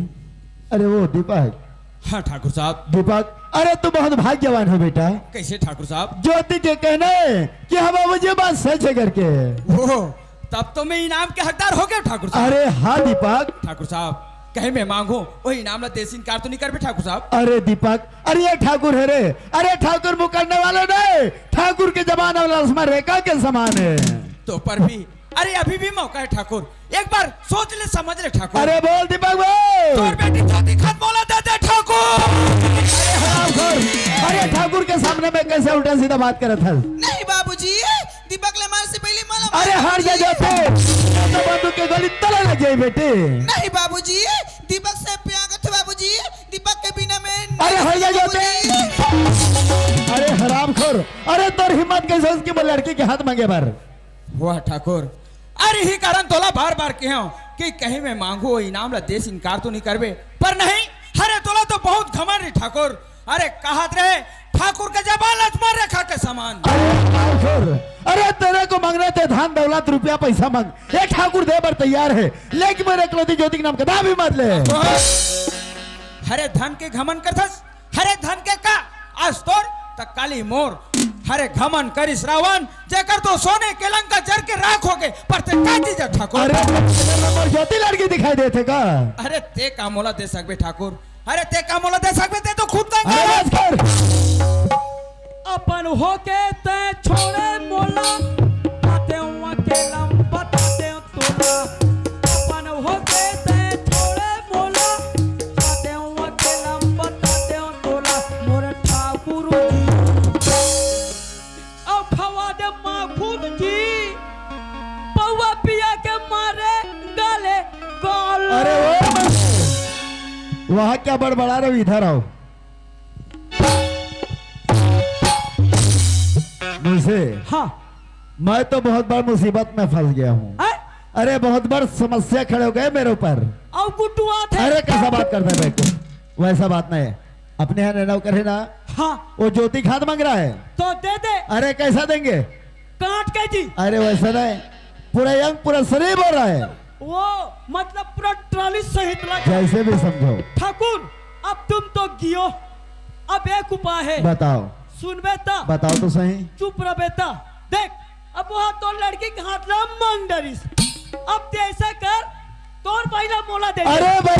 अरे वो दीपक। हाँ ठाकुर साहब। दीपक, अरे तू बहुत भाग्यवान हो बेटा। कैसे ठाकुर साहब? ज्योति के कहना है कि हाँ बाबूजी बात सच है करके। ओह, तब तो मैं इनाम के हकदार हो गया ठाकुर साहब। अरे हाँ दीपक। ठाकुर साहब, कहीं मैं मांगू, वो इनाम ला देसी इनकार तो नहीं कर भी ठाकुर साहब? अरे दीपक, अरे ये ठाकुर है रे, अरे ठाकुर मुकरने वाले नहीं, ठाकुर के जमाने वाला आसमान रेखा के समान है। तो पर भी, अरे अभी भी मौका है ठाकुर, एक बार सोच ले समझ ले ठाकुर। अरे बोल दीपक भाई। तोर बेटी ज्योति खत बोला दे दे ठाकुर। अरे हरामखोर, अरे ठाकुर के उल्टा सीधा बात करत हस। नहीं बाबूजी, दीपक ले मारे से पहले मोला अरे मार हट जा दीजिए। जाते, तो बंदूक के गोली तोला लग जाई बेटे। नहीं बाबूजी, दीपक से प्यार करते बाबूजी, दीपक के बिना मैं अरे हट जा जाते। बाबूजी। अरे हरामखोर, अरे तोर हिम्मत कैसे उसकी वो लड़की के हाथ मांगे बर? वाह ठाकुर, अरे ही कारण तोला बार बार कहे हो कि कहीं मैं मांगू वो इनाम ला देश इनकार तो नहीं करबे, पर नहीं, अरे तोला तो बहुत घमंड रे ठाकुर। अरे कहत रहे ठाकुर के जबान लक्ष्मण रेखा के समान। अरे ठाकुर, अरे तेरे को मांगना ते धन दौलत रुपया पैसा मांग, ये ठाकुर दे बर तैयार है, लेकिन मेरे इकलौती ज्योति के नाम का नाम भी मत ले। अरे धन के घमंड करथस, अरे धन के का, आज तोर त काली मोर। अरे घमंड करिस रावण, जेकर तो सोने के लंका जर के राख हो गए, पर ते का चीज है ठाकुर? अरे तेरे में मोर ज्योति लड़की दिखाई देथे का? अरे ते का मोला दे सकबे ठाकुर? अरे ते का मोला दे सकबे? ते तो खुद का अरे बस कर। अपन होके ते छोड़े मोला, आते हुआ के लंबा ताते तोला। अपन होके ते छोड़े मोला, आते हुआ के लंबा ताते तोला। मोर ठाकुर जी, अब खवा दे माखुर जी, पौवा पिया के मारे गाले गाल। अरे ओ, वहाँ क्या बड़बड़ा रहे, इधर आओ। मुझे हाँ। मैं तो बहुत बड़ मुसीबत में फंस गया हूँ। हैं? अरे बहुत बड़ समस्या खड़े हो गए मेरे ऊपर। अब गुड्डू आत है। अरे कैसा बात करता है बेटे, वैसा बात नहीं है। अपने यहाँ नौकर है ना, हाँ। वो ज्योति खाद मांग रहा है। तो दे दे। अरे कैसा देंगे? काट के जी। अरे वैसा नहीं, पूरा अंग पूरा शरीर हो रहा है। वो मतलब पूरा ट्राली सहित लगा। जैसे भी समझो। ठाकुर, अब तुम तो गियो, अब एक उपाय है। बताओ। सुनबे ता। बताओ तो सही। चुप रह बेटा। देख, अब वहाँ तो लड़की के हाथ ला मांग डरिस। अब ते ऐसा कर, तोर भाई ला मोला दे दे। अरे भाई,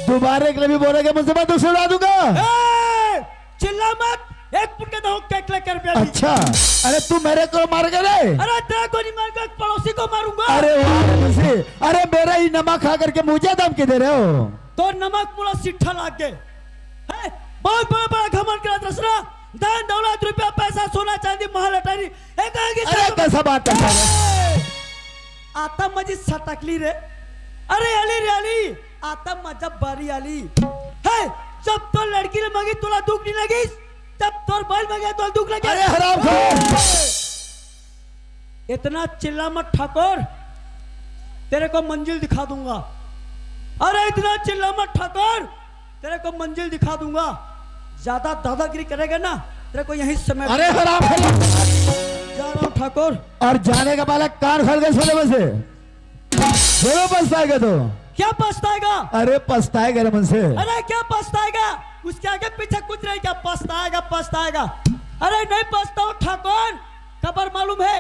दोबारा एक भी बोलेगा मुझसे, मैं दूसरे उड़ा दूंगा। ए, चिल्ला मत, एक फुट के दो केकले कर बे अभी। अच्छा, अरे तू मेरे को मार के रे। अरे तेरे को नहीं मारूंगा, पड़ोसी को मारूंगा। अरे वाह, तुझे, अरे मेरा ही नमक खा करके मुझे धमकी दे रहे हो? तो नमक पूरा सिट्ठा लाग गए। हैं? बहुत बड़ा बड़ा घमंड करत रस ना, धन दौलत रुपया पैसा सोना चांदी महल अटारी, एक आगे अरे सब कैसा बात करता है? ए! आता मजी सटकली रे। अरे अली रे अली, आता मजा बारी अली। है, जब तो लड़की ले मांगी तोला दुख नहीं लगिस, जब तोर बैल मांगे तोला दुख लगे। अरे हरामखोर। ए! इतना चिल्ला मत ठाकुर, तेरे को मंजिल दिखा दूंगा। अरे इतना चिल्ला मत ठाकुर, तेरे को मंजिल दिखा दूंगा। ज्यादा दादागिरी करेगा ना, तेरे को यहीं समय अरे हराम है। जा रहा हूँ ठाकुर। और जाने का पहले कान खोल के सुन ले मुझे। जरूर पछताएगा तो। क्या पछताएगा? अरे पछताएगा रे मुझसे। अरे क्या पछताएगा? उसके आगे पीछे कुछ नहीं, क्या पछताएगा, पछताएगा? अरे नहीं पछताओ ठाकुर, खबर मालूम है,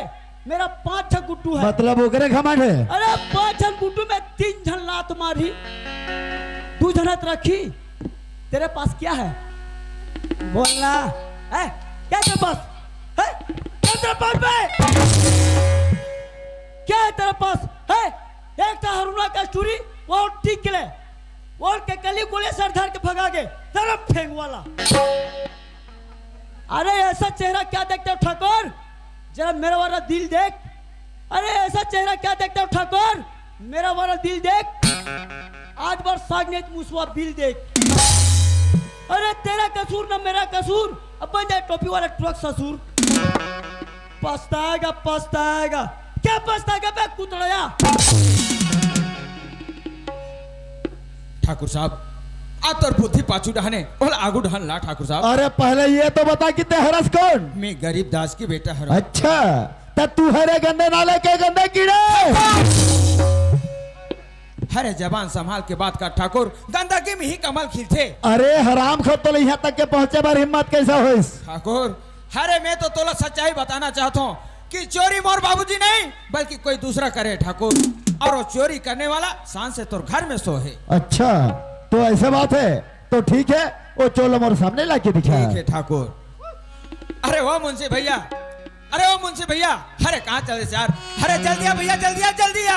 मेरा पांच छह गुड्डू है। मतलब ओकरे घमंड है। अरे पांच झन गुड्डू में तीन झन लात मारी, दू झन हाथ रखी। तेरे पास क्या है? बोलना है? क्या तेरे पास है? क्या तेरे पास बे? क्या है तेरे पास है? एक था हरुणा का चूरी, वो ठीक ले, वो के कली गोले सर धर के भगा के, तरफ फेंक वाला। अरे ऐसा चेहरा क्या देखते हो ठाकुर, जरा मेरा वाला दिल देख। अरे ऐसा चेहरा क्या देखते हो ठाकुर, मेरा वाला दिल देख। आज बार साग नहीं मुसवा बिल देख। अरे तेरा कसूर ना मेरा कसूर, अब बन जाए टोपी वाला ट्रक ससुर। पछताएगा, पछताएगा। क्या पछताएगा बे कुतड़या? ठाकुर साहब, आ तोर बुद्धि पाछू डहने, ओला आगू डहन ला ठाकुर साहब। अरे पहले ये तो बता कि ते हरस कौन? मैं गरीब दास की बेटा हरस। अच्छा, त तू हरे गंदे नाले के गंदे कीड़े। अरे जबान संभाल के बात कर ठाकुर, गंदगी में ही कमल खिलथे। अरे हरामखोर, तोला यहाँ तक के पहुँचे बर हिम्मत कैसा होइस? ठाकुर, अरे मैं तो तोला सच्चाई बताना चाहता हूँ कि चोरी मोर बाबूजी नहीं बल्कि कोई दूसरा करे ठाकुर, और वो चोरी करने वाला शान से तोर घर में सो है। अच्छा, तो ऐसा बात है तो ठीक है, वो चोर ला मोर सामने लाके दिखा। ठीक है ठाकुर। अरे वो मुंशी भैया, अरे ओ मुंशी भैया, अरे कहाँ चले यार? अरे जल्दी आ भैया, जल्दी आ, जल्दी आ।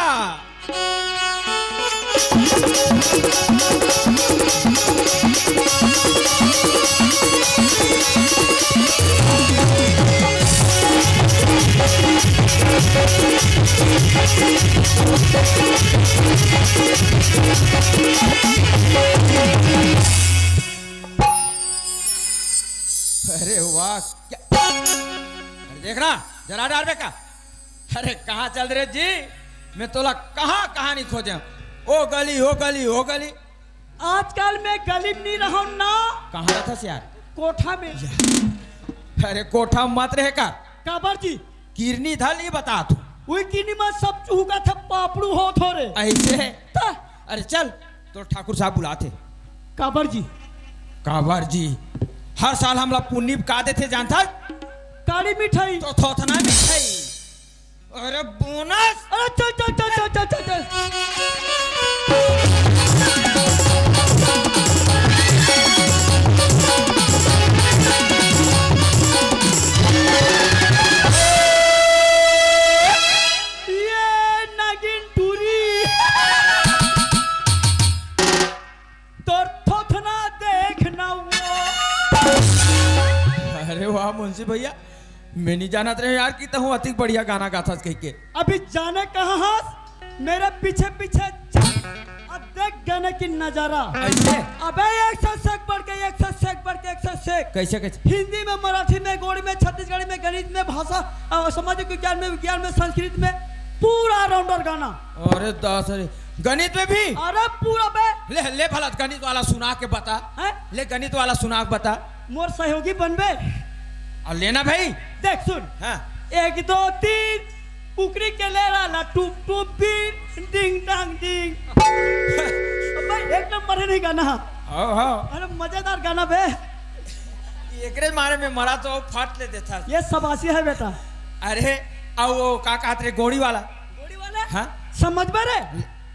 अरे वाह, क्या? अरे देख ना, जरा डार बे का। अरे कहाँ चल रहे जी? मैं तोला कहाँ कहाँ नहीं खोजे। ओ गली, ओ गली, ओ गली। आजकल मैं गली में नहीं रहूं ना। कहाँ रहता यार? कोठा में। अरे कोठा मत रहे का। काबर जी? किरनी धल नहीं बता तू। वही किरनी में सब चूका था, पापड़ू हो थोरे। ऐसे? त? अरे चल, तो ठाकुर साहब बुलाते। काबर जी? काबर जी, हर साल हमला पुन्नी का देथे जानथस? काली मिठाई। तो थोथना मिठाई। अरे बोनस। अरे चल, चल, चल। ये नागिन टूरी। तोर थोथना देखना वो। अरे वाह मुंशी भैया, मैं नहीं जानत रहे यार कि तहूँ अतिक बढ़िया गाना गाथस कह के। अभी जाने कहाँ हस, मेरे पीछे पीछे चल, अब देख गाने की नजारा। ऐसे? अबे एक से सेक बढ़ के, एक से सेक बढ़ के, एक से सेक। कैसे, कैसे? हिंदी में, मराठी में, गोड़ी में, छत्तीसगढ़ी में, गणित में, भाषा, अ, सामाजिक विज्ञान में, विज्ञान में, संस्कृत में, पूरा ऑलराउंडर गाना। अरे दास रे, गणित में भी? अरे पूरा बे। ले, ले भला गणित वाला सुना के बता। हैं? ले गणित वाला सुना के बता। मोर सहयोगी बनबे? और लेना भाई। देख सुन। हाँ। एक दो तीन, कुकरी के लेरा ला टुप टुप बीन, डिंग डांग डिंग। अबे एक नंबर है नहीं गाना। हाँ, हाँ। अरे मजेदार गाना बे। एकरे मारे में मरा तो फाट ले देता। ये शाबाशी है बेटा। अरे, अब वो का कहत रे, गोड़ी वाला? गोड़ी वाला? हाँ? समझ में रे?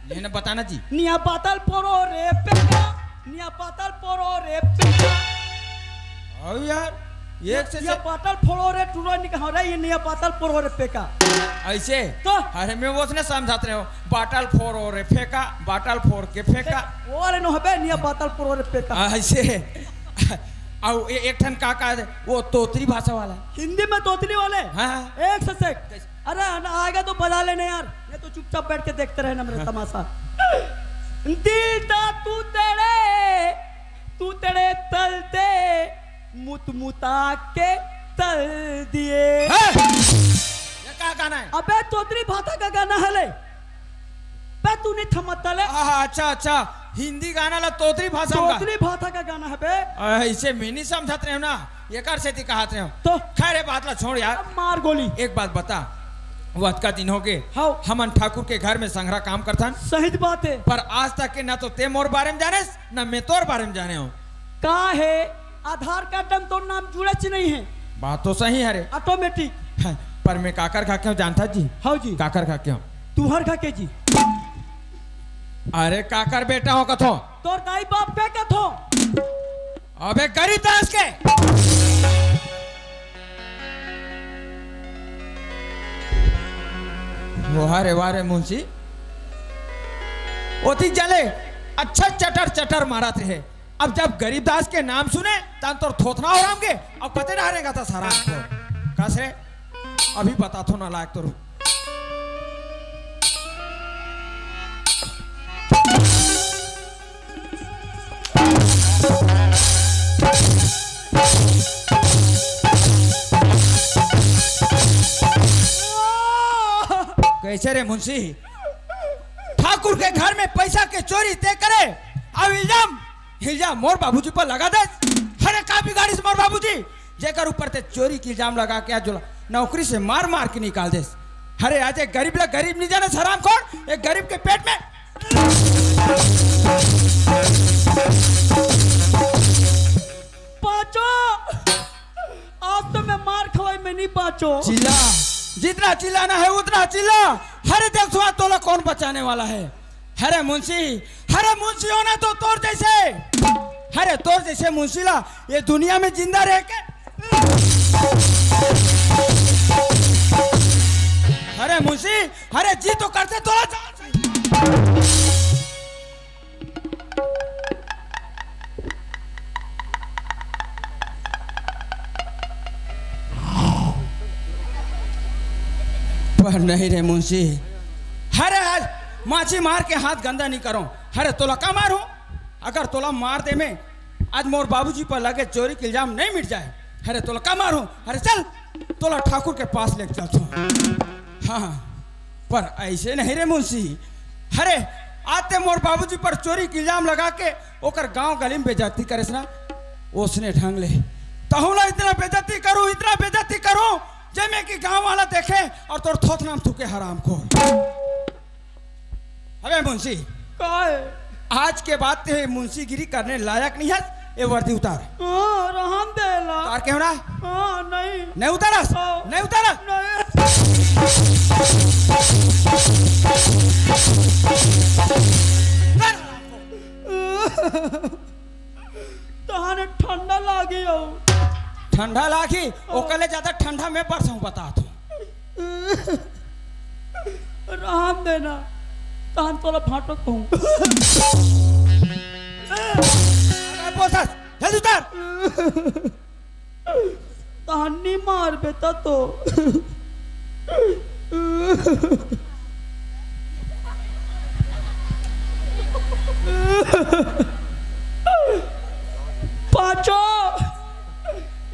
ले ना, बताना जी। निया पातल पोरो रे पेका, निया पातल पोरो रे पेका। आओ यार, एक से निया से पातल फोड़ो रे टूरो निका, हाँ रे, ये निया पातल पोरो रे पेका। ऐसे? तो? अरे, मैं वो उसने समझात रहे हो, बाटल फोड़ो रे फेंका, बाटल फोड़ के फेंका। वो रे नो हबे, निया पातल पोरो रे पेका। ऐसे? आओ, ए-, एक ठन का, का है, वो तोतरी भाषा वाला। हिंदी में तोतरी वाले? हाँ। एक से सेक। कैसे? अरे, ना आएगा तो बजा लेना यार, ये तो चुपचाप बैठ के देखते रहना मेरा हाँ। तमाशा। दिल दा तू तेरे, तू तेरे तलते मुतमुता के तल दिए। हैं? ये का गाना है? अबे, तोतरी भाषा का गाना है ले। बे, तू नहीं थमत ले। आहा, अच्छा, अच्छा, हिंदी गाना ला तोतरी भाषा में गा। तोतरी भाषा का गाना है बे। आ, इसे मैं नहीं समझत रहे हो ना, एकर सेती कहत रहे हो। तो? खैर, ये बात ला छोड़ यार। अब मार गोली। एक बात बता, वो अतका दिन हो गए, हाँ। हमन ठाकुर के घर में संघरा काम करथन। सही बात है। पर आज तक के ना तो ते मोर बारे में जानेस, ना मैं तोर बारे में जाने हूँ। का है, आधार कार्ड में तोर नाम जुड़ेच नहीं है। बात तो सही है रे। ऑटोमेटिक। पर मैं काकर घर के हूँ जानता जी? हाँ जी। काकर घर के हूँ? तुहर घर के जी। अरे काकर बेटा हो कथो। तोर दाई बाप के कथो। अबे गरीब दास के। वाह रे, वाह रे मुंशी। ओती जले अच्छा चटर चटर मारत रहे। अब जब गरीब दास के नाम सुने, तन तोर थोथना हो राम के। अब कते डहरेगा था सारा को। कस रे? अभी बताथो ना लायक तोर। कैसे रे मुंशी? ठाकुर के घर में पैसा के चोरी ते करे, अब इल्जाम, इल्जाम मोर बाबूजी पर लगा दे। अरे का बिगाड़िस मोर बाबूजी, जेकर ऊपर ते चोरी के इल्जाम लगा के आज जोला नौकरी से मार मार के निकाल देस। अरे आज एक गरीब ला गरीब नहीं जाने हरामखोर, एक गरीब के पेट में। पाचो, आज तो मैं मार खवाई में नहीं पाचो। चिल्ला, जितना चिल्लाना है उतना चिल्ला। अरे देख सुहा तोला कौन बचाने वाला है? अरे मुंशी, अरे मुंशी होना तो तोर जैसे, अरे तोर जैसे मुंशी ला ये दुनिया में जिंदा रह के। अरे मुंशी, अरे जी तो करते तोला जान से। पर नहीं रे मुंशी, अरे आज माछी मार के हाथ गंदा नहीं करो। अरे तोला का मारूं? अगर तोला मार दे में आज मोर बाबूजी पर लगे चोरी के इल्जाम नहीं मिट जाए, अरे तोला का मारूं? अरे चल, तोला ठाकुर के पास लेके चलथों। हाँ, पर ऐसे नहीं रे मुंशी। अरे आते मोर बाबूजी पर चोरी के इल्जाम लगा के ओकर गांव गली में बेइज्जती करेस ना, ओसने ढंग ले तहूं ला इतना बेइज्जती करूं, इतना बेइज्जती करूं, जेमे कि गांव वाला देखे और तोर थोथना में थूके, हरामखोर। अबे मुंशी, का है? आज के बाद ते मुंशीगिरी करने लायक नहीं है। ए वर्दी उतार। हाँ, रहन दे ला। उतार के हो ना? हाँ, नहीं। नहीं उतारस? हाँ। नहीं उतारस? नहीं। तहाने ठंडा लागी हो। ठंडा लागी? हाँ। ओकर ले ज्यादा ठंडा मैं बरसहूं, बता तू। रहन देना, तहन तोला भांटो कहूं। अरे बोसस, जल्दी उतार। तहन नी मारबे त तो। पांचो,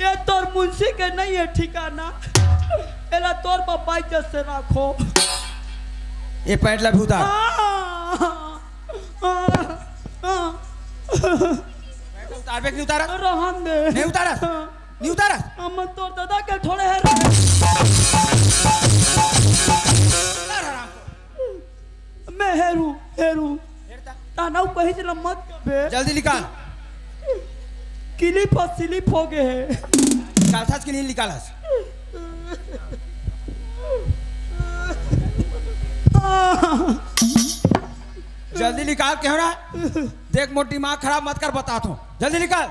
ये तोर मुंशी के नहीं है ठिकाना, एला तोर बाबा इज्जत से राखो। ये पैंट ला भी उतार। हाँ, हाँ, हाँ। पैंट उतारबे कि नहीं उतारा? रहन दे। नहीं उतारा? हाँ। नहीं उतारा? हम तोर दादा के थोड़े है रे। उतार हराम। मैं हेरू, हेरू। हेरता। तानव कहीं से मत कबे। जल्दी निकाल। क्लिप और स्लिप हो गए हैं। निकाल था कि नहीं निकालस? जल्दी निकाल के हो ना। देख मोर दिमाग खराब मत कर, बता तो। जल्दी निकाल।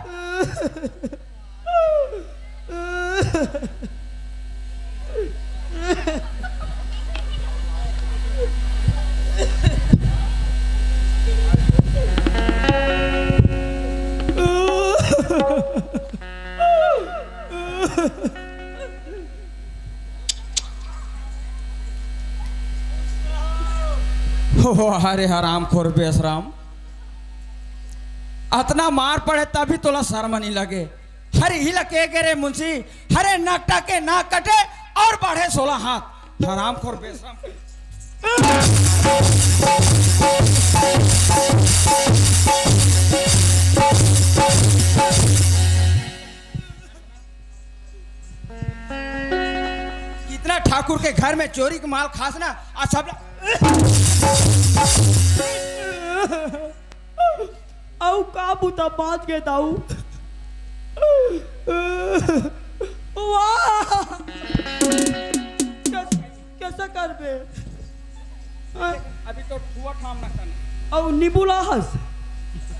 ओ, अरे हरामखोर बेशरम, अतना मार पड़े तभी तोला शर्म नहीं लगे। हर हिल के गे रे मुंशी, हरे नकटा के नाक कटे और बढ़े सोलह हाथ। हरामखोर बेशरम। कितना ठाकुर के घर में चोरी के माल खास ना, आज सब ला- अउ का बूता बांच गे दाऊ? वाह! कैसे, कैसे करबे? हाँ? अभी तो ठुआ ठाम ना करना। अउ नींबू लाहस?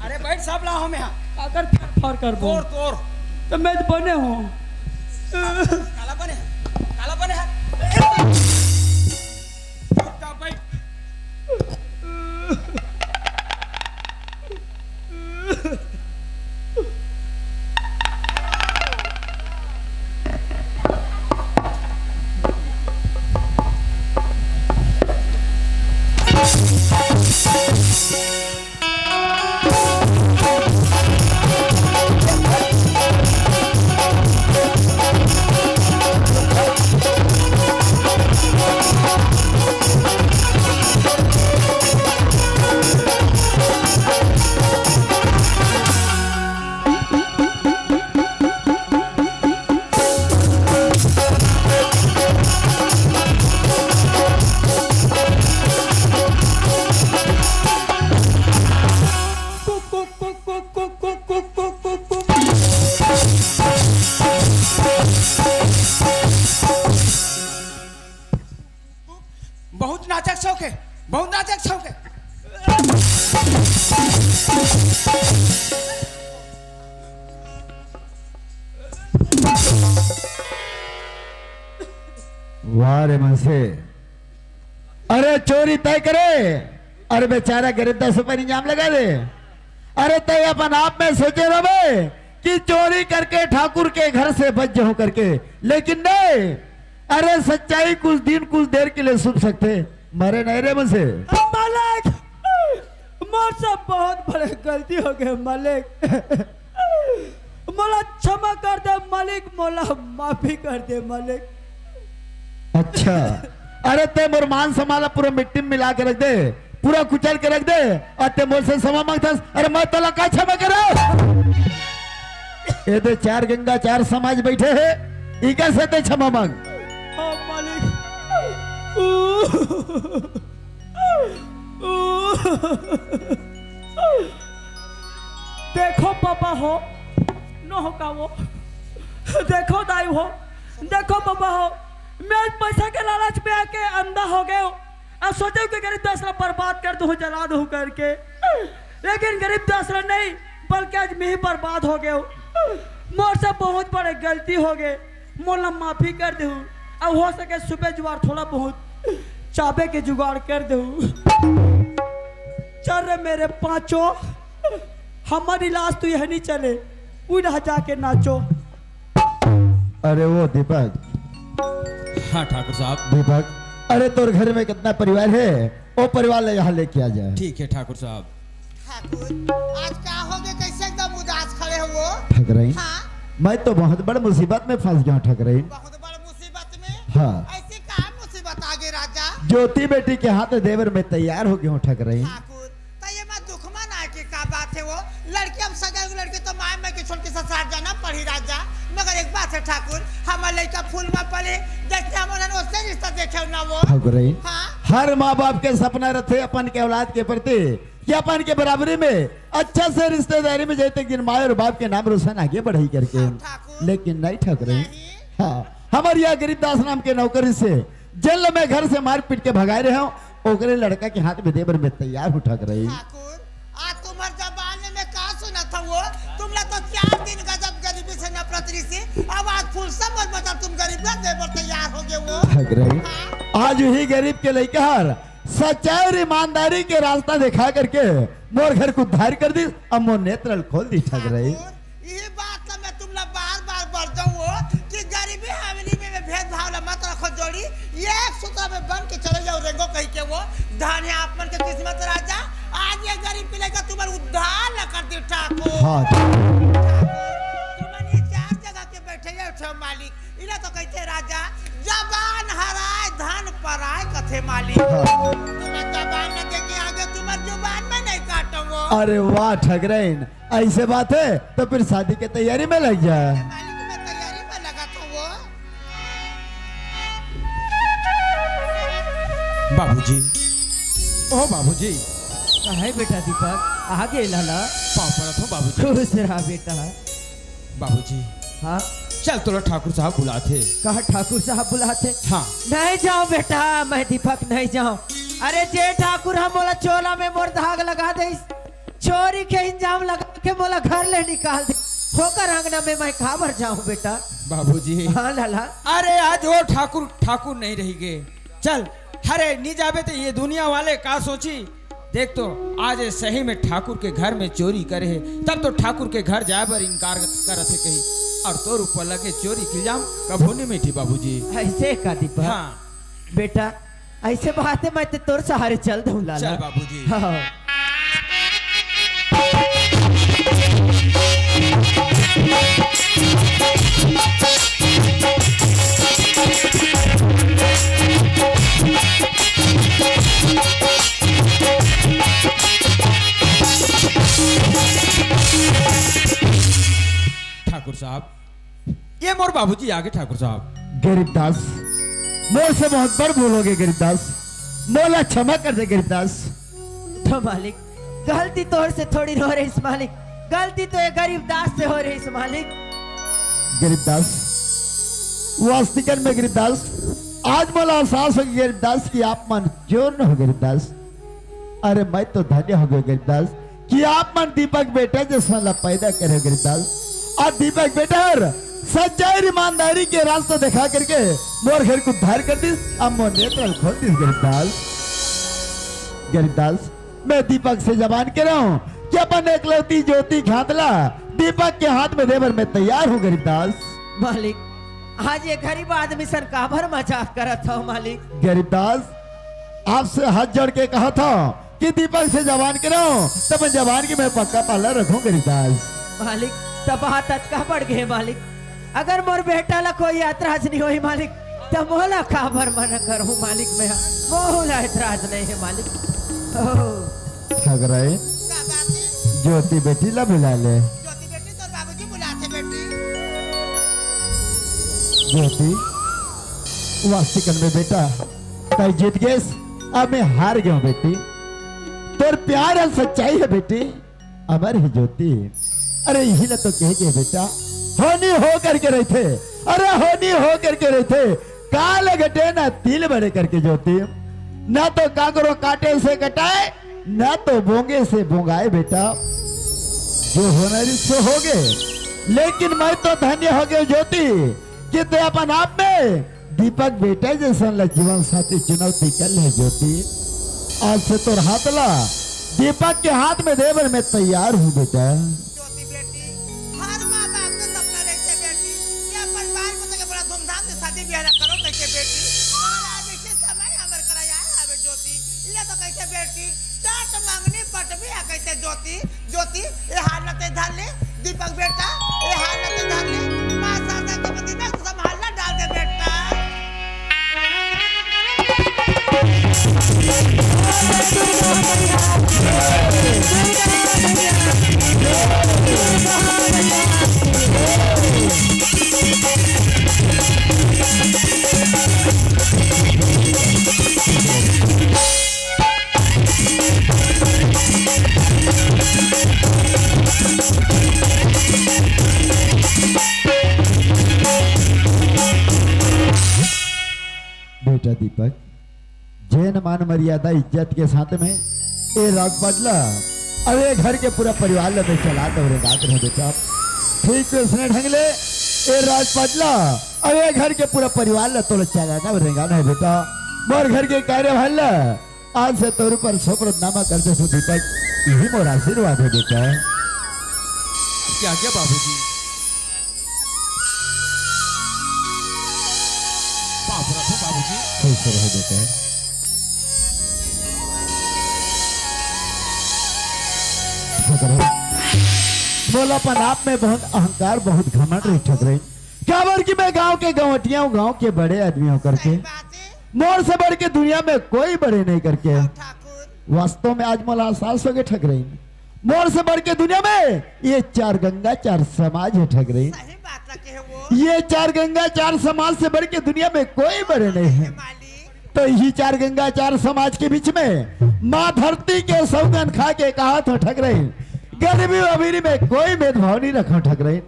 अरे बैठ, सब लाहूं मैं। अगर फेर फार करबो। तोर, तोर। तो मैं तो बने हूँ। काला बने? काला बने है? चुपचाप बैठ। बहुत नाचक शौक है, बहुत नाचक शौक है। वाह रे मनसे, अरे चोरी तय करे, अरे बेचारा गरीब दस रुपए इनाम लगा दे। अरे तय अपन आप में सोचे रहे कि चोरी करके ठाकुर के घर से बच जाऊं करके, लेकिन नहीं। अरे सच्चाई कुछ दिन कुछ देर के लिए छुप सकथे, मरे नहीं रे मनसे। मालिक, मोर से बहुत बड़े गलती हो गए मालिक। मोला क्षमा क्षमा कर दे मालिक, मोला माफी कर दे मालिक। अच्छा, अरे तैं मोर मान सम्मान ला पूरा मिट्टी में मिला के रख दे, पूरा कुचल के रख दे, अउ तैं मोर से क्षमा मांगथस। अरे मैं तोला का क्षमा करंव? ए दे चार गंगा चार समाज बइठे हे, इकर से तैं क्षमा मांग। हाँ मालिक। देखो पापा हो, नोहकावो। देखो दाई हो, देखो पापा हो, मैं आज पैसा के लालच में आके अंधा हो गयो। अब सोचो कि गरीब दास ला बर्बाद कर दूं, जला दूं करके, लेकिन गरीब दास ला नहीं, बल्कि आज मैं ही बर्बाद हो गयो। मोर से बहुत बड़े गलती हो गए, मोला माफी कर देहू। अब हो सके सुबह जुआर थोड़ा बहुत चाबे के जुगाड़ कर देहू। चल रे मेरे पांचों, हमर इलाज तो यह नहीं चले, उड़ा जाके नाचो। अरे वो दीपक। हाँ ठाकुर साहब। दीपक, अरे तोर घर में कितना परिवार है, वो परिवार ले यहाँ लेके आ जाए। ठीक है ठाकुर साहब। ठाकुर, आज का हो गए, कैसे एकदम उदास खड़े हो वो? ठकराइन। हाँ। मैं तो बहुत बड़ मुसीबत में फंस गया हूँ ठकराइन। बहुत बड़ मुसीबत में? हाँ। ऐसी का मुसीबत आ गई राजा? ज्योति बेटी के हाथ देबर में तैयार हो गया हूँ ठकराइन। ठाकुर, तो ये मैं दुख मना के का बात है वो? लड़की अब सगाई लड़की तो माय मैं के छोड़ के ससुराल जाना पड़ी राजा। मगर एक बात है ठाकुर, हमार लड़का फूल में पले, जैसे हम उन्होंने उससे रिश्ता देखे ना वो। ठकराइन। हाँ। हर माँ बाप के सपना रहते अपन के औलाद के प्रति कि अपन के बराबरी में अच्छा से रिश्तेदारी में जैसे दिन माय और बाप के नाम रोशन आगे बढ़ाई करके। हाँ, ठाकुर। लेकिन नहीं ठकराइन। नहीं। हाँ, हमारे यहाँ गरीब दास नाम के नौकरी से जेल में घर से मार पीट के भगाए रहे हो, ओकरे लड़का के हाथ में देबर में तैयार हूँ ठकराइन। ठाकुर, आज तुम्हार जबान में का सुना था वो? तुम लोग तो चार दिन गजब गरीबी से नफरत रही से, अब आज फुल सब बता तुम गरीब ना देबर तैयार हो गए वो। ठकराइन। हाँ। आज वही गरीब के लइका हर सच्चाई और ईमानदारी के रास्ता दिखा करके मोर घर को उद्धार कर दी, अब मोर नेत्र खोल दी ठकराइन। ठाकुर, ये बात तो मैं तुम लोग बार बार बोल जाऊँ कि गरीबी हवेली में, में भेदभाव ला मत रखो जोड़ी। ये एक सूत्र में बन के चले जाओ रेंगो कहीं के वो। धन है आप मन के किस्मत राजा, आज ये गरीब के लइका तुम्हार उद्धार ला कर दी ठाकुर। हाँ। ठाकुर, तुम मन ये चार जगह के बैठे हो, उठो मालिक। इला तो कहते राजा, जबान हराए धन पराए कथे मालिक। हाँ। तुम्हार जबान न देके आगे तुम्हार जुबान में नहीं काटूंगो। अरे वाह ठकराइन, ऐसे बात है तो फिर शादी के तैयारी में लग जा। मालिक मैं तैयारी में लगा था वो। बाबूजी, ओ बाबूजी। काहे बेटा दीपक, आ गे लाला? पाँव परत हो बाबूजी। खुश रहा बेटा। बाबूजी। हाँ? चल, तोला ठाकुर साहब बुलाथे। कहा ठाकुर साहब बुलाथे? हाँ। नहीं जाऊँ बेटा, मैं दीपक नहीं जाऊँ। अरे जे ठाकुर ह मोला चोला में मोर धाग लगा देइस, चोरी के इल्जाम लगा के मोला घर ले निकाल दे, ओकर अंगना में मैं काबर जाऊँ बेटा? बाबूजी। हाँ लाला। अरे आज वो ठाकुर, ठाकुर नहीं रहिगे। चल, अरे नी जाबे त ये दुनिया वाले का सोची? देख तो, आज ये सही में ठाकुर के घर में चोरी करे हे, तब तो ठाकुर के घर जाए बर इनकार करत हे कही, और तोर ऊपर लगे चोरी के इल्जाम कभू नहीं मिटी बाबूजी। ऐसे का दीपक? हाँ। बेटा, ऐसे बात है, मैं तो तोर सहारे चल दूँ लाला। चल बाबूजी। हाँ। ठाकुर साहब, ये मोर बाबूजी आगे ठाकुर साहब। गरीबदास, मोर से बहुत बड़ भूल हो गई गरीबदास, मोला क्षमा कर दे गरीबदास। तो मालिक, गलती तोर से थोड़ी हो रही मालिक, गलती तो ये गरीबदास से हो रही मालिक। गरीबदास, वास्तविकन में गरीबदास, आज मोला एहसास हो गया गरीबदास कि आप मन जोर न हो गरीबदास। अरे मैं तो धन्य हो गयो गरीबदास कि आप मन दीपक बेटा जैसा ला पैदा करे गरीबदास। और दीपक बेटा हर सच्चाई और ईमानदारी के रास्ता दिखा करके मोर घर को उद्धार कर दिस, अब मोर नेत्र खोल दिस गरीबदास। गरीबदास, मैं दीपक से जबान के रहा हूँ कि अपन एकलौती ज्योति घातला दीपक के हाथ में देबर में तैयार हूँ गरीबदास। मालिक, आज ये गरीब आदमी सन काबर मजाक करत हो मालिक? गरीबदास, आपसे हाथ जोड़ के कहा था कि दीपक से जबान के रहो, तब मैं जबान की मैं पक्का पालन रखूं गरीबदास। मालिक, त बात अतका बढ़ गे मालिक, अगर मोर बेटा ला कोई एतराज नहीं होही मालिक, त मोला काबर मना करहूँ मालिक? मैं मोला एतराज नहीं है मालिक। ओह। ठगराइन, का बात है? ज्योति बेटी ला बुला ले। ज्योति बेटी, तोर बाबूजी बुलाथे बेटी। ज्योति, वास्तिकन में बेटा, तय जीत गेस, अब मैं हार गयो बेटी। तोर प्यार अउ सच्चाई हे बेटी, अमर हे ज्योति। अरे इही ला तो कहे गे बेटा, होनी हो करके रहिथे, अरे होनी हो करके रहिथे, काल घटे ना तिल बड़े करके ज्योति। ना तो काकरो काटे से कटाए, ना तो बोंगे से बोंगाए बेटा। जो होना रहिस सो होगे, लेकिन मैं तो धन्य होगे ज्योति कि तैं अपन आप में दीपक बेटा जइसन ला जीवन साथी चुनौती कर ले ज्योति। आज से तोर हाथ ला दीपक के हाथ में दे बर मैं तैयार हूँ बेटा। ज्योति बेटी, हर माँ बाप के सपना रहिथे बेटी कि अपन बाल बच्चा के बड़ा धूमधाम से शादी बियाह ला करो कहिके बेटी। पर आज ऐसे समय हमर करा आए हवे ज्योति, इला तो कहिथे बेटी, टाट मंगनी पटबी आ कहिथे ज्योति। ज्योति, ए हार ला तैं धर ले, दीपक बेटा, ए हार ला तैं धर ले, माँ शारदा के मदीना के संभाल ला डाल दे बेटा। बेटा दीपक, जेन मान मर्यादा इज्जत के साथ में ए राजपाट ला अउ ए घर के पूरा परिवार ला मैं चलात अउ रेंगात रहे बेटा, ठीक वइसने ढंग ले ए राजपाट ला अउ ए घर के पूरा परिवार ला तोला चलाना अउ रेंगाना हे बेटा। मोर घर के कार्यभार ला आज से तोर ऊपर सोपरत नामा कर दे हूँ दीपक, इही मोर आशीर्वाद हे बेटा। क्या क्या बाबूजी? पाँव परत हँव बाबूजी। खुश रहो बेटा। ठगराइन, मोला अपन आप में बहुत अहंकार, बहुत घमंड रहिस ठगराइन। काबर कि मैं गांव के गंवटिया हूँ, गांव के बड़े आदमी हूँ करके। सही बात है। मोर से बढ़ के दुनिया में कोई बड़े नहीं करके। हाँ ठाकुर, वास्तव में आज मोला एहसास होगे ठगराइन, मोर से बढ़ के दुनिया में ये चार गंगा चार समाज हे ठगराइन। सही बात ला कहे वो। ये चार गंगा चार समाज से बढ़ के दुनिया में कोई बड़े नहीं हे। मालिक, तो इही चार गंगा चार समाज के बीच में माँ धरती के सौगन खा के कहत हँव ठगराइन, गरीबी अमीरी में कोई भेदभाव नहीं रखँव ठगराइन।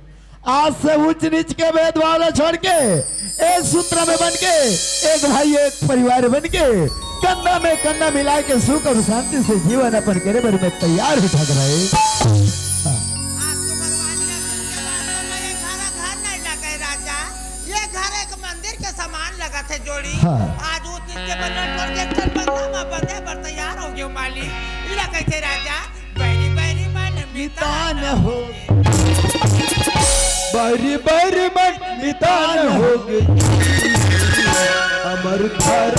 आज से ऊंच नीच के भेदभाव ला छोड़ के एक सूत्र में बन के, एक भाई एक परिवार बन के, कंधा में कंधा मिला के सुख अउ शांति से जीवन अपन करे बर मैं तैयार हूँ ठगराइन। आज तो भगवान का सुन के बात तो मेरे घर घर नहीं लगे राजा, ये घर एक मंदिर के समान लगथे जोड़ी। हाँ। आज वो चीज के बंधन छोड़ के एक ठन बंधन में बंधे बर तैयार होगे मालिक। इला कहिथे राजा, बैरी बैरी मन मितान मितान हो। बैरी बैरी मन मितान होगे। अमर घर